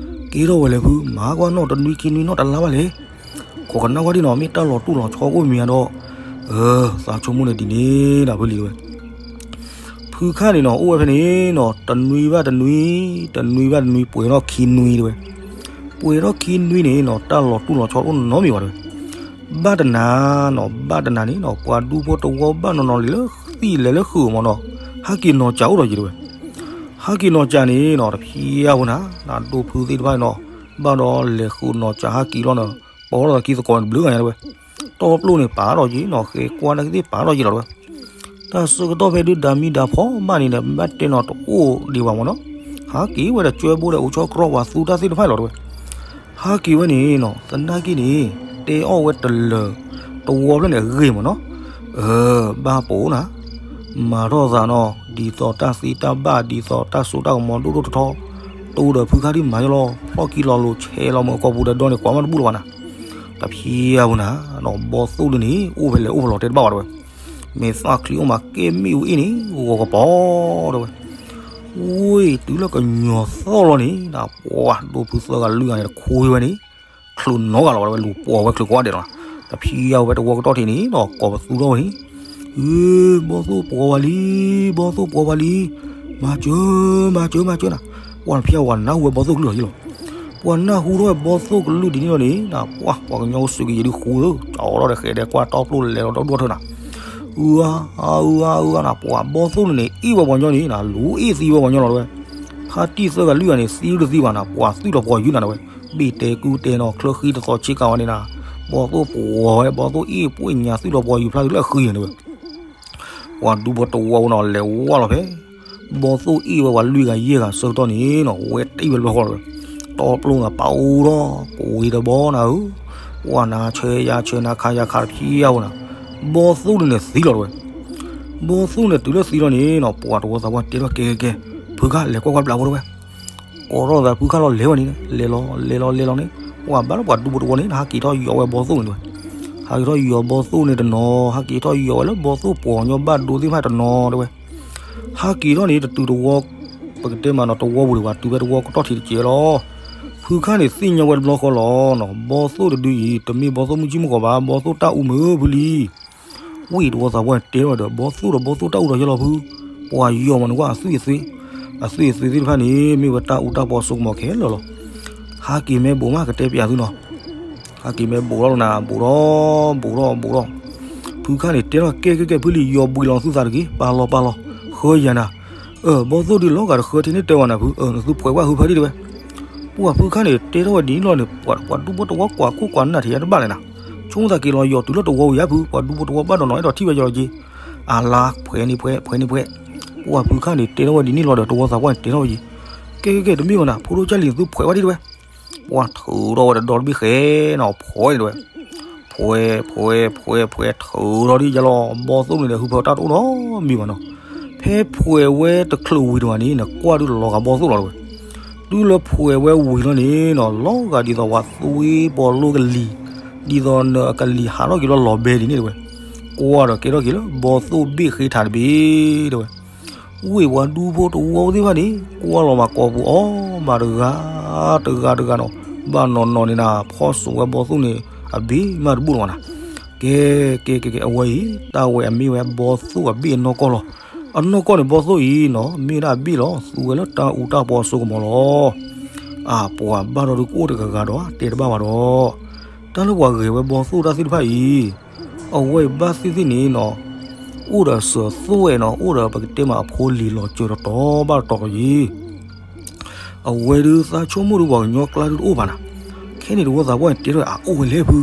ကဲထီၣ်ဝဲလဲၣ်ဖု မၤကွၢ်နီၣ်တနွံခံနွံနီၣ်တလါဘၣ်လဲၣ်. ခိးကနၣ်ဝဲဒၣ်နီၤ မ့ၢ်တၢ်လီၤတူၢ်လီၤဆီအိၣ်မ့ၢ်ဧါဒီး အၢ သးဆိကမိၣ်န့ၣ်ဒ်န့ၣ်ဒီးဖုလံတဲဝဲ ဖုခါန့ၣ်နီၤ အိၣ်ဝဲဖဲန့ၣ်နီၤ တနွံဘၣ်တနွံ တနွံဘၣ်တနွံ ပှဲၤထီၣ်ခံနွံတဲဝဲ. ပှဲၤထီၣ်ခံနွံန့ၣ်နီၤ တၢ်လီၤတူၢ်လီၤဆီအိၣ်နီတမံၤဘၣ်တဲဝဲ. ဘၣ်တနၤနီၤ ဘၣ်တနၤန့ၣ်နီၤ ပှၤဒူဖိတဝီဘၣ်နီၤနီၤလံလၢသံၣ်လဲၤလၢဃုာ်မးနီၤ ဟးက့ၤနီၤစၢ်အိၣ်ဒီးယံၤတဲဝဲ. ဟးက့ၤနီၤစၢ်န့ၣ်နီၤ တဖျါဖိနၤ နဒိဖုသ့ၣ်တဖၣ်န့ၣ်နီၤ ဘၣ်ဒီးလဲၤဃုာ်နီၤစးဟးက့ၤလီၤန့ၣ်, ပိာ်ထီၣ်သးခံသကိးန့ၣ်တဘျုးဂၤညါတဲဝဲ, တီပျိၣ်န့ၣ်ပာ်ထီၣ်က့ၤနီၤ ဃဲကွၢ်နာ်က့သ့ၣ်ပာ်ထီၣ်က့ၤလီၤတဲဝဲ. တၢ်ဆၢကတီၢ်ဖဲဒုးဒၤမံဒၤဖီမးန့ၣ်ဒီး ဘၣ်တဲနီၤတအိၣ်ဒံးဘၣ်မ့ၢ်နီၤ, ဟးက့ၤဝဲဒီးကၠွဲဘိဒီးအိၣ်ဆီကြီပှၤသူတၢ်သ့ၣ်တဖၣ်လီၤတဲဝဲ. ဟးက့ၤဝဲန့ၣ်နီၤ သနာ်က့န့ၣ် တဲအီၣ်ဝဲတလၢၤတဝီဖျၢၣ်န့ၣ်အဂ့ၢ်မ့ၢ်နီၤ, အၢ ဘၣ်ပိာ်နၤ မၤထီၣ်သးနီၤ ဒ်သိးတၢ်သ့တၢ်ဘၣ် ဒ်သိးတၢ်စိတၢ်ကမီၤဒိၣ်ဒိၣ်ထီထီ, တအိၣ်ဒီးဖုခါဒ်မၤယလီၤ ဖျီၣ်ခံလီၤလိၤဆဲးလီၤမုၢ်အကိာ်ပူၤဒီးဒီန့ၣ် ကွၢ်မးတဘူၣ်လၢၤဘၣ်နၤ, တဖျါဝဲနၤ, ဘီသိၣ်ဒုန့ၣ် အိၣ်ဖဲလဲၣ်အိၣ်ဖဲလဲၣ်တဲတဘၣ်ဘၣ်တဲဝဲ, မ့ၢ်သၣ်ချံအိၣ်မးကဲမ့ၣ်အူအ့ၣ်န့ၣ် ဂီၤကပီၤတဲဝဲ ဝ့ၢ်တုၤလၢကညီၤသီၣ်လီၤန့ၣ် ပှၤဒိဖုသၢဂၤလွံၢ်ဂၤန့ၣ် တခူဝဲန့ၣ် ချုးနီဂၤလီၤဝဲ လူၤပိာ်ဝဲချုးကိးဂၤဒဲးလီၤ. တဖျါဝဲတဝီကတီၢ်ထံးန့ၣ်ဒီး ကိးပသူထီၣ်ဝဲန့ၣ်, အၢ ဘီသိၣ်ပိာ်ဝဲလံ, ဘီသိၣ်ပိာ်ဝဲလံ, မၤစၢၤ မၤစၢၤ မၤစၢၤနၤ. ပှၤတဖျါဝဲနၢ်ဟူဝဲဘီသိၣ်ကလုၢ်လီၤယလီၤ. ပှၤနၢ်ဟူထီၣ်ဝဲဘီသိၣ်ကလုၢ်ဒ်န့ၣ်လီၤန့ၣ် ပှၤ ပှၤကညီအိၣ်စူးကယံၤဒုးဃူဧၢ ကၠီထီၣ်ဒီးဃဲးဒဲးကွၢ်တီပျိၣ်လဲၤလီၤဒီဒူၣ်ထၢနၤ, အၢ အၢ အၢ အၢနၤ ပှၤဘီသိၣ်န့ၣ်န့ၣ် အ့ၣ်ဝဲပှၤကညီန့ၣ်နၤ လူၤအ့ၣ်သံဝဲပှၤကညီလီၤတဲဝဲ. ဖါတံၢ်သၢဂၤလွံၢ်ဂၤန့ၣ် သံဒုးသံဘၣ်နၤ ပှၤသွံၣ်ထီၣ်ပှၤယူၤနၤတဲဝဲ. ဘ့ၣ်တဲကူတဲနီၤ ချၢဃံတသီးဆ့ကၤဝဲန့ၣ်နၤ, ဘီသိၣ်ပိာ်ဝဲ ဘီသိၣ်အ့ၣ်ပှ့ၢ်ညါသွံၣ်ထီၣ်ပှၤယူၤဖျါဒုးလၢအဃံန့ၣ်တဲဝဲ. ပှၤဒူဖိတဝီနီၤ လဲၤဝဲလီၤဖဲ ဘီသိၣ်အ့ၣ်ဝဲပှၤလွံၢ်ဂၤယဲၢ်ဂၤဆၢကတီၢ်န့ၣ်နီၤ ဝဲတ့ၢ်ဝဲတဘျီဃီလီၤဝဲ. တီပျိၣ်နၤပာ်အိၣ်ထီၣ် ပဝ့ၤတဘီနၤဧၢ, ပှၤနၤဆၢယၤဆၢနၤခါယၤခါတဖျါဝဲနၤ, ဘီသိၣ်န့ၣ်န့ၣ်သံလီၤတဲဝဲ. ဘီသိၣ်န့ၣ်တုၤလၢသံလီၤန့ၣ်နီၤ ပှၤတဝီသးပှၢ်တဲထီၣ်ကဲကဲကဲ, ဖုခါလဲၤကွၢ်ကွၢ်ဘျးဖိတဲဝဲ. ကိးထီၣ်သးဖုခါလီၤလဲၤဝဲန့ၣ် လဲၤလီၤလဲၤလီၤလဲၤလီၤန့ၣ် ပှၤဘၣ်လၢပှၤဒူဖိတဝီန့ၣ် ဟးက့ၤထီၣ်ယီၤဝဲဘီသိၣ်န့ၣ်တဲဝဲ. ဟးက့ၤထီၣ်ယီၤဘီသိၣ်န့ၣ်တနီၤ ဟးက့ၤထီၣ်ယီၤဝဲလၢဘီသိၣ်ပှၤကညီဘၣ်ဒိသ့ၣ်တဖၣ်တနီၤတဲဝဲ. ဟးက့ၤထီၣ်န့ၣ် တတုၤတဝီ, ပကတဲမးနီၤ တဝီပူၤဒံးဘၣ် တုၤဖဲတဝီကတီၢ်ထံးတစဲးလီၤ. ဖုခါန့ၣ်သ့ၣ်ညါဝဲတဘျီဃီလီၤနီၤ ဘီသိၣ်တဒုအံၤ တမ့ၢ်ဘီသိၣ်မုၢ်ကံၢ်မုၢ်ကီၢ်ဘၣ် ဘီသိၣ်တၢ်အူမုၢ်ဖုလံ. ဝ့ၢ်တဝီသးပှၢ်တဲထီၣ်ဒီး ဘီသိၣ်ဒီးဘီသိၣ်တၢ်အူဒီးယဲလီၤဖု, ပှၤယီၤမးန့ၣ်ကွၢ်အသွံၣ်အသွံၣ်, အသွံၣ်အသွံၣ်သ့ၣ်တဖၣ်န့ၣ် မ့ၢ်ဝဲတၢ်အူတၢ်ပီစိကမီၤခဲလၢာ်လီၤ. ဟးက့ၤမဲဘိးမးကတဲပျးသုနီၤ ဟဲက့ၤမဲဘိးထီၣ်လီၤနၤ ဘိးထီၣ် ဘိးထီၣ်ဘိးထီၣ်, ဖုခါန့ၣ်တဲထီၣ်ကဲကဲကဲ ဖုလံ ယီၤဘှံးလီၤသုသးတဂ့ၤ ပာ်လီၤပာ်လီၤ, ဃၢယၤနၤ, အၢ ဘီသိၣ်ဒုးလီၤဂာ်တဃၢထံန့ၣ်တဲဝဲနၤဖု အၢ နသုဖှဲးဝဲဟုဖၢဒံးတဲဝဲ. ပှၤဖုခါန့ၣ်တဲထီၣ်ဝဲဒ်န့ၣ်လီၤန့ၣ် ပှၤဒူဖိတဝီကွၢ်ကိၢ်ကွၢ်နၢ်ထံးယါတဘၣ်လဲၣ်နၤ, ဆိကမိၣ်သးက့ၤလီၤယီၤတုၤလၢတဝီဝံၤဧါဖု ပှၤဒူဖိတဝီဘၣ်ဒီးနီၤအဲၣ်ဒိးထံၣ်ဝဲယလီၤက့ၤ, အလါဖှဲးန့ၣ်ဖှဲး ဖှဲးန့ၣ်ဖှဲး, ပှၤဖုခါန့ၣ်တဲထီၣ်ဝဲဒ်န့ၣ်လီၤဒီး တဝီသးပှၢ်န့ၣ်တဲထီၣ်ဝဲက့ၤ, ကဲကဲကဲ တမ့ၢ်ဝဲနၤ ဖိဒိၣ်ကၢ်လံၤ နသုဖှဲးဝဲဒံးတဲဝဲ. ပှၤထုးထီၣ်ဝဲတဒီတဘ့ၣ်ဃဲနီၤ ဖှဲးန့ၣ်တဲဝဲ, ဖှဲး ဖှဲး ဖှဲး ဖှဲး ထုးထီၣ်ဒ်ယလီၤ ဘီသိၣ်န့ၣ်ဒီး ဟုဖၢတၢ်တအိၣ်နီတမံၤဘၣ်နီၤ, ဖဲဖှဲးဝဲတချုးဝံၤတဝီန့ၣ် နကွၢ်ဒုးလီၤဂာ်ဘီသိၣ်လီၤတဲဝဲ. တုၤလၢဖှဲးဝဲဝံၤလီၤန့ၣ်နီၤ လီၤဂာ်ဒ်သိးပှၤသွံၣ်ပီၤလိကလံၤ, ဒ်သိးနကလံၤဟးထီၣ်က့ၤလီၤလီၤဘဲဒ်န့ၣ်တဲဝဲ, ကွၢ်ဒီးကဲထီၣ်က့ၤလၢ ဘီသိၣ်ဘ့ၣ်ဃ့ထးတဘ့ၣ်တဲဝဲ. ဝ့ၢ်ပှၤဒူဖိတဝီသ့ၣ်တဖၣ်န့ၣ် ကွၢ်လီၤမးကိာ်ပူၤအီၤမးတဂၤတဂၤတဂၤနီၤ, ဘၣ်နီၢ်နီၢ်န့ၣ်နၤ ဖီၣ်စိးဝဲဘီသိၣ်န့ၣ် အဘ့ၣ်မးတဘူၣ်လီၤဘၣ်နၤ, ကဲ ကဲ ကဲ ကဲ အဝဲအံၤ တၢ်ဝဲအမ့ၢ်ဝဲဘီသိၣ်အဘ့ၣ်အနီၢ်ကီၢ်လီၤ. အနီၢ်ကီၢ်န့ၣ် ဘီသိၣ်အံၤနီၤ မ့ၢ်ဒၣ်အဘ့ၣ်လီၤ သူဝဲလၢတၢ်အူတၢ်ပီအစိကမီၤလီၤ. အ ပှၤဘၣ်ဒီးဒုးကအိၣ်တဂၤဂၤဒီး တဲတဘၣ်ဘၣ်ဒီး တၢ်လၢပှၤဂဲၤဝဲဘီသိၣ်တၢ်သ့ၣ်တဖၣ်အံၤ အဝဲအံၤဘၣ်သ့ၣ်သ့ၣ်န့ၣ်နီၤ အိၣ်ဒီးစၢၤသိၣ်ဝဲနီၤ အိၣ်ဒီးပကတဲမးအဖိလံၤလီၤစၢၤတတီၤဘၣ်တတီၤလီၤယံၤ အဝဲဒုးသးဆိကမိၣ်ဒုးပှၤကညီကျါဒုးတအိၣ်ဘၣ်နၤ, ခဲန့ၣ်တဝီသးပှၢ်န့ၣ်တဲထီၣ်အအိၣ်ဝဲလဲၣ်ဖု,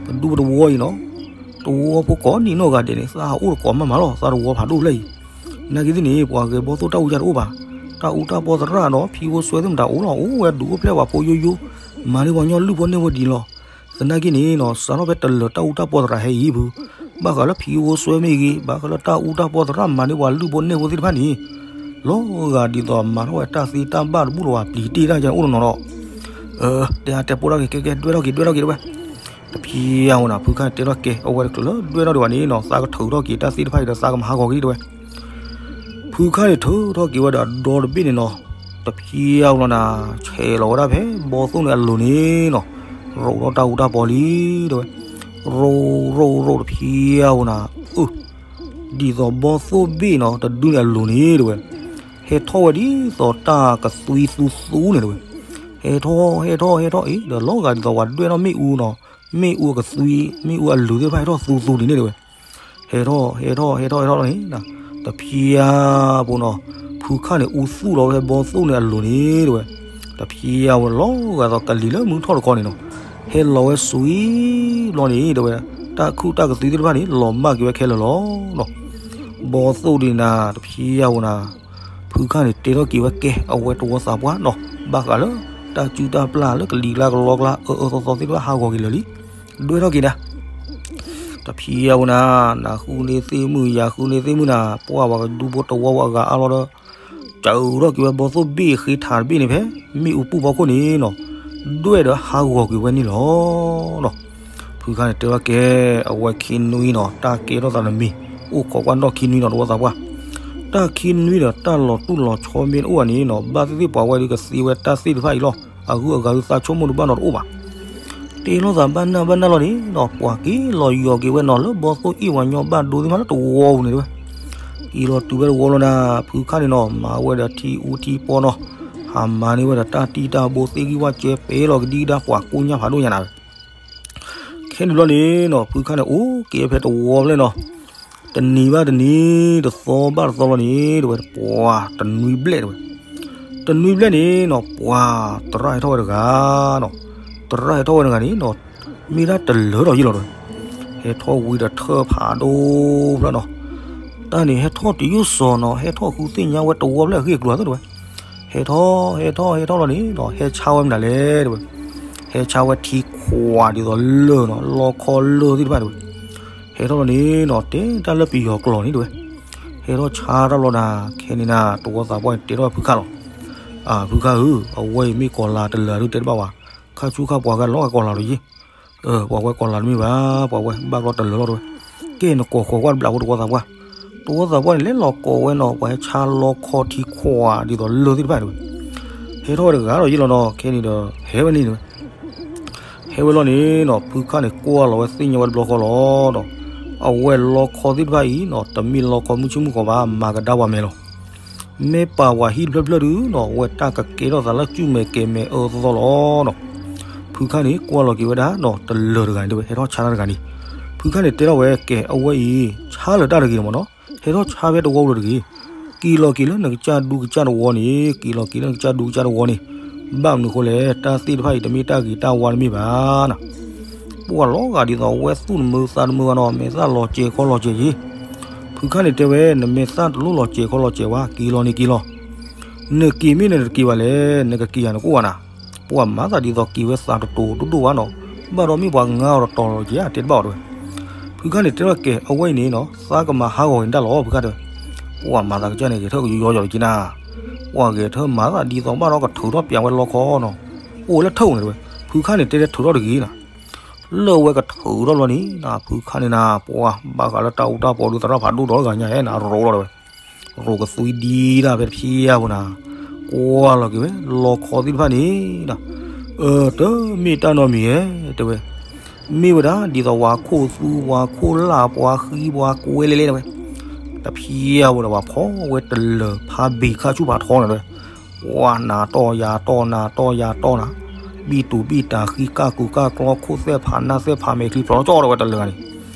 ပဒူပတဝီအံၤနီၤ, တဝီဖိကိးနံၤနီၢ်ဂၤဒဲးန့ၣ် သးဟးအိၣ်တကိးမးမးလီၤ သးတဝီဖးဒိၣ်ဖျဲၣ်အံၤ, နာ်က့သ့ၣ်န့ၣ် ပှၤဂဲၤဘီသိၣ်တၢ်အူယါတအိၣ်ဘၣ်, တၢ်အူတၢ်ပီသရၣ်ဒီး ဖံဖိဆွဲသ့ၣ်မတၤအိၣ်လီၤ အိၣ်ဝဲဒုးအိၣ်ဖျဲၣ်ပှၤဖိယိယိ, မၤန့ၢ်ပှၤကညီလုၢ်ဖိန့ၢ်ဖိဒ်လီၤ. သနာ်က့န့ၣ်နီၤ စးထီၣ်ဖဲတလၢာ်တၢ်အူတၢ်ပီသရၣ်ဟဲအံၤဖု ဘၣ်ဃးလၢဖံဖိဆွဲမ့ၢ်ဂ့ၤ ဘၣ်ဃးလၢတၢ်အူတၢ်ပီသရၣ်မၤန့ၢ်ပှၤလုၢ်ဖိန့ၢ်ဖိသ့ၣ်တဖၣ်န့ၣ် လီၤဂာ်ဒ်သိးမၤထီၣ်ဝဲတၢ်သ့တၢ်ဘၣ်တဘူၣ်လီၤဘၣ် ပျံၤတ့ၢ်တၢ်ယါအိၣ်တနီၤနီၤ, တဲအါတဲပိာ်ထီၣ်က့ၤ ကဲကဲ ဒွဲၣ်ထီၣ်က့ၤ ဒွဲၣ်ထီၣ်က့ၤတဲဝဲ, တဖံးအါဝဲနၤ ဖုခါန့ၣ်တဲထီၣ်ကဲ အဝဲတချုးလၢဒွဲၣ်ထီၣ်ဒံးဘၣ်န့ၣ်နီၤ သးကထုးထီၣ်က့ၤတၢ်သ့ၣ်တဖၣ်အံၤဒီး သးကမၤဟးဂီၤက့ၤတဲဝဲ ဖုခါန့ၣ်ထုးထီၣ်က့ၤဝဲဒီးအဒီတဘ့ၣ်န့ၣ်နီၤ, တဖံးအါဝဲလီၤနၤ, ဆဲးလီၤဝဲဒၣ်ဖဲဘီသိၣ်န့ၣ်အလိၤန့ၣ်နီၤ, ရိးထီၣ်တၢ်အူတၢ်ပီလံတဲဝဲ, ရိးရိးရိးတဖံးအါဝဲနၤ, အၢ ဒ်သိးဘီသိၣ်ဘ့ၣ်နီၤ တဒုန့ၣ်အလိၤန့ၣ်တဲဝဲ, ဟဲထီၣ်ဝဲဒ်သိးတၢ်ကသွံသူသူန့ၣ်တဲဝဲ, ဟဲထီၣ်ဟဲထီၣ်ဟဲထီၣ်အံၤ ဒီးလီၤဂာ်ဒ်သိးပှၤဒွဲၣ်ထီၣ်မ့ၣ်အူနီၤ, မ့ၣ်အူအကသွံ, မ့ၣ်အူအလုၢ်သ့ၣ်တဖၣ်ဟဲထီၣ်သူသူဒ်န့ၣ်တဲဝဲ ဟဲထီၣ် ဟဲထီၣ် ဟဲထီၣ် ဟဲထီၣ်န့ၣ်, တဖံးအါပူၤနီၤ, ဖုခါန့ၣ် အူသူၣ်လီၤဝဲဘီသိၣ်န့ၣ်အလိၤန့ၣ်တဲဝဲ, တဖံးယၤဝဲလီၤဂာ်သိးကလံၤလၢမုၢ်ထီၣ်တခီန့ၣ်နီၤ, ဟဲလီၤဝဲစွံဘျီန့ၣ် တဲဝဲ, တၢ်ခုၣ်တၢ်ကသုသ့ၣ်တဖၣ်န့ၣ် လီၤမၢ်က့ၤဝဲခဲလၢာ်လီၤနီၤ. ဘီသိၣ်ဒံးနၤ တဖံးယၤဝဲနၤ, ဖုခါန့ၣ်တဲထီၣ်က့ၤဝဲကဲ အဝဲတဝီသးပှၢ်နီၤ, ဘၣ်ဃးလၢ တၢ်စုၣ်တၢ်ပျၢ်လၢကလံၤကျါကလီကျါ အၢအၢသီသီသ့ၣ်တဖၣ်ဟးဂီၤက့ၤလၢာ်လံ, ဒွဲၣ်ထီၣ်က့ၤနၤ တဖံးယၤဝဲနၤ, နၤဃုန့ၢ်သ့ၣ်မုၣ် ယၤဃုန့ၢ်သ့ၣ်မုၣ်နၤ, ပှၢ်ပှၤကဒူဖိတဝီဖိအဂၤအါလီၤဒီး စၢၤထီၣ်က့ၤဝဲဘီသိၣ်ဘ့ၣ်ဃ့ထးတဘ့ၣ်န့ၣ်ဖဲ မ့ၣ်အူပူၤဖီခိၣ်န့ၣ်နီၤ, ဒွဲၣ်ဒီးဟးဂီၤက့ၤဝဲန့ၣ်လီၤနီၤ. ဖုခါန့ၣ်တဲဝဲကဲ အဝဲခံနွံနီၤ တၢ်ကဲထီၣ်သးတမံၤ, အိၣ်ခိးကွၢ်နီၣ်ခံနွံနီၤ တဝီသးပှၢ်, တၢ်ခံနွံဒီးတၢ်လီၤတူၢ်လီၤဆီမ့ၢ်တအိၣ်ဘၣ်န့ၣ်နီၤ ဘၣ်သ့ၣ်သ့ၣ်ပှၤဝဲဒုးကသ့ဝဲတၢ်သ့ၣ်တဖၣ်အံၤလီၤ. အဂုၤအဂၤဒုးသးဆိကမိၣ်ဒုးဘၣ်နီတအိၣ်ဘၣ်. တဲလိာ်သးဘၣ်နၢ်ဘၣ်နၢ်လီၤန့ၣ်နီၤ ပှၤက့ၤလီၤယီၤက့ၤဝဲနီၤ လၢဘီသိၣ်အ့ၣ်ဝၤညီဘၣ်ဒိသ့ၣ်တဖၣ်လၢတဝီပူၤန့ၣ်တဲဝဲ, က့ၤလီၤတုၤဝဲတဝီလီၤနၤ ဖုခါန့ၣ်နီၤ မၤဝဲဒီးထံအူထံပီနီၤ, ဟးမၤန့ၢ်ဝဲဒီးတၢ်တံၢ်တၢ်ဘိသ့ၣ်ဂံၢ်ဝၣ်စဲပ့ၤလီၤကဒံကဒါ ပှၤကိညၢ်ဖးဒိၣ်ညါနၤဝဲ ခဲန့ၣ်ဘျီန့ၣ်နီၤ ဖုခါန့ၣ်အိၣ်က့ၤဖဲတဝီဖျၢၣ်နီၤ, တနံၤဘၣ်တနံၤ တသီဘၣ်တသီလီၤန့ၣ် တဲဝဲ ပှၤတနွံဘျဲၣ်တဲဝဲ, တနွံဘျဲၣ်န့ၣ်နီၤ ပှၤသရၣ်ဟဲထီၣ်ဝဲတဂၤနီၤ, သရၣ်ဟဲထီၣ်ဝဲတဂၤန့ၣ်နီၤ မ့ၢ်ဒၣ်တလၢၤထီၣ်ယံၤလီၤတဲဝဲ, ဟဲထီၣ်ဝံၤဒီးထၢၣ်ဖးဒိၣ်ဖျၢၣ်နီၤ, တၢ်န့ၣ်ဟဲထီၣ်တယိၣ်စီၤနီၤ ဟဲထီၣ်ဃုသ့ၣ်ညါဝဲတဝီဖျၢၣ်အဂ့ၢ်အကျိၤတဲဝဲ, ဟဲထီၣ် ဟဲထီၣ် ဟဲထီၣ်လီၤန့ၣ်နီၤ ဟဲဆါဝဲမနုၤလဲၣ်တဲဝဲ, ဟဲဆါဝဲထံခွးဒ်သိးလၢၢ်နီၤ လီခီလၢၢ်သ့ၣ်တဖၣ်တဲဝဲ, ဟဲထီၣ်လီၤန့ၣ်နီၤ တဲတၢ်လၢပယီၤကျိာ်န့ၣ်တဲဝဲ, ဟဲထီၣ်ဆါတၢ်လီၤနၤ ခဲန့ၣ်နၤ တဝီသးပှၢ်န့ၣ်တဲထီၣ်ဝဲဖုခါလီၤ, ဖုခါဧၢ အဝဲအံၤမ့ၢ်ကီၤလၤတလၢၤဒုးတဲတဘၣ်ဝဲ, ခါဆူၣ်ခါပှၤဂၤလီၤဂာ်ကီၤလၤလီၤယံၤ, ပှၤဝဲကီၤလၤတမ့ၢ်ဘၣ် ပှၤဝဲဘၣ်ကျီတလၢၤလီၤတဲဝဲ, ကဲနကိးဃီၤကွၢ်တဘျီဖိတဝီသးပှၢ်, တဝီသးပှၢ်န့ၣ် လဲၤလီၤကိးဝဲနီၤ ပှၤဟဲဆါလီခီထံခွးဒ်သိးလၢၢ်သ့ၣ်တဖၣ်တဲဝဲ, ဟဲထီၣ်ဝဲတဂၤလီၤယံၤလီၤနီၤ ခဲန့ၣ်ဒီး ဟဲဝဲန့ၣ်တဲဝဲ ဟဲဝဲလီၤန့ၣ်နီၤ ဖုခါန့ၣ်ကွၢ်လီၤဝဲသ့ၣ်ညါဝဲတဘျီဃီလီၤနီၤ, အဝဲလီခီသ့ၣ်တဖၣ်အံၤနီၤ တမ့ၢ်လီခီမုၢ်ဆ့ၣ်မုၢ်ဃီဘၣ် မၤကဒါပှၤမဲာ်လီၤ, မ့ၢ်ပာ်ပှၤဟံၣ်တဖျၢၣ်တဖျၢၣ်ဒုးနီၤ အဝဲတၢ်ကကဲထီၣ်သးလၢစုၣ်မဲာ်ကဲၤမဲာ်အၢသီသီလီၤနီၤ, ဖုခါန့ၣ်ကွၢ်လီၤက့ၤဝဲဒၣ်နီၤ တလၢၤတဂၤန့ၣ်တဲဝဲ ဟဲထီၣ်ဆါတၢ်တဂၤန့ၣ်, ဖုခါန့ၣ်တဲထီၣ်ဝဲကဲအဝဲအံၤ ဆါလၢၤတၢ်တဂ့ၤမ့ၢ်နီၤ, ဟဲထီၣ်ဆါဖဲတဝီပူၤလၢၤတဂ့ၤ က့ၤလီၤက့ၤလၢနကစၢ်ဒူကစၢ်တဝီန့ၣ် က့ၤလီၤက့ၤလၢနကစၢ်ဒူကစၢ်တဝီန့ၣ်, ဘၣ်မနုၤအဃိလဲၣ် တၢ်သ့ၣ်တဖၣ်အံၤတမ့ၢ်တၢ်ဂ့ၤတၢ်ဝါတမ့ၢ်ဘၣ်နီၤ, ပှၤလီၤဂာ်ဒ်သိးအဝဲသူၣ်တမုာ်သးတမုာ်ဘၣ်နီၤ မဲာ်သၣ်လီၤစဲၤခီလီၤစဲၤယံၤ, ဖုခါန့ၣ်တဲဝဲ နမဲာ်သၣ်တလိၣ်လီၤစဲၤခီလီၤစဲၤဝဲ က့ၤလီၤန့ၣ်က့ၤလီၤ, နက့ၤမ့ၢ်နတက့ၤဘၣ်လဲၣ် နကက့ၤယၤနကအိၣ်ဘၣ်နၤ, ပှၤမၤသးဒ်သိးက့ၤဝဲသးတတိၤတဒိၣ်ဘၣ်နီၤ, ဘၣ်ဒီးမ့ၢ်ပှၤငါအီၤတတီၤလီၤက့ၤဧါ တဲတဘၣ်အီၤတဲဝဲ ဖုခါန့ၣ်တဲထီၣ်ကဲ အဝဲအံၤန့ၣ်နီၤ သးကမၤဟးဂီၤက့ၤနတၢ်လီၤ ဖုခါတဲဝဲ, ပှၤမၤသးကစၢ်န့ၣ် ဂဲၤထၢၣ်ကယီယီလီၤက့ၤနၤ, ပှၤဂဲၤထၢၣ်မၤသးဒ်သိးဘၣ်ဒီးကထုးထီၣ်ပၠးဝဲလီခီနီၤ, အိၣ်လၢထုးန့ၣ်တဲဝဲ, ဖုခါန့ၣ်တဲထဲထုးထီၣ်တဂ့ၤနၤ, လၢဝဲကထုးထီၣ်လီၤန့ၣ်နၤ ဖုခါန့ၣ်နၤ ပှၤဘၣ်ဃးလၢတၢ်အူတၢ်ပီဒုးသရၣ်ဖးဒိၣ်ဒီးဂၤညါဧဲနၤ ရိးလီၤတဲဝဲ ရိးကသွံဒံတၢ်ဖဲတဖျၢၣ်ဖိနၤ, ကွၢ်လီၤက့ၤဝဲ လီခီသ့ၣ်တဖၣ်န့ၣ်ဒီး, အၢ တမ့ၢ်တၢ်နီတမံၤဧဲ တဲဝဲ, မ့ၢ်ဝဲဒၣ်ဒ်သိးပှၤခိၣ်သူ ပှၤခိၣ်လၢ် ပှၤဃံ ပှၤကွဲလဲၣ်လဲၣ်တဲဝဲ, တဖျၢၣ်ဖိဒီးပှၤဖီၣ်ဝဲတလၢၤဖးဘ့ၣ်ခါဆူၣ်ဖးထီန့ၣ်တဲဝဲ, ပှၤနၤတီၢ်ယၤတီၢ်နၤတီၢ်ယၤတီၢ်နၤ, ဘံၣ်တူာ်ဘံၣ်တၢ်ဃံ ကၢ်ကူကၢ်ကျီ ခိၣ်သဲၣ်ဖးနၢ်သဲၣ်ဖးမဲာ်ချံ ဖျိးထီၣ်ကၠီၣ်တဲဝဲတလၢၤဂၤန့ၣ်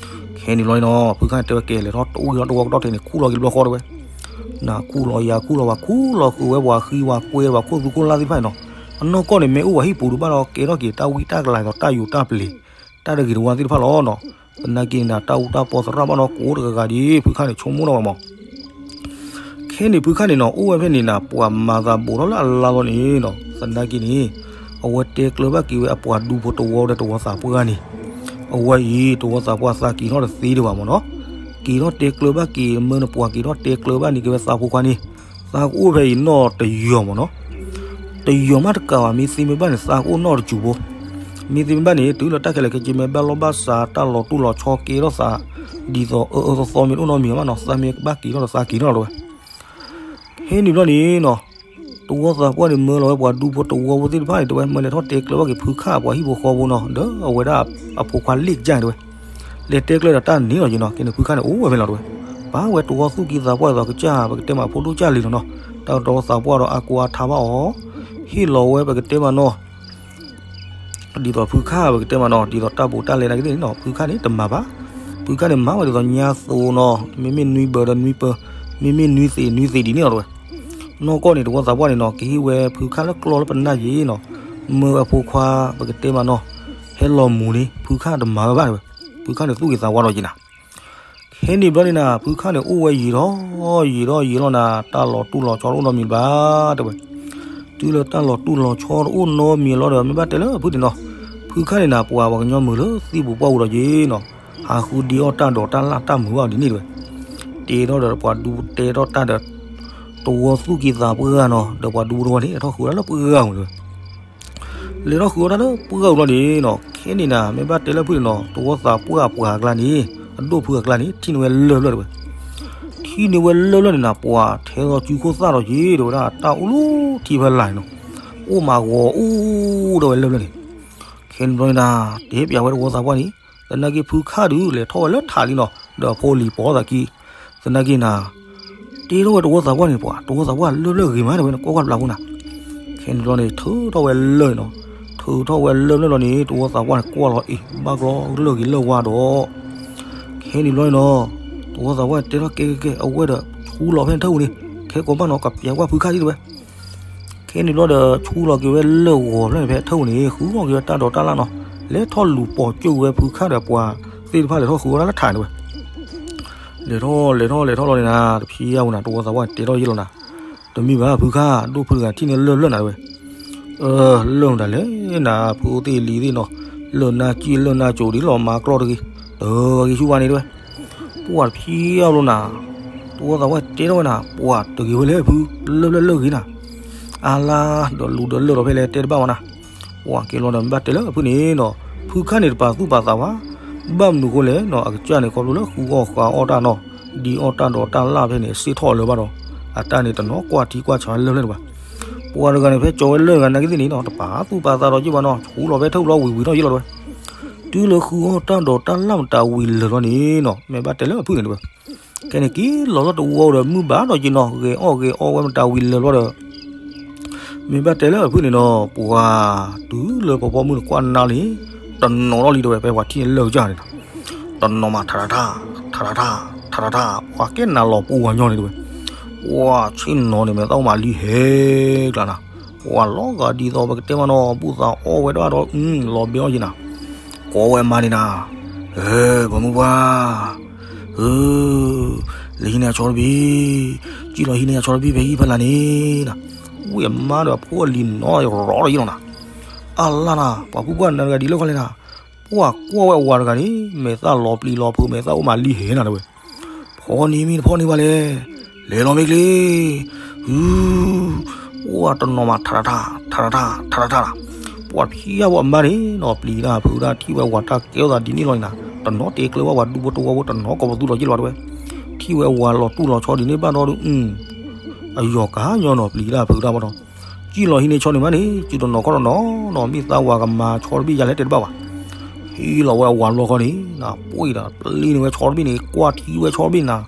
ခဲန့ၣ်လီၤန့ၣ်နီၤ ဖုခါန့ၣ်တဲဝဲကဲလဲၤထီၣ်တအိၣ်ဂ့ၤထီၣ်တဝီကဒီးထဲန့ၣ် ခူၣ်လီၤက့ၤတဘျီဃီတဲဝဲ, နခူၣ်လီၤယၤခူၣ်လီၤ ပှၤခူၣ်လီၤဃုာ်ဝဲပှၤဃံပှၤကွဲပှၤခိၣ်သူခိၣ်လၢ်သ့ၣ်တဖၣ်န့ၣ်နီၤ, အနီၢ်ကီၢ်န့ၣ် မ့ၢ်အိၣ်ပှၤဟံၣ်ပူၤဒုးဘၣ်ဒီးကဲထီၣ်က့ၤတၢ်ဝံတၢ်ကလၤဒီးတၢ်ယိးတၢ်ပျ့ၤ တၢ်တဂ့ၤတဝါသ့ၣ်တဖၣ်လီၤနီၤ, သနာ်က့န့ၣ်နၤ တၢ်အူတၢ်ပီသရၣ်ဘၣ်နီၤ ကိးတဂၤဂၤဒ် ဖုခါန့ၣ်ဆိကမိၣ်ထီၣ်ဝဲမး ခဲန့ၣ်ဖုခါန့ၣ်နီၤ အိၣ်ဝဲဖဲန့ၣ်နၤ ပှၤမၤသးဘူးထီၣ်လၢအလါလီၤန့ၣ်နီၤ သနာ်က့န့ၣ် အဝဲတဲကျၢၤဘၣ်က့ၤဝဲအပှၤဒူဖိတဝီဒီးတဝီသးပှၢ်န့ၣ်, အဝဲအံၤ တဝီသးပှၢ်သးက့ၤထီၣ်တသ့ဒံးဘၣ်မ့ၢ်နီၤ, က့ၤထီၣ်တဲကျၢၤဘၣ်က့ၤ မၢနပှၤက့ၤထီၣ်တဲကျၢၤဘၣ်န့ၣ်က့ၤဝဲသးဖိခွါန့ၣ်, သးကအိၣ်ဖဲအံၤနီၢ်တယီၤမ့ၢ်နီၤ တယီၤမးတကးဘၣ် မ့ၢ်သ့မ့ၢ်ဘၣ်န့ၣ် သးကအိၣ်နီၢ်တစူၤဖိ, မ့ၢ်သ့မ့ၢ်ဘၣ်န့ၣ် တုၤလၢတၢ်ခဲလၢာ်ခဲဆ့မ့ၢ်ဘၣ်လိာ်ဘၣ်စး တၢ်လီၤတူၢ်လီၤဆီကဲထီၣ်သး ဒ်သိးအၢအၢသီသီမ့ၢ်တအိၣ်နီတမံၤဘၣ်နီၤ သးမ့ၢ်ကဘၣ်က့ၤထီၣ်ဒီးသးက့ၤထီၣ်လီၤတဲဝဲ. ဟဲနုာ်ဘျီန့ၣ်နီၤ တဝီသးပှၢ်န့ၣ် မၢလီၤဝဲပှၤဒူဖိတဝီဖိသ့ၣ်တဖၣ်န့ၣ် တဲဝဲ မၢလဲၤထီၣ်တဲကျၢၤဘၣ်က့ၤဖုခၣ်ပှၤဟံၣ်ဖိဃီဖိနီၤ ဒီးအဝဲဒၣ်အဖိခွါလ့ၣ်ကစၢ်တဲဝဲ လဲၤတဲကျၢၤဒီးတၢ်န့ၣ်လီၤက့ၤနီၤ ကဲန့ၣ်ဖုခၣ်န့ၣ် အိၣ်ဝဲဖဲလီၤတဲဝဲ. ပၢ်ဝဲတဝီသူၣ်ကံၢ်သးပှၢ်ဒ်သိးကစၢ် ပကတဲမးဖိဒိၣ်ကစၢ်လံနီၤနီၤ တၢ်တဝီသးပှၢ်ဒီးအါကိးအါထါဘၣ်အီၤ ဟ့ၣ်လီၤဝဲပကတဲမးနီၤ ဒ်သိးဖုခၣ်ပကတဲမးနီၤ ဒ်သိးတၢ်ဘူးတၢ်လဲနာ်က့သ့ၣ်နီၤ ဖုခၣ်န့ၣ်တမၤဘၣ်. ဖုခၣ်န့ၣ်မၤဝဲဒ်သိးညါသိးနီၤ မ့မ့ၢ်နွံပၢၤဒီးနွံပၢၤ မ့မ့ၢ်နွံသ့ၣ်နွံသ့ၣ်ဒ်န့ၣ်လီၤတဲဝဲ. နီၢ်ကီၢ်န့ၣ် တဝီသးပှၢ်န့ၣ်နီၤ ကဟ့ၣ်ဝဲဖုခၣ်လၢကျီလၢပနၢ်ယံၤနီၤ, မၢဝဲဖိခွါ ပကတဲမးနီၤ, ဟဲလီၤမူၤန့ၣ် ဖုခၣ်တမၤဝဲဘၣ်ဝဲ, ဖုခၣ်န့ၣ်သူၣ်ဂ့ၤသးဝါလီၤက့ၤနၤ. ခဲန့ၣ်ဘျီန့ၣ်နၤ ဖုခၣ်န့ၣ်အိၣ်ဝဲယံာ်ထီၣ်ယံာ်ထီၣ်ယံာ်လီၤနၤ, တၢ်လီၤတူၢ်လီၤဆီတအိၣ်နီတမံၤဘၣ် တဲဝဲ. တုၤလၢတၢ်လီၤတူၢ်လီၤဆီတအိၣ်နီတမံၤလီၤဒီး မ့ၢ်ဘၣ်တဲလၢဖုန့ၣ်နီၤ, ဖုခၣ်န့ၣ်နၤ ပှၤပှၤကညီမုာ်လၢသံပူၤပှၢ်ပူၤဒီးက့ၤနီၤ, ဟးဃုဒံးအီၣ်တၢ်ဒိးတၢ်လၣ်တၢ်မုာ်ဘၣ်ဒ်န့ၣ်တဲဝဲ. တဲထီၣ်ဒီးပှၤဒူတဲထီၣ်တၢ်ဒီး တဝီသူၣ်က့သးပှၢ်နီၤ, ဒီးပှၤဒူတဝီန့ၣ် လဲၤထီၣ်ဃုအီၣ်တၢ်လၢပှၢ်ပူၤန့ၣ်ဝဲ. လဲၤထီၣ်ဃုအီၣ်တၢ်လၢပှၢ်ပူၤလီၤန့ၣ်နီၤ, ခဲန့ၣ်နၤ မ့ၢ်ဘၣ်တဲလၢဖုန့ၣ်နီၤ, တဝီသးပှၢ်ပှၤအကျါန့ၣ်, အဒိၣ်ဖုအကျါန့ၣ် ထံၣ်န့ၢ်ဝဲလၢၢ်ဖျၢၣ်တဲဝဲ. ထံၣ်န့ၢ်ဝဲလၢၢ်ဖျၢၣ်န့ၣ်နၤ ပှၤထဲသိးစုခိၣ်သၣ်ဒီးက့ၤတဲဝဲဒၣ် တၢ်အိၣ်လၢထံဖဲလၢ်န့ၣ်နီၤ, အိၣ်မးဂီၤအူဒီးဝဲလၢၢ်ဖျၢၣ်န့ၣ်. ခဲန့ၣ်ဘျီန့ၣ်နၤ တဲပျးဝဲတဝီသးပှၢ်န့ၣ်, သနာ်က့ဖုခၣ်ဒုးလဲၤထီၣ်ဝဲလၢထးလံနီၤ, ဒီးအဖိလံၤပိာ်သးခံ, သနာ်က့နၤ တဲထီၣ်ဝဲတဝီသးပှၢ်န့ၣ်ပှၤ, တဝီသးပှၢ်လၢၢ်ဖျၢၣ်ဂ့ၤမးတဲဝဲန့ၣ် ကွၢ်ကွၢ်တဘျီဖိနၤ. ခဲန့ၣ်ဘျီန့ၣ် ထုးထီၣ်ဝဲလၢၢ်နီၤ, ထုးထီၣ်ဝဲလၢၢ်ဖျၢၣ်လီၤန့ၣ် တဝီသးပှၢ်န့ၣ်ကွၢ်လီၤအ့ၣ် ဘၣ်ကျီလၢၢ်ဂ့ၤလၢၢ်ဝါဒီး ခဲန့ၣ်ဘျီန့ၣ်နီၤ, တဝီသးပှၢ်တဲထီၣ်ကဲကဲကဲ အဝဲဒီးဆူလီၤဖဲထၢၣ်ပူၤန့ၣ်, ခဲကိးဘၣ်နီၤ ကပျးကွၢ်ဖုခၣ်ဒံးတဲဝဲ. ခဲန့ၣ်ဘျီဒီး ဆူလီၤက့ၤဝဲလၢၢ်ဂီၤဖျၢၣ်န့ၣ် ဖဲထၢၣ်ပူၤန့ၣ် ဃုအီၣ်က့ၤဝဲတၢ်ဒိးတၢ်လၣ်နီၤ, လဲၤထီၣ်လူၤပိာ်ကၢၣ်ဝဲဖုခၣ်ဒီးပှၤသ့ၣ်တဖၣ်လဲၤထီၣ်ဃုအီၣ်တၢ်လၢထးန့ၣ်ဝဲ. လဲၤထီၣ်လဲၤထီၣ်လဲၤထီၣ်လီၤန့ၣ်နၤ တဖျဲအဝဲနၤ တဝီသးပှၢ်တဲထီၣ်ယ့ၢ်လီၤနၤ, တမ့ၢ်ဘၣ်ဖုခၣ် ဒိၣ်ဖုတဂၤထံၣ်န့ၢ်လၢၢ်ဖျၢၣ်နၤတဲဝဲ. အၢ လၢၢ်မတၤလဲၣ်နၤ ဖုအိၣ်သ့ၣ်လံၤသ့ၣ်နီၤ, လၢၢ်နၢ်ကံၣ်လၢၢ်နၢ်ကိၤဒ်လီၤမၤကြီတဂ့ၤ, တဂ့ၤဆူဝါန့ၣ်တဲဝဲ. ပှၤတဖျဲအဝဲလီၤနၤ, တဝီသးပှၢ်တဲထီၣ်ဝဲနၤ ပှၤတဂ့ၤဝဲလဲၣ်ဖု, လၢၢ်ဖျၢၣ်လၢၢ်ဂ့ၤနၤ, အါလါ ဒီးလူဒီးလၢၢ်ဒီးဖဲလဲၣ်တဲတဘၣ်ဝဲနၤ. ပှၤကဲလီၤဒီးမ့ၢ်ဘၣ်တဲလၢဖုန့ၣ်နီၤ, ဖုခၣ်န့ၣ်တပာ်သူၣ်ပာ်သးဘၣ်, ဘၣ်မနုၤဃိလဲၣ်နီၤ အကစၢ်န့ၣ်ခီဖျိလၢဃုအီၣ်ဃုအီၣ်တၢ်နီၤ, ဒ်အီၣ်တၢ်ဒိးတၢ်လၣ်ဖဲန့ၣ် စ့ၢ်ထီၣ်လၢၤဘၣ်ဒီး အတၢ်န့ၣ်တနီၤကွၢ်ထံကွၢ်ဆးလၢၢ်ဖျၢၣ်န့ၣ်ဘၣ်. ပှၤတဂၤန့ၣ် ဖဲကၠီၤဝဲလၢၢ်တဂၤနာ်က့သ့ၣ်န့ၣ်နီၤ တပာ်သူၣ်ပာ်သးဒီးက့ၤဘၣ်နီၤ ဆူလီၤဖဲထၢၣ်ပူၤလီၤဝံၤဝံၤထီၣ်ယ့ၢ်လီၤတဲဝဲ. တုၤလၢဃုအီၣ်တၢ်ဒိးတၢ်လၣ်မတၤဝံၤလၢာ်လီၤန့ၣ်နီၤ မ့ၢ်ဘၣ်တဲလၢအဖုန့ၣ်တဲဝဲ. ခဲန့ၣ်က့ၤလီၤလၢတဝီဒီးမုၢ်ဘၣ်ဒီးက့ၤနီၤ ဂဲၤအီၣ်ဂဲၤအီဝဲမတၤဝံၤလၢာ်လီၤဒီး မ့ၢ်ဘၣ်တဲလၢအဖုန့ၣ်နီၤ ပှၤတုၤလၢဖီဖီမုၢ်န့ၣ်ကွၢ်နၤလံ တနီၤထီၣ်လံတဲဝဲ ဖဲပှၤထံၣ်န့ၢ်လၢၢ်ကစၢ်န့ၣ်နီၤ တနီၤမး ထးထးထး ထးထးထး ထးထးထး ပှၤကဲနၤလီၤပူၤဝဲညီန့ၣ်တဲဝဲ. ပှၤဆ့ၣ်နီၤန့ၣ် မဲာ်သၣ်အိၣ်မးလံဟဲကျါနၤ ပှၤလီၤဂာ်ဒ်သိးပကတဲမးနီၤ ဘူၣ်သးအီၣ်ဝဲတဘၣ်ဒီး လီၤဘဲအီၣ်က့ၤနၤ ကိးဝဲအမါန့ၣ်နၤ ဧၢ ပိာ်မုၣ်ပှၢ် ဧၢ လၢဟံးန့ၢ်အဆီတဘ့ၣ် ကံၣ်လီၤဟံးန့ၢ်အဆီတဘ့ၣ် ဖဲဟံၣ်ဖဲလာ်န့ၣ်နၤ ဝံၤအမါဒီးအဖိအလံၤနီၤ ရီဒီးယ့ၢ်လီၤနၤ အလၢ်နၤ ပှၤဖုပှၢ်နၤတဂၤဒ်လဲၣ်ခီလဲၣ်နၤ ပှၤကွၢ်ဝဲအဝၤတဂၤန့ၣ် မဲာ်သၣ်လီၤပျံၤလီၤဖုး မဲာ်သၣ်အိၣ်မးလံဟဲနၤတဲဝဲ ဖီန့ၣ်မ့ၢ်တဖီန့ၣ်ဘၣ်လဲၣ် လဲၤလီၤမ့ၢ်ကျ့ ဟု ပှၤတနီၤမး ထးထးထး ထးထးထး ထးထးထး ပှၤဖံးယၢ်ဝဲအမါန့ၣ်နီၤ ပျံၤတၢ်ဖုးတၢ်ထံၣ်ဝဲဝၤတၢ်ကဲထီၣ်သးဒ်န့ၣ်လီၤန့ၣ်နၤ တနီၤတဲကျၢၤဘၣ်ဝၤဒူဖိတဝီဖိ တနီၤကိးပသူလီၤက့ၤလီၤတဲဝဲ ထံၣ်ဝဲဝၤလီၤတူၢ်လီၤဆီဒ်န့ၣ်ဘၣ်ဒီး အယီၤကဟါညီနီၤ ပျံၤတၢ်ဖုးတၢ်ဘၣ်ဒီး ကံၣ်လီၤဟံးန့ၢ်ဆီန့ၣ်မးန့ၣ် စုတနီၤခီၣ်တနီၤနီၤ မ့ၢ်သးဝၤကမၤဆီတဘ့ၣ်ယၤလဲၣ်တဲတဘၣ်ဘၣ် ဟံးလီၤဝဲအဝၤလီခီန့ၣ် နပှ့ၤဒီးပျံၤန့ၢ်ဝဲဆီတဘ့ၣ်န့ၣ် ကွၢ်ထံဝဲဆီတဘ့ၣ်နၤ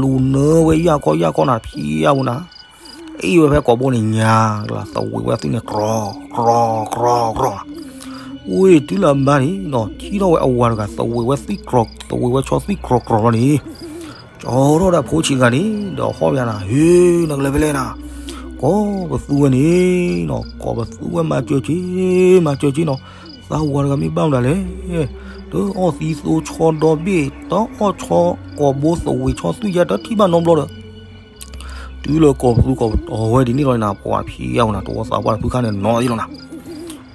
လူၤနၢဝဲယၢ်ခီယၢ်ခီနၤ ဖံးယၢ်ဝဲနၤ အ့ၣ်ဝဲဖဲကိာ်ဘိန့ၣ်ညါ သဝ့ၤဝဲသွံၣ်န့ၣ် ကြီ ကြီ ကြီ ကြီ ဝ့ၢ်တုၤလၢအမါန့ၣ်နီၤ ထံၣ်ထီၣ်ဝဲအဝၤတဂၤ သဝ့ၤဝဲသွံၣ်ကြီ သဝ့ၤဝဲဆီသွံၣ်ကြီကြီလီၤန့ၣ် ကၠီထီၣ်ဒီးဖိဆံးတဂၤန့ၣ် ဒီးဟီၣ်ဘၣ်နၤ ဟ့ၣ် နကလဲၤဖဲလဲၣ်နၤ ကိးပသူဝဲန့ၣ်နီၤ ကိးပသူဝဲမၤစၢၤက့ၤ မၤစၢၤက့ၤနီၤ သးဝၤတဂၤမ့ၢ်ဘၣ်မတၤလဲၣ် တအီၣ်သံသိဆီဒီဘ့ၣ် တအီၣ်ဆီကိာ်ဘိသဝ့ၤဆီသွံၣ်ယါတထံၣ်ဘၣ်နီတဘျီဒီး တုၤလၢကိးပသူကိးပတီၤဝဲဒ်န့ၣ်လီၤနၤ ပှၤဖံးယၢ်ဝဲနၤ တဝီသးပှၢ်ဖုခါန့ၣ်နီၤယ့ၢ်လီၤနၤ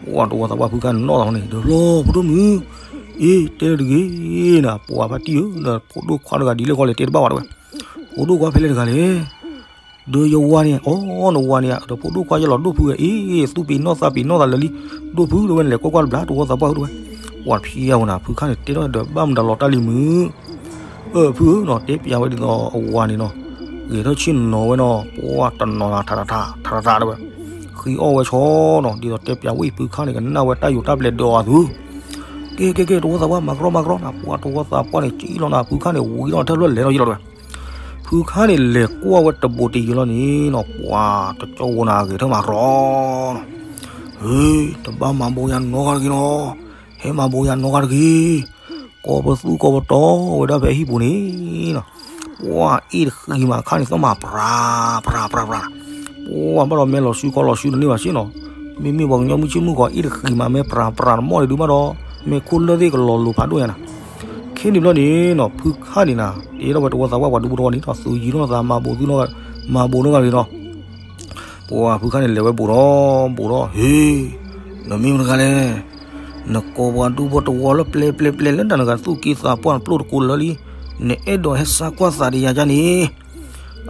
ပှၤတဝီသးပှၢ်ဖုခါန့ၣ်နီၤသးန့ၣ် ဒီးလီၤဖိဒိၣ်မုၢ် အ့ တဲတဂ့ၤနၤ ပှၤဖါတံၢ်ဧၢ နဖိဒိၣ်ခွါတဂၤဒ်လဲၣ်ဃီလဲၣ်တဲတဘၣ်ဝဲတဲဝဲ ဖိဒိၣ်ခွါဖဲလဲၣ်တဂၤလဲၣ် ဒီးယဝၤန့ၣ် အိ နဝၤန့ၣ် ဒီးဖိဒိၣ်ခွါယလီၤဒိၣ်ဖုဝဲအ့ သူၣ်ပ့ၤနီၣ်သးပ့ၤနီၣ်သးလၢာ်လံ ဒိၣ်ဖုဒီးဝဲန့ၣ်လဲၤကွၢ်ကွၢ်တဘျီ တဝီသးပှၢ်ဖုဒိၣ်ဝဲ ပှၤဖံးယၢ်ဝဲနၤ ဖုခါန့ၣ်တဲထီၣ်ဒီးဘၣ်မတၤလီၤတၢ်လံၤမုၢ် အၢ ဖုဧၢနီၤ တဲပျးဝဲဒ်သိးအဝၤန့ၣ်နီၤ ဂဲၤထီၣ်ဆ့ၣ်နီၤဝဲနီၤ ပှၤတနီၤနၤ ထးထးထး ထးထးထးတဲဝဲ ဃံအီၣ်ဝဲဆီနီၤ ဒ်သိးတဲပျးဝဲအံၤ ဖုခါန့ၣ် ကနၣ်ဝဲတၢ်ယိးတၢ်ပျဲၤဒီးအီၤအသိး ကဲကဲကဲ တဝီသးပှၢ် မၤကရီမၤကရီနၤ ပှၤတဝီသးပှၢ်န့ၣ် ကံၣ်လီၤနၤ ဖုခါန့ၣ် ဝံၤလီၤထၢၣ်ဖျၢၣ်လဲၤလီၤယ့ၢ်လီၤတဲဝဲ ဖုခါန့ၣ် လဲၤကွၢ်ဝဲတဘိးတယံၤလီၤန့ၣ်နီၤ ပှၤတကၠီဝဲနၤ ဂဲၤထၢၣ်မၤကရီနီၤ ဟ့ တဘၣ်မၤဘိယၤနီတဂၤတဂ့ၤနီၤ ဟဲမၤဘိယၤနီတဂၤတဂ့ၤ ကိးပသူကိးပတီၤဝဲဒၣ်ဖဲဟံၣ်ပူၤန့ၣ်နီၤ ပှၤအ့ၣ်တဃံမးခါန့ၣ် သီၣ်မၤပြၤ ပြၤ ပြၤ ပြၤ ပှၤဘၣ်ဒီးမဲလီၤစုခီလီၤစုတန့ၢ်ဘၣ်စ့ၢ်နီၤ, မ့မ့ၢ်ပှၤကညီမုၢ်ဆ့ၣ်မုၢ်ဂီၤအ့ၣ်တဃံးမး မဲပြးပြးတမီၢ်န့ၣ်ဒုးဘၣ်ဒီး မဲခိၣ်လၢသ့ၣ်ကလီၤလိၤဖးဒိၣ်ညါနၤ. ခဲန့ၣ်ဘျီန့ၣ်နီၤ ဖုခါန့ၣ်နၤ တဲထီၣ်ဝဲတဝီသးပှၢ်ပှၤဒူဖိတဝီန့ၣ်ဒီး သုးယံၤထီၣ်သးမၤဘူးသုနီၢ် မၤဘူးနီၢ်ဂၤန့ၣ်နီၤ ပှၤဖုခါန့ၣ်လဲၤဝဲဘူးဒီး ဘူးဒီး ဟ့ နမ့ၢ်မတၤတဂၤလဲၣ်, နကိးပှၤဒူဖိတဝီလၢပျဲပျဲပျဲလၢတၢ်နဂၤသူၣ်က့သးပှၢ်နပျိၢ်တကိးလၢလံ, နအဲၣ်ဒိးဟဲစါကွၢ်သးဒီးယၤကန့ၣ်,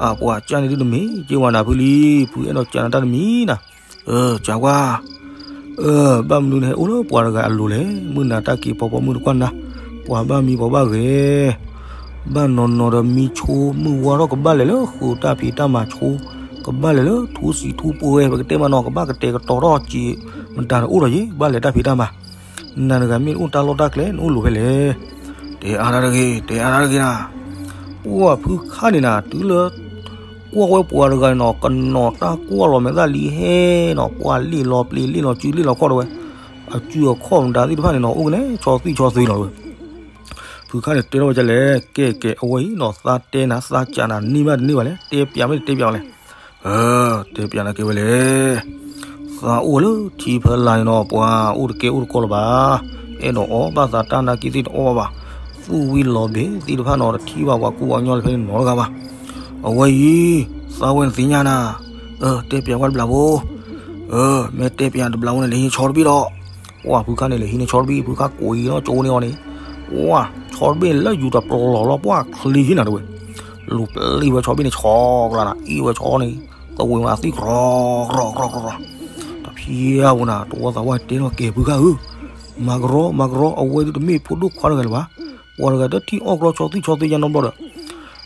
အပှၤကန့ၣ်ဒုးတမ့ၢ် က့ဝၤနၤဖုလံ, ဖုအဲၣ်ဒိးကနၤတၢ်တမံၤနၤ, ကကွၢ် ဘၣ်မနုၤနဟဲအိၣ်လၢပှၤတဂၤအလိၤလဲၣ်, မုၢ်နၤတၢ်က့ၤဖီဖီမုၢ်တကွၢ်နၤ, ပှၤဘၣ်မံပှၤဘၣ်ဂဲၤ, ဘၣ်နီၤနီၤဒီးမံဆိမုၢ်ဝါထီၣ်ကဘၣ်လဲၤလၢဃိာ်တၢ်ဖံးတၢ်မၤဆိ, ကဘၣ်လဲၤလၢထူစံးထူပှဲၤ ပကတဲမးနီၤ ကဘၣ်ကတဲာ်ကတီၤထီၣ်က့ၤ, မတၤတအိၣ်ဒီးယဲ ဘၣ်လဲၤတၢ်ဖံးတၢ်မၤ, နၤတဂၤမ့ၢ်နအိၣ်တၢ်လီၢ်တၢ်ကျဲ နအိၣ်လိၤဖဲလဲၣ်, တဲအါတၢ်တဂ့ၤ တဲအါတၢ်တဂ့ၤနၤ, ပှၤဖုခါန့ၣ်နၤ တုၤလၢ ကွၢ်ဝဲပှၤတဂၤန့ၣ်နီၤ ကနီၤတၢ်ကွၢ်လီၤမဲာ်သၣ်လံဟဲနီၤ ပှၤလ့ၣ်လီၤပျ့ၤလ့ၣ်လီၤစုလ့ၣ်လီၤခီၣ်တဲဝဲ, အစုအခီၣ်မတၤသ့ၣ်တဖၣ်န့ၣ်နီၤ အိၣ်ကနဲဆီသွံၣ်ဆီသွ့လီၤတဲဝဲ, ဖုခါန့ၣ်တဲထီၣ်ဝဲဒ်လဲၣ် ကဲကဲအဝဲအံၤနီၤ သးတဲနၤသးကးနၤန့ၢ်ဘၣ်တန့ၢ်ဘၣ်လဲၣ် တဲပျးမ့ၢ်တတဲပျးဝဲလဲၣ် တဲပျးနၤကဲဝဲလဲၣ်, သးအိၣ်လၢထံဖီလာ်န့ၣ်နီၤ ပှၤအိၣ်တကဲအိၣ်တကီလၢၤဘၣ်, အဲၣ်ဒိးအီၣ်ဘၣ်သးတၢ်နာ်က့သ့ၣ်တအီၣ်ဘၣ်ဘၣ်, သူၣ်ဝံၤလီၤဘ့ၣ်သ့ၣ်တဖၣ်နီၤ တထံၣ်ဘၣ်ပှၤကူပှၤကညီလၢဖဲန့ၣ်နီတဂၤဘၣ်, အဝဲအံၤ သးဝဲနသ့ၣ်ညါနၤ, တဲပျးဝဲတဘျီဖိ, မ့ၢ်တဲပျးတဘျီဖိန့ၣ် လဲၤဟံးဆီတဘ့ၣ်ဒီး, ပှၤဖုခါန့ၣ်လဲၤဟံးန့ၢ်ဆီတဘ့ၣ် ဖုခါကိးအံၤနီၤ ကၠိန့ၢ်အီၤန့ၣ်, ပှၤဆီတဘ့ၣ်လၢယူၤတပျီၤလီၤပှၤချ့ဟံးနၤတဲဝဲ, လူၤပျံၤဝဲဆီဘ့ၣ်န့ၣ် ဆီကျါနၤ အ့ၣ်ဝဲဆီန့ၣ်, သဝ့ၤမးသံၣ်ကြီကြီကြီ, တဖျၢၣ်ဖိနၤ တဝီသးပှၢ်တဲထီၣ်ကဲဖုခါဧၢ, မၤကရီမၤကရီ အဝဲဒုးတမ့ၢ်ဖိဒိၣ်ခွါတဂၤလၢၤဘၣ်, ပှၤတဂၤတထံၣ်အီၣ်ကြီဆီသွံၣ်ဆီသွ့ညါနီတဘျီဒီး,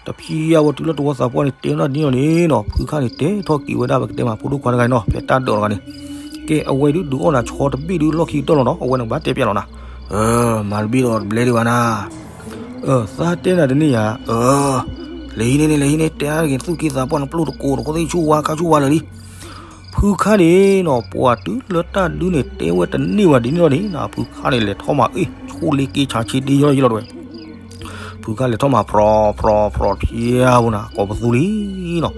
တဖျၢၣ်ဖိတုၤလၢတဝီသးပှၢ်န့ၣ်တဲထီၣ်ဒ်န့ၣ်နီၤ ဖုခါန့ၣ်တဲထီၣ်က့ၤဝဲဒၣ်ပကတဲမးဖိဒိၣ်ခွါတဂၤန့ၣ်နီၤ ဖဲတၢ်ဒၢးတဂၤန့ၣ်, ကဲအဝဲဒုးဒုးအီၣ်နၤဆီတဘ့ၣ်ဒုးလီၢ်ခံကတၢၢ်လီၤနီၤ အဝဲန့ၣ်ကဘၣ်တဲပျးလီၤနၤ, မၤတဘ့ၣ်ဒီးတဘျဲဒံးဘၣ်နၤ သးတဲနၤတန့ၢ်ယၤ, လဲၤဟံးန့ၢ်န့ၣ် လဲၤဟံးန့ၢ် တဲအါတဂ့ၤ သူၣ်က့သးပှၢ်နပျိၢ်တကိးတကိးသ့ၣ်ဆူၣ်ဝါခါဆူၣ်ဝါလၢာ်လံ, ဖုခါန့ၣ်နီၤ ပှၤတုၤလၢတၢ်ဒုးန့ၣ် တဲဝဲတန့ၢ်ဘၣ်ဒ်န့ၣ်လီၤန့ၣ် ဖုခါန့ၣ်လဲၤထီၣ်မး အ့ၣ် ဆိလ့က့ဆးဆ့ဒ့ယီယီလီၤတဲဝဲ, ဖုခါလဲၤထီၣ်မးဖြီဖြီဖြီတဖျၢၣ်ဖိနၤ ကိးပသူလံနီၤ,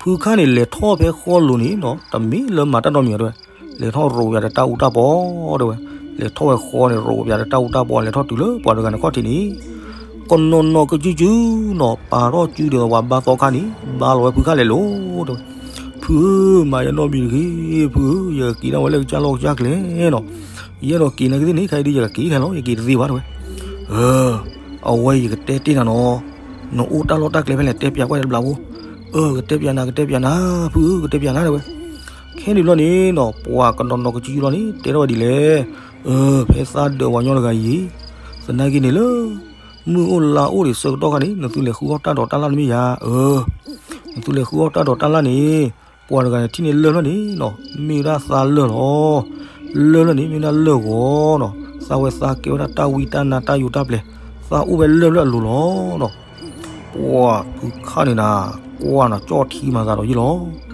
ဖုခါန့ၣ်လဲၤထီၣ်ဖဲဃီလိၤန့ၣ်နီၤ တမ့ၢ်လၢမၤတၢ်နီတမံၤတဲဝဲ, လဲၤထီၣ်ရိးပၠးဒီးတၢ်အူတၢ်ပီတဲဝဲ, လဲၤထီၣ်ဝဲဃီန့ၣ် ရိးပၠးဒီးတၢ်အူတၢ်ပီ လဲၤထီၣ်တုၤလၢပှၤတဂၤန့ၣ်ခီၣ်ထံးန့ၣ်, ကနီၤနီၤကစုစုနီၤ ပာ်ထီၣ်စုဒီးပှၤဘါသီခါန့ၣ် ဘါလီၤဝဲဖုခါလဲၤလိၤတဲဝဲ, ဖုဧၢ မၤယနီတမံၤတဂ့ၤ ဖုဧၢ ယကက့ၤဒၣ်ဝဲလၢကစၢ်လီၢ်ကစၢ်ကျဲနီၤ, ယအဲၣ်ဒိးက့ၤနာ်က့သ့ၣ်န့ၣ် ခဲအံၤဒုးယကက့ၤခဲလီၤ ယက့ၤတသ့ဘၣ်တဲဝဲ, အဝဲယကတဲတ့ၢ်နၤနီၤ, နအိၣ်တၢ်လီၢ်တၢ်ကျဲဖဲလဲၣ် တဲပျးကွၢ်တဘျီဖိ, အၢ ကတဲပျးနၤ ကတဲပျးနၤ ဖုဧၢ ကတဲပျးနၤတဲဝဲ, ခဲန့ၣ်ဘျီန့ၣ်နီၤ ပှၤကနီၤနီၤကစုစုလီၤန့ၣ် တဲထီၣ်ဝဲဒ်လဲၣ်, အၢ ဖဲသးဒၢးပှၤကညီတဂၤအံၤ, သနာ်က့န့ၣ်လၢ မုၢ်အိၣ်လါအိၣ်ဒံးဆၢကတီၢ်ခါန့ၣ် နသုလဲၤဃုအီၣ်တၢ်ဒိးတၢ်လၣ်တမ့ၢ်ဧါ, အၢ နသုလဲၤဃုအီၣ်တၢ်ဒိးတၢ်လၣ်န့ၣ်, ပှၤတဂၤန့ၣ်ထံၣ်န့ၢ်လၢၢ်ဖျၢၣ်န့ၣ်နီၤ မ့ၢ်ဝဲဒၣ်သးလၢၢ်လီၤ, လၢၢ်ဖျၢၣ်န့ၣ် မ့ၢ်ဝဲဒၣ်လၢၢ်ဂီၤနီၤ, သးဝဲသးကဲဝဲဒၣ်တၢ်ဝံတၢ်နါတၢ်ယိးတၢ်ပျဲၤ, သးအိၣ်ဝဲလၢၢ်ဖျၢၣ်အလိၤလီၤနီၤ ပှၤဖုခါန့ၣ်နၤ ကွၢ်နၤကၠီၣ်ထံမၤသးဒီးယ့ၢ်လီၤ,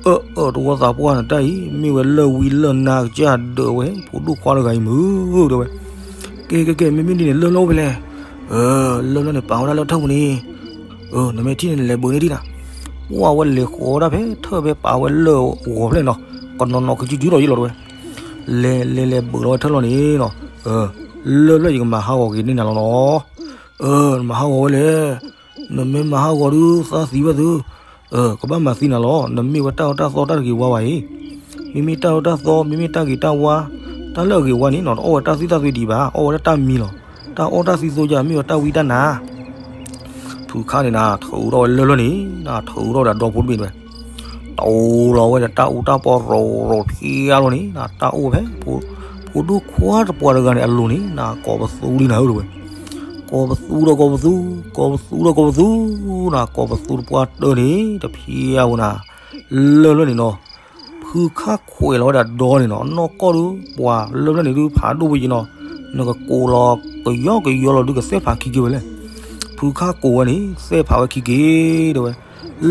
အၢ အၢ တဝီသးပှၢ်နတၢ်အံၤ မ့ၢ်ဝဲလၢၢ်ဝံလၢၢ်နါကစၢ်ဒၢးဝဲ ဖိဒိၣ်ခွါတဂၤအံၤမုၢ်တဲဝဲ, ကဲ ကဲ ကဲ မ့မ့ၢ်ဒ်န့ၣ် လၢၢ်လၢအိၣ်ဖဲလဲၣ်, လၢၢ်လၢန့ၣ်ပာ်ဝဲဒၣ်လၢထၢၣ်ပူၤန့ၣ်, နမ့ၢ်ထံၣ်န့ၣ် နလဲၤဘုးန့ၢ်ဒံးနၤ, ပှၤဝဲလဲၤဃီၤဝဲဒၣ်ဖဲထၢၣ်ဖဲပာ်ဝဲလၢၢ်ဂီၤဖျၢၣ်န့ၣ်နီၤ, ကနီၤနီၤကစုစုဒီးယ့ၢ်လီၤတဲဝဲ လဲၤလဲၤလဲၤဘုးလီၤဝဲထၢၣ်လီၤန့ၣ်နီၤ, လၢၢ်လၢယကမၤဟးဂီၤက့ၤန့ၢ်နၤလီၤနီၤ, နမၤဟးဂီၤဝဲလဲၣ်, နမ့ၢ်မၤဟးဂီၤဒုးသးသံဝဲသု, ကဘၣ်မၤသံနၤလီၤ, နမ့ၢ်ဝဲတၢ်အၢတၢ်သီတၢ်တဂ့ၤဝါဘၣ်အံၤ, မ့မ့ၢ်တၢ်အၢတၢ်သီ မ့မ့ၢ်တၢ်ဂ့ၤတၢ်ဝါ, တၢ်လၢအဂ့ၤဝါန့ၣ်နီၤ တအီၣ်ဝဲတၢ်သံၣ်တၢ်သွံဒံးဘၣ်, အီၣ်ဝဲဒၣ်တၢ်မံၤလီၤ, တၢ်အီၣ်တၢ်သံသိယၤ မ့ၢ်ဝဲတၢ်ဝံတၢ်နါ ဖုခါန့ၣ်နၤ ထုးထီၣ်ဝဲလၢၢ်လၢန့ၣ် နၤထုးထီၣ်ဝဲဒၣ်ဒီဖိတဘ့ၣ်တဲဝဲ, တိလီၤဝဲဒီးတၢ်အူတၢ်ပီရိၤရိၤဖျါလီၤန့ၣ် နၤတၢ်အိၣ်ဝဲဖဲ ဖိဒိၣ်ခွါတပှၤတဂၤန့ၣ်အလိၤန့ၣ် နၤကိးပသူလံနၤဧၢတဲဝဲ, ကိးပသူဒီးကိးပသူ, ကိးပသူဒီးကိးပသူ, နၤကိးပသူတပှၢ်တၢၢ်န့ၣ် တဖျါဝဲနၤ, လၢၢ်လၢန့ၣ်နီၤ ဖုခါခွဲးလီၤဝဲဒၣ်ဒီန့ၣ်နီၤ နီၢ်ကီၢ်ဒုး ပှၤလၢၢ်ဖျၢၣ်န့ၣ်ဒုးဖးဒိၣ်ဝဲယံၤနီၤ, နကကိးလီၤကယီကယီလီၤဒုးကသဲၣ်ဖးခံက့ၤဝဲလဲၣ်, ဖုခါကိးဝဲန့ၣ် သဲၣ်ဖးဝဲခံက့ၤတဲဝဲ,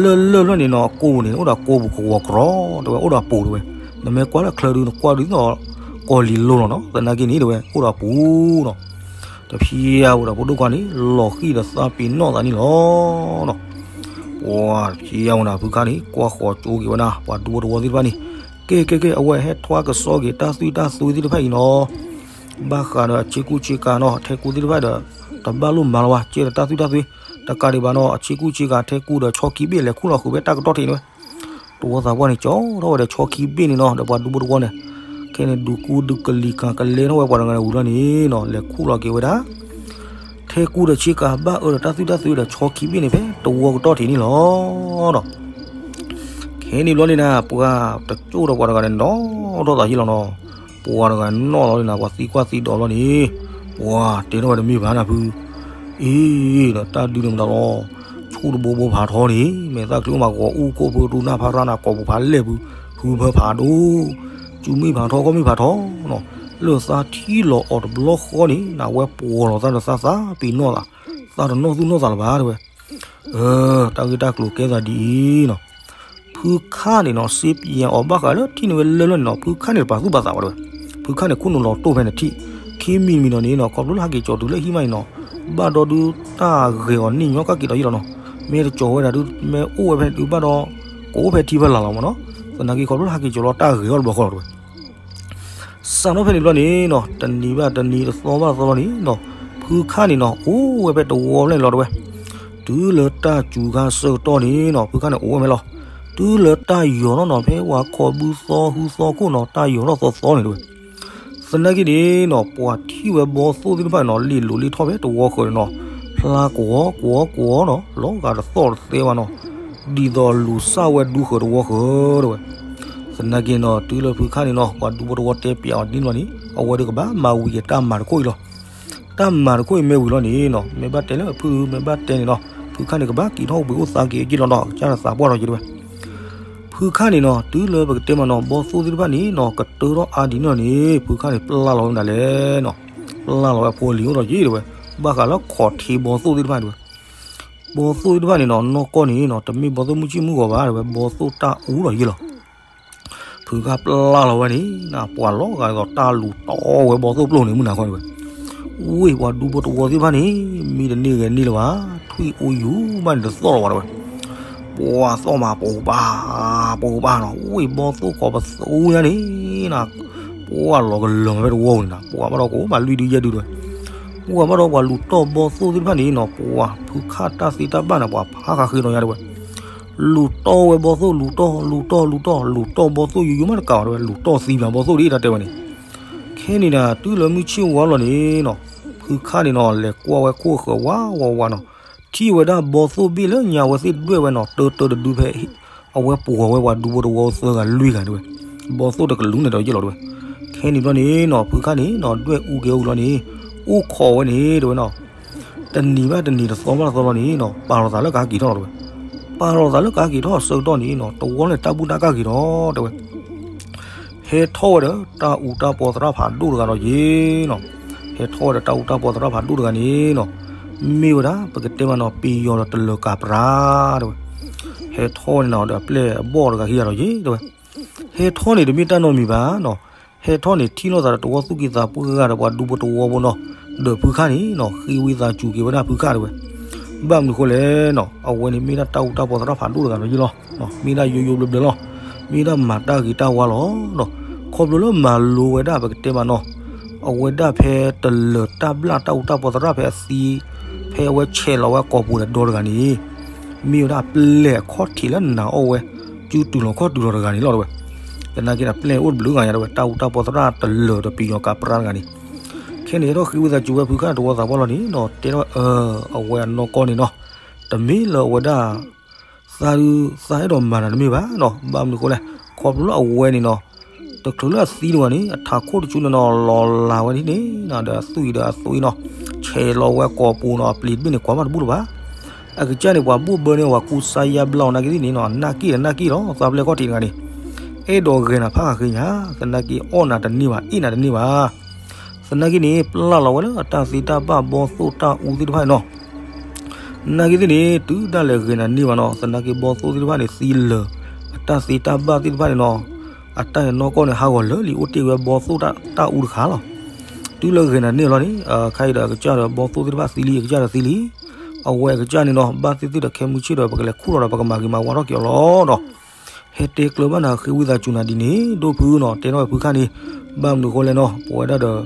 လၢၢ်လၢၢ်ဖျၢၣ်န့ၣ်နီၤ ကိးန့ၣ် အိၣ်ဒီးကိးပူၤကဝီၤကြီတဲဝဲ အိၣ်ဒီးပူၤတဲဝဲ, နမ့ၢ်ကွၢ်လၢချၢဒုး နကွၢ်ဒုးသိး ကီၢ်လံၤလိၤလီၤနီၤ သနာ်က့န့ၣ်တဲဝဲ အိၣ်ဒီးပူၤနီၤ တဖျါဝဲဒီးဖိဒိၣ်ခွါန့ၣ် လီၤဃံၢ်ဒီးသးပ့ၤနီၣ်သးန့ၣ်လီၤနီၤ. ပှၤ ထံၣ်ဝဲနၤ ဖုခါန့ၣ် ကွၢ်ဃီၤကၠိက့ၤဝဲဒၣ် ပှၤဒူဖိတဝီသ့ၣ်တဖၣ်န့ၣ်, ကဲ ကဲ ကဲ အဝဲဟဲထွါကစီၣ်က့ၤ တၢ်သွံၣ်တၢ်သွဲသ့ၣ်တဖၣ်အံၤနီၤ, ဘၣ်ဃးဒီးအဆ့ကူဆ့ကၤနီၤ ထဲကူသ့ၣ်တဖၣ်ဒီး တဘၣ်လိၣ်မၤလီၤဘၣ် ကဲဒီးတၢ်သွံၣ်တၢ်သွဲ, တကးဒံးဘၣ်နီၤ အဆ့ကူဆ့ကၤထဲကူဒီးဆီခံဘ့ၣ်လဲၤခူၣ်လီၤဃုာ်ဖဲတၢ်ကတီၢ်ထံးန့ၣ်ဝဲ, တဝီသးပှၢ်န့ၣ် ကၠီထီၣ်ဝဲဒီး ဆီခံဘ့ၣ်န့ၣ်နီၤ ဒီးပှၤဒူဖိတဝီန့ၣ်, ခဲန့ၣ် ဒုးကူဒုးကလံၤကၤကလဲထီၣ်ဝဲပှၤတဂၤန့ၣ်ဝံၤလီၤန့ၣ်နီၤ လဲၤခူၣ်လီၤက့ၤဝဲဒၣ် ထဲကူဒီးဆ့ကၤ ဘၣ်အၢဒီးတၢ်သွံၣ်တၢ်သွဲဒီး ဆီခံဘ့ၣ်န့ၣ်ဖဲတဝီကတီၢ်ထံးန့ၣ်လီၤ. ခဲန့ၣ်ဘျီန့ၣ်နၤ ပှၤတကၠိၣ်ဒီးပှၤတဂၤန့ၣ် နီၣ်ထီၣ်သးယ့ၢ်လီၤနီၤ, ပှၤတဂၤနီၣ်လီၤန့ၣ်နၤ ပှၤသံကွၢ်သံဒိးဘျီန့ၣ်, ပှၤတဲထီၣ်ဝဲတမ့ၢ်ဘၣ်နၤဖု အ့ၣ် ဒီးတၢ်ဒုးန့ၣ်မတၤလီၤ, ဆူၣ်တဘိဘိဖးထီန့ၣ် မဲာ်သၣ်ချံအိၣ်မး ဂီၤအူခိၣ်ဖုတူၢ်နၢ်ဖးရၣ်နၤ ကိာ်ပူၤဖးလဲၢ်ဖု, ဟုဖၢဖးဒိၣ်, စုမ့ၢ်ဖးထီ ခီၣ်မ့ၢ်ဖးထီနီၤ, လၢသးထံၣ်လီၤအီၤတဘျီဃီန့ၣ် နဝဲပှီၤလီၤသးဒီးသးသးပ့ၤနီၣ်သး, သးတနီၣ်သူၣ်နီၣ်သးလၢၤဘၣ်တဲဝဲ အၢ တၢ်ဂ့ၢ်တၢ်ကျိၤကဲသးဒ်အံၤနီၤ, ဖုခါန့ၣ်နီၤ စ့ပယံၤအီၤဘၣ်ဃးလၢထံၣ်န့ၢ်ဝဲလၢလၢန့ၣ်နီၤ ဖုခါန့ၣ်တပာ်သူၣ်ပာ်သးဘၣ်တဲဝဲ, ဖုခါန့ၣ်ခိၣ်နူာ်လီၤတိၢ်ဖဲန့ၣ်ထံၣ်, ခံမံၤမံၤနီၤန့ၣ်နီၤ ခီဖျိလၢဟဲက့ၤကၠီၤတုၤလၢဟံၣ်မးန့ၣ်နီၤ, ဘၣ်ဒီးဒုးတၢ်ဂဲၤအီၤန့ၢ်ညီကၣ်က့ၤဒီးယ့ၢ်လီၤနီၤ, မ့ၢ်တကၠီၤဝဲဒၣ်ဒုး မ့ၢ်အိၣ်ဝဲဖဲန့ၣ်ဒုးဘၣ်ဒီး ကအိၣ်ဖဲထံဖဲလၢ်လီၤမးနီၤ, သနာ်က့ခီဖျိလၢဟဲက့ၤကၠီၤလီၤတၢ်ဂဲၤအီၤတဘျီဃီလီၤတဲဝဲ စးထီၣ်ဖဲန့ၣ်ဘျီန့ၣ်နီၤ တနံၤဘၣ်တနံၤ တသီဘၣ်တသီလီၤန့ၣ်နီၤ, ဖုခါန့ၣ်နီၤ အိၣ်ဝဲဖဲတဝီဖျၢၣ်န့ၣ်လီၤတဲဝဲ, တုၤလၢတၢ်စူၤခါဆၢကတီၢ်န့ၣ်နီၤ ဖုခါန့ၣ်အိၣ်ဝဲမးလီၤ, တုၤလၢတၢ်ယီၤထီၣ်နီၤ ဖဲပှၤခီဘုသီဟုသီခိၣ်နီၤ တၢ်ယီၤထီၣ်သီသီန့ၣ်တဲဝဲ သနာ်က့န့ၣ်နီၤ ပှၤထံၣ်ဝဲဘီသိၣ်သ့ၣ်တဖၣ်န့ၣ်နီၤ လ့ၣ်လိၤလ့ၣ်ထီၣ်ဖဲတဝီဃၢၤန့ၣ်နီၤ, ဖျါကွီၤကွီၤကွီၤနီၤ လီၤဂာ်တသီၣ်တသဲဘၣ်နီၤ, ဒ်သိးလူၤစၢ်ဝဲဒူဃၢၤတဝီဃၢၤတဲဝဲ, သနာ်က့နီၤ တုၤလၢဖုခါန့ၣ်နီၤ ပှၤဒူဖိတဝီတဲပျးအီၤဒ်န့ၣ်လီၤန့ၣ် အဝဲဒုးကဘၣ်မၤဝံၤက့ၤတၢ်မၤတခိၣ်အံၤလီၤ. တၢ်မၤတခိၣ်အံၤမ့ၢ်ဝံၤလီၤန့ၣ်နီၤ မ့ၢ်ဘၣ်တဲလၢဖုမ့ၢ်ဘၣ်တဲန့ၣ်နီၤ ဖုခါန့ၣ်ကဘၣ်က့ၤထီၣ်အိၣ်ဘှံးအိၣ်သါက့ၤက့လီၤနီၤ ကစၢ်ဒီးသးပှၢ်ထီၣ်က့ၤတဲဝဲ ဖုခါန့ၣ်နီၤ တုၤလၢပကတဲမးနီၤ ဘီသိၣ်သ့ၣ်တဖၣ်န့ၣ်နီၤ ကတၢထီၣ်အါဒ်န့ၣ်လီၤန့ၣ် ဖုခါန့ၣ် ပျၢ်လီၤဝဲမနုၤလဲၣ်နီၤ, ပျၢ်လီၤဝဲအဖိအလံၤအိၣ်ဒီးယ့ၢ်တဲဝဲ, ဘၣ်ဃးလၢခီၣ်ထံးဘီသိၣ်သ့ၣ်တဖၣ်တဲဝဲ, ဘီသိၣ်သ့ၣ်တဖၣ်န့ၣ်နီၤ နီၢ်ကီၢ်န့ၣ်နီၤ တမ့ၢ်ဘီသိၣ်မုၢ်ဆ့ၣ်မုၢ်ဂီၤဘၣ်တဲဝဲ ဘီသိၣ်တၢ်အူဒီးယ့ၢ်လီၤ ဖုခါပျၢ်လီၤဝဲန့ၣ် ပှၤလီၤဂာ်ဒ်သိးတၢ်လူၤတီဝဲဘီသိၣ်ပျိၢ်န့ၣ် မုၢ်နၤခီတဲဝဲ, ဝ့ၢ်ပှၤဒူဖိတဝီသ့ၣ်တဖၣ်န့ၣ် မ့ၢ်တန့ၢ်ဂဲၤန့ၢ်လၢၤဘၣ်, ထွံၣ်အိၣ်ယူၤဘၣ်န့ၣ်တသီၣ်လၢၤဘၣ်တဲဝဲ, ပှၤသီၣ်မးပိာ်ပၢ် ပိာ်ပၢ်နီၤ ဝ့ၢ်ဘီသိၣ်ကိးပသူညါန့ၣ် ပှၤလီၤကလၢာ်မးဖဲတဝီပူၤန့ၣ်နီၤ ပှၤဘၣ်ဒီးကအိၣ်မးလွံၢ်ဒုယဲၢ်ဒုတဲဝဲ, ပှၤဘၣ်ဒီးပှၤလူၤတီၢ်ဘီသိၣ်သ့ၣ်တဖၣ်န့ၣ်နီၤ ပှၤဖုခါတၢ်သ့တၢ်ဘၣ်န့ၣ် ပှၤဖးဃးဃ့ဒီးညါတဲဝဲ လူၤတီၢ်ဝဲဘီသိၣ် လူၤတီၢ် လူၤတီၢ် လူၤတီၢ် လူၤတီၢ်ဘီသိၣ်ယူၤယူၤမးတကးဘၣ်တဲဝဲ လူၤတီၢ်သံပှၤဘီသိၣ်ဒ်တၢ်တဲဝဲန့ၣ်, ခဲန့ၣ်ဒီး တုၤလၢမုၢ်ဆ့ၣ်ဝါလီၤန့ၣ်နီၤ ဖုခါန့ၣ်နီၤ လဲၤကွၢ်ဝဲခိၣ်ဃၢၤဝးဝးဝးနီၤ, ထံၣ်ဝဲဒၣ်ဘီသိၣ်ဘ့ၣ်လၢညါဝဲသ့ၣ်ဒွဲၣ်ဝဲနီၤ တၢတၢတဒုဖဲ အဝဲပှီၤဝဲပှၤဒူဖိတဝီသၢဂၤလွံၢ်ဂၤတဲဝဲ, ဘီသိၣ်တကလုာ်န့ၣ်ဒီးယ့ၢ်လီၤတဲဝဲ, ခဲန့ၣ်ဘျီန့ၣ်နီၤ ဖုခါန့ၣ်နီၤ ဒွဲၣ်အူက့ၤအူလီၤန့ၣ် အိၣ်ခိးဝဲန့ၣ်တဲဝဲနီၤ တနံၤဘၣ်တနံၤ တသီဘၣ်တသီလီၤန့ၣ်နီၤ ပာ်လီၤသးလၢကဟဲက့ၤထီၣ်လီၤတဲဝဲ, ပာ်လီၤသးလၢကဟဲက့ၤထီၣ်အဆၢကတီၢ်န့ၣ်နီၤ တဝီန့ၣ်တၢ်ဘူၣ်တၢ်ကၢ်က့ၤထီၣ်တဲဝဲ, ဟဲထီၣ်ဝဲဒီးတၢ်အူတၢ်ပီသရၣ်ဖးဒိၣ်တဂၤဒီးယ့ၢ်နီၤ, ဟဲထီၣ်ဝဲဒီးတၢ်အူတၢ်ပီသရၣ်ဖးဒိၣ်တဂၤန့ၣ်နီၤ, မ့ၢ်ဝဲဒၣ် ပကတဲမးနီၤ ပယီၤဒီးတလၢၤကၤပြၤတဲဝဲ, ဟဲထီၣ်ဝဲန့ၣ်နီၤ ဒီးအပျဲၢ်အဘီၣ်တဂၤခံဂၤဒီးယ့ၢ်တဲဝဲ ဟဲထီၣ်န့ၣ်တမ့ၢ်တၢ်နီတမံၤဘၣ်နီၤ, ဟဲထီၣ်န့ၣ်ထံၣ်လိာ်သးဒီးတဝီသူၣ်က့သးပှၢ်ဂၤဒီးပှၤဒူဖိတဝီဖိနီၤ, ဒီးဖုခါန့ၣ်နီၤ ဃ့ဝံသးစူၤက့ၤဝဲဒၣ်ဖုခါတဲဝဲ, ဘၣ်မနုၤဃိလဲၣ်နီၤ အဝဲန့ၣ်မ့ၢ်ဒၣ်တၢ်အူတၢ်ပီသရၣ်ဖးဒိၣ်တဂၤဒီးယ့ၢ်လီၤ, မ့ၢ်ဒၣ်ယိယိဘျၢဘျၢလီၤ, မ့ၢ်ဒၣ်မၤတၢ်ဂ့ၤတၢ်ဝါလီၤ, ခီဖျိလၢမၤလိဝဲဒၣ်ပကတဲမးနီၤ, အဝဲဒၣ်ဖဲတလၢၤတၢ်ဘျၣ်တၢ်အူတၢ်ပီသရၣ်ဖဲအသံ, ဖဲအဝဲဆဲးလီၤဝဲကိာ်ပူၤဒီးဒီတဂၤန့ၣ် မ့ၢ်ဝဲဒၣ်ပျဲၢ်အခီၣ်ထံးလၢနၤအီၣ်ဝဲ, စုတုၤလီၤခီၣ်တုၤလီၤတဂၤန့ၣ်လီၤတဲဝဲ, သနာ်က့န့ၣ် ပျဲၢ်အိၣ်တဘျုးဂၤညါတဲဝဲ တၢ်အူတၢ်ပီသရၣ်တလၢၤဒီးပယီၤကးပြါတဂၤန့ၣ်, ခဲန့ၣ်ဟဲထီၣ်ဃ့ဝံသးစူၤဝဲဖုခါန့ၣ်တဝီသးပှၢ်လီၤန့ၣ်နီၤ တဲထီၣ်ဝဲအၢ အဝဲအနီၢ်ကီၢ်န့ၣ်နီၤ, တမ့ၢ်လၢအဝဲဒၣ် သးဒုးသးအဲၣ်ဒိးမၤတၢ်တမ့ၢ်ဘၣ်နီၤ, ဘၣ်မနုၤဃိလဲၣ်, ခီဖျိလၢအဝဲန့ၣ်နီၤ တချုးလၢအသံတဂီၤန့ၣ် အထးခိၣ်တဆူန့ၣ်နီၤ လီၤလးဝဲဒ်န့ၣ်နီၤ ဒီးအသွံၣ်ဒီးအသွံၣ်နီၤ, ဆဲးလီၤဝဲကိာ်ပူၤနီၤ အပျ့ၤတဘ့ၣ်န့ၣ် ကွၢ်မးတဘူၣ်လၢၤဘၣ်. အကစၢ်န့ၣ် ပှၤဘိၣ်ဘၢန့ၢ် ပှၤကူစါယါဘျါအီၤနာ်က့သ့ၣ်န့ၣ်နီၤ နာ်က့ဒီးနာ်က့လီၤ သးပျဲၢ်ခီၣ်ထံးတဂၤန့ၣ်, အဲၣ်ဒိးဂဲၤနၤဖးဃးဃ့ညါ, သနာ်က့အီၣ်နၤတန့ၢ်ဘၣ် အ့ၣ်နၤတန့ၢ်ဘၣ် သနာ်က့န့ၣ် ပျၢ်လီၤဝဲလၢအတၢ်သ့တၢ်ဘၣ်ဘီသိၣ်တၢ်အူသ့ၣ်တဖၣ်န့ၣ်နီၤ, နာ်က့သ့ၣ်န့ၣ် တုၤဒၣ်လဲာ်ဂဲၤနၤန့ၢ်ဘၣ်နီၤ, သနာ်က့ဘီသိၣ်သ့ၣ်တဖၣ်န့ၣ် သံလၢာ် အတၢ်သ့တၢ်ဘၣ်သ့ၣ်တဖၣ်န့ၣ်နီၤ, အတၢ်အံၤနီၢ်ကီၢ်န့ၣ် ဟးဂီၤလၢာ်လံ အိၣ်တ့ၢ်ဝဲဘီသိၣ်တၢ်အူတခါလီၤ. တုၤလၢဂဲၤနၤန့ၢ်လီၤန့ၣ် ခဲအံၤဒီးအကစၢ်ဒီးဘီသိၣ်သ့ၣ်တဖၣ်သံလံ အကစၢ်ဒီးသံလံ, အဝဲအကစၢ်န့ၣ်နီၤ ဘၣ်သ့ၣ်သ့ၣ်ဒီးခဲမုၢ်ဆ့ၣ်ဒီး ပကလဲၤခူၣ်လီၤဒီး ပကမၤဂ့ၤမၤဝါထီၣ်က့ၤအီၤလီၤနီၤ. ဟဲတဲကျၢၤဘၣ်နၤ ဃ့ဝံသးစူၤနၤဒ်န့ၣ် ဒိၣ်ဖုနီၤ, တဲထီၣ်ဝဲဖုခၣ်န့ၣ် ဘၣ်မနုၤဃိလဲၣ်နီၤ, ပဝဲဒၣ်ဒီး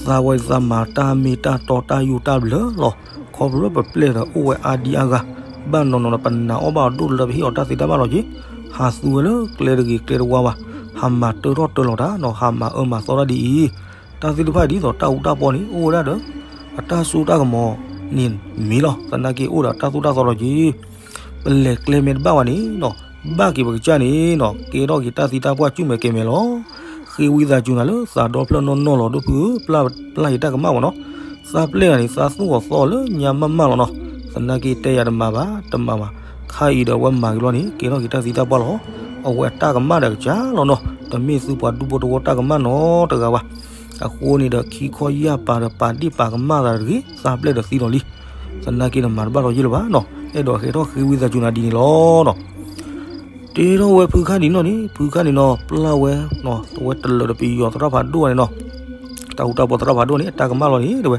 သးဝဲသးမၤတၢ်မ့ၢ်တၢ်တီတၢ်ယူၢ်တၢ်ဘျၢလီၤ. ခီဖျိလၢပပျဲၢ်ဒီးအိၣ်ဝဲအါဒံအါဂၤ, ဘၣ်နီၤနီၤဒီးပနာ်အီၣ်ဘၣ်အီၤဒိၣ်လၢပဟ့ၣ်အီၤတၢ်သ့တၢ်ဘၣ်လီၤက့ၤ, ဟးသူဝဲလၢကျဲတဂ့ၤကျဲတဝါဘၣ်, ဟးမၤတၢထီၣ်တၢလီၤတၢ်နီၤ, ဟးမၤအၢမၤသီတၢ်ဒ်အံၤ, တၢ်သ့ၣ်တဖၣ်ဒ်သိးတၢ်အူတၢ်ပီန့ၣ် အိၣ်ဝဲဒၣ်ဒီး အတၢ်စိတၢ်ကမီၤန့ၣ်မ့ၢ်လီၤ. သနာ်က့အိၣ်ဒီးတၢ်သိၣ်တၢ်သီလီၤက့ၤ ပလဲၤကျဲမဲာ်တဘၣ်ဝဲန့ၣ်နီၤ, ဘၣ်က့ၤပကစၢ်န့ၣ်နီၤ, ကဲထီၣ်က့ၤတၢ်သံတၢ်ပှၢ် ကူၣ်မဲာ်ကဲမဲာ်လီၤ. ဃ့ဝံသးစူၤနၤလၢသးဒီဖျၢၣ်နီၢ်နီၢ်လီၤ ဒိၣ်ဖုဧၢ, ပျၢ်ယတၢ်ကမၣ်ဝဲနီၤ. သးပျဲၢ်ဂၤန့ၣ် သးသူၣ်အီၤသီအီၤလၢညါမးမးလီၤနီၤ. သနာ်က့တဲယၤတမၤဘၣ် တမၤဘၣ်, ခါအံၤဒီးအဝဲမၤက့ၤလီၤန့ၣ် ကဲထီၣ်က့ၤတၢ်သံတၢ်ပှၢ်လီၤ. အဝဲအတၢ်ကမၣ်ဒီးကစၢ်လီၤနီၤ, တမ့ၢ်သုပှၤဒူဖိတဝီတၢ်ကမၣ်နီတဂၤဘၣ်. အဃိန့ၣ်ဒီး ခံခီယၢ်ပၤဒီးပာ်ဒ့ၣ်ပာ်ကမၣ်သးတဂ့ၤ, သးပျဲၢ်ဒီးသံလီၤလံ. သနာ်က့နမၤတဘၣ်ထီၣ်ယ့ၢ်လၢၤဘၣ်နီၤ, အဲၣ်ဒိးဟဲထီၣ်ဃ့ဝံသးစူၤနၤဒ်န့ၣ်လီၤနီၤ. တဲထီၣ်ဝဲဖုခၣ်ဒ်နီၢ်န့ၣ်, ဖုခၣ်န့ၣ်နီၤ ပျၢ်ဝဲ, တဝဲတလၢာ်တပယီၤသရၣ်ဖးဒိၣ်န့ၣ်နီၤ, တၢ်အူတၢ်ပီသရၣ်ဖးဒိၣ်န့ၣ် အတၢ်ကမၣ်လီၤန့ၣ် တဲဝဲ,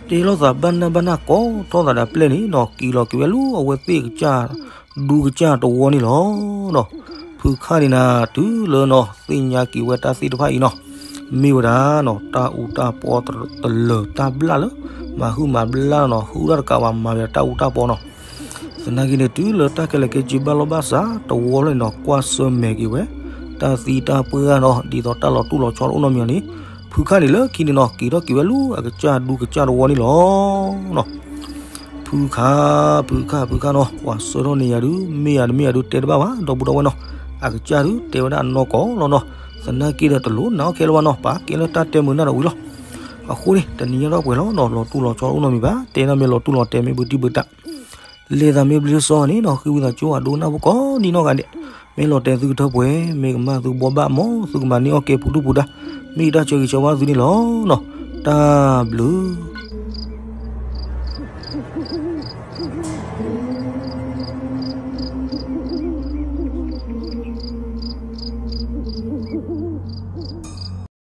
တဲလိာ်သးဘၣ်နၢ်ဘၣ်နၢ်ကိးထီၣ်သးဒီးပျဲၢ်န့ၣ်နီၤ, က့ၤလီၤက့ၤဝဲလၢအဝဲသ့ၣ်ကစၢ် ဒူကစၢ်တဝီန့ၣ်လီၤနီၤ. ဖုခၣ်န့ၣ်နၤ တုၤလၢနီၤ သ့ၣ်ညါက့ၤဝဲတၢ်သ့ၣ်တဖၣ်အံၤနီၤ, မ့ၢ်ဝဲဒၣ်နီၤ တၢ်အူတၢ်ပီတလၢာ်တၢ်ဘျၣ်လၢ မၤဟုၣ်မၤဘျၣ်နီၤ, ဟုၣ်တၢ်တကးဘၣ် မၤဝဲဒၣ်တၢ်အူတၢ်ပီနီၤ. သနာ်က့န့ၣ် တုၤလၢတၢ်ခဲလၢာ်ခဲဆ့ဘၣ်လိာ်ဘၣ်စးတဝီလီၤန့ၣ်နီၤ, ကွၢ်ဆၢၣ်မဲာ်က့ၤဝဲ တၢ်သံတၢ်ပှၢ်နီၤ, ဒ်သိးတၢ်လီၤတူၢ်လီၤဆီတအိၣ်နီတမံၤန့ၣ်, ဖုခၣ်န့ၣ်လၢခံန့ၣ်နီၤ က့ၤထီၣ်က့ၤဝဲလၢအကစၢ်ဒူကစၢ်တဝီန့ၣ်လီၤနီၤ. ဖုခၣ်, ဖုခၣ်, ဖုခၣ်နီၤ, ပှၤဆှၢထီၣ်န့ၢ်ယၤဒုး မ့ၢ်ယၤတမ့ၢ်ယၤဒုး တဲတဘၣ်ဘၣ် ဒီပုၢ်ဒီဝဲၢ်နီၤ, အကစၢ်ဒုးတဲဝဲဒၣ်အနီၢ်ကီၢ်လီၤနီၤ. သနာ်က့ဒီးတလိၣ်နာ်အီၣ်ခဲလၢာ်ဘၣ်နီၤ, ပာ်ကဲလၢတၢ်တဲမုာ်နၢ်တဝံၤလီၤ. အဃိန့ၣ် တနံၤညါထီၣ်ပှဲၤလီၤနီၤ, လီၤတူၢ်လီၤဆီတအိၣ်နီတမံၤဘၣ်, တဲနီၢ်မ့ၢ်လီၤတူၢ်လီၤတဲာ်မ့ၢ်ဘုတံၢ်ဘုတၢ် လဲၤသးမ့ၢ်ဘျ့စီန့ၣ်နီၤ, ဃ့ဝံသးစူၤအဒိကနၣ်ဖိကိးဒံနီၢ်ဂၤဒဲး, မ့ၢ်လီၤတဲာ်သုကထၢပှဲၤ, မ့ၢ်ကမၣ်သုဘှီဘၣ်မး, သုကမၤန့ၢ်အီၣ်ကဲပူၤဒူၣ်ပူၤဒါ, မ့ၢ်ယတၢ်ဆၢဂ့ၤဆၢဝါသုန့ၣ်လီၤနီၤ. တၢ်ဘျုး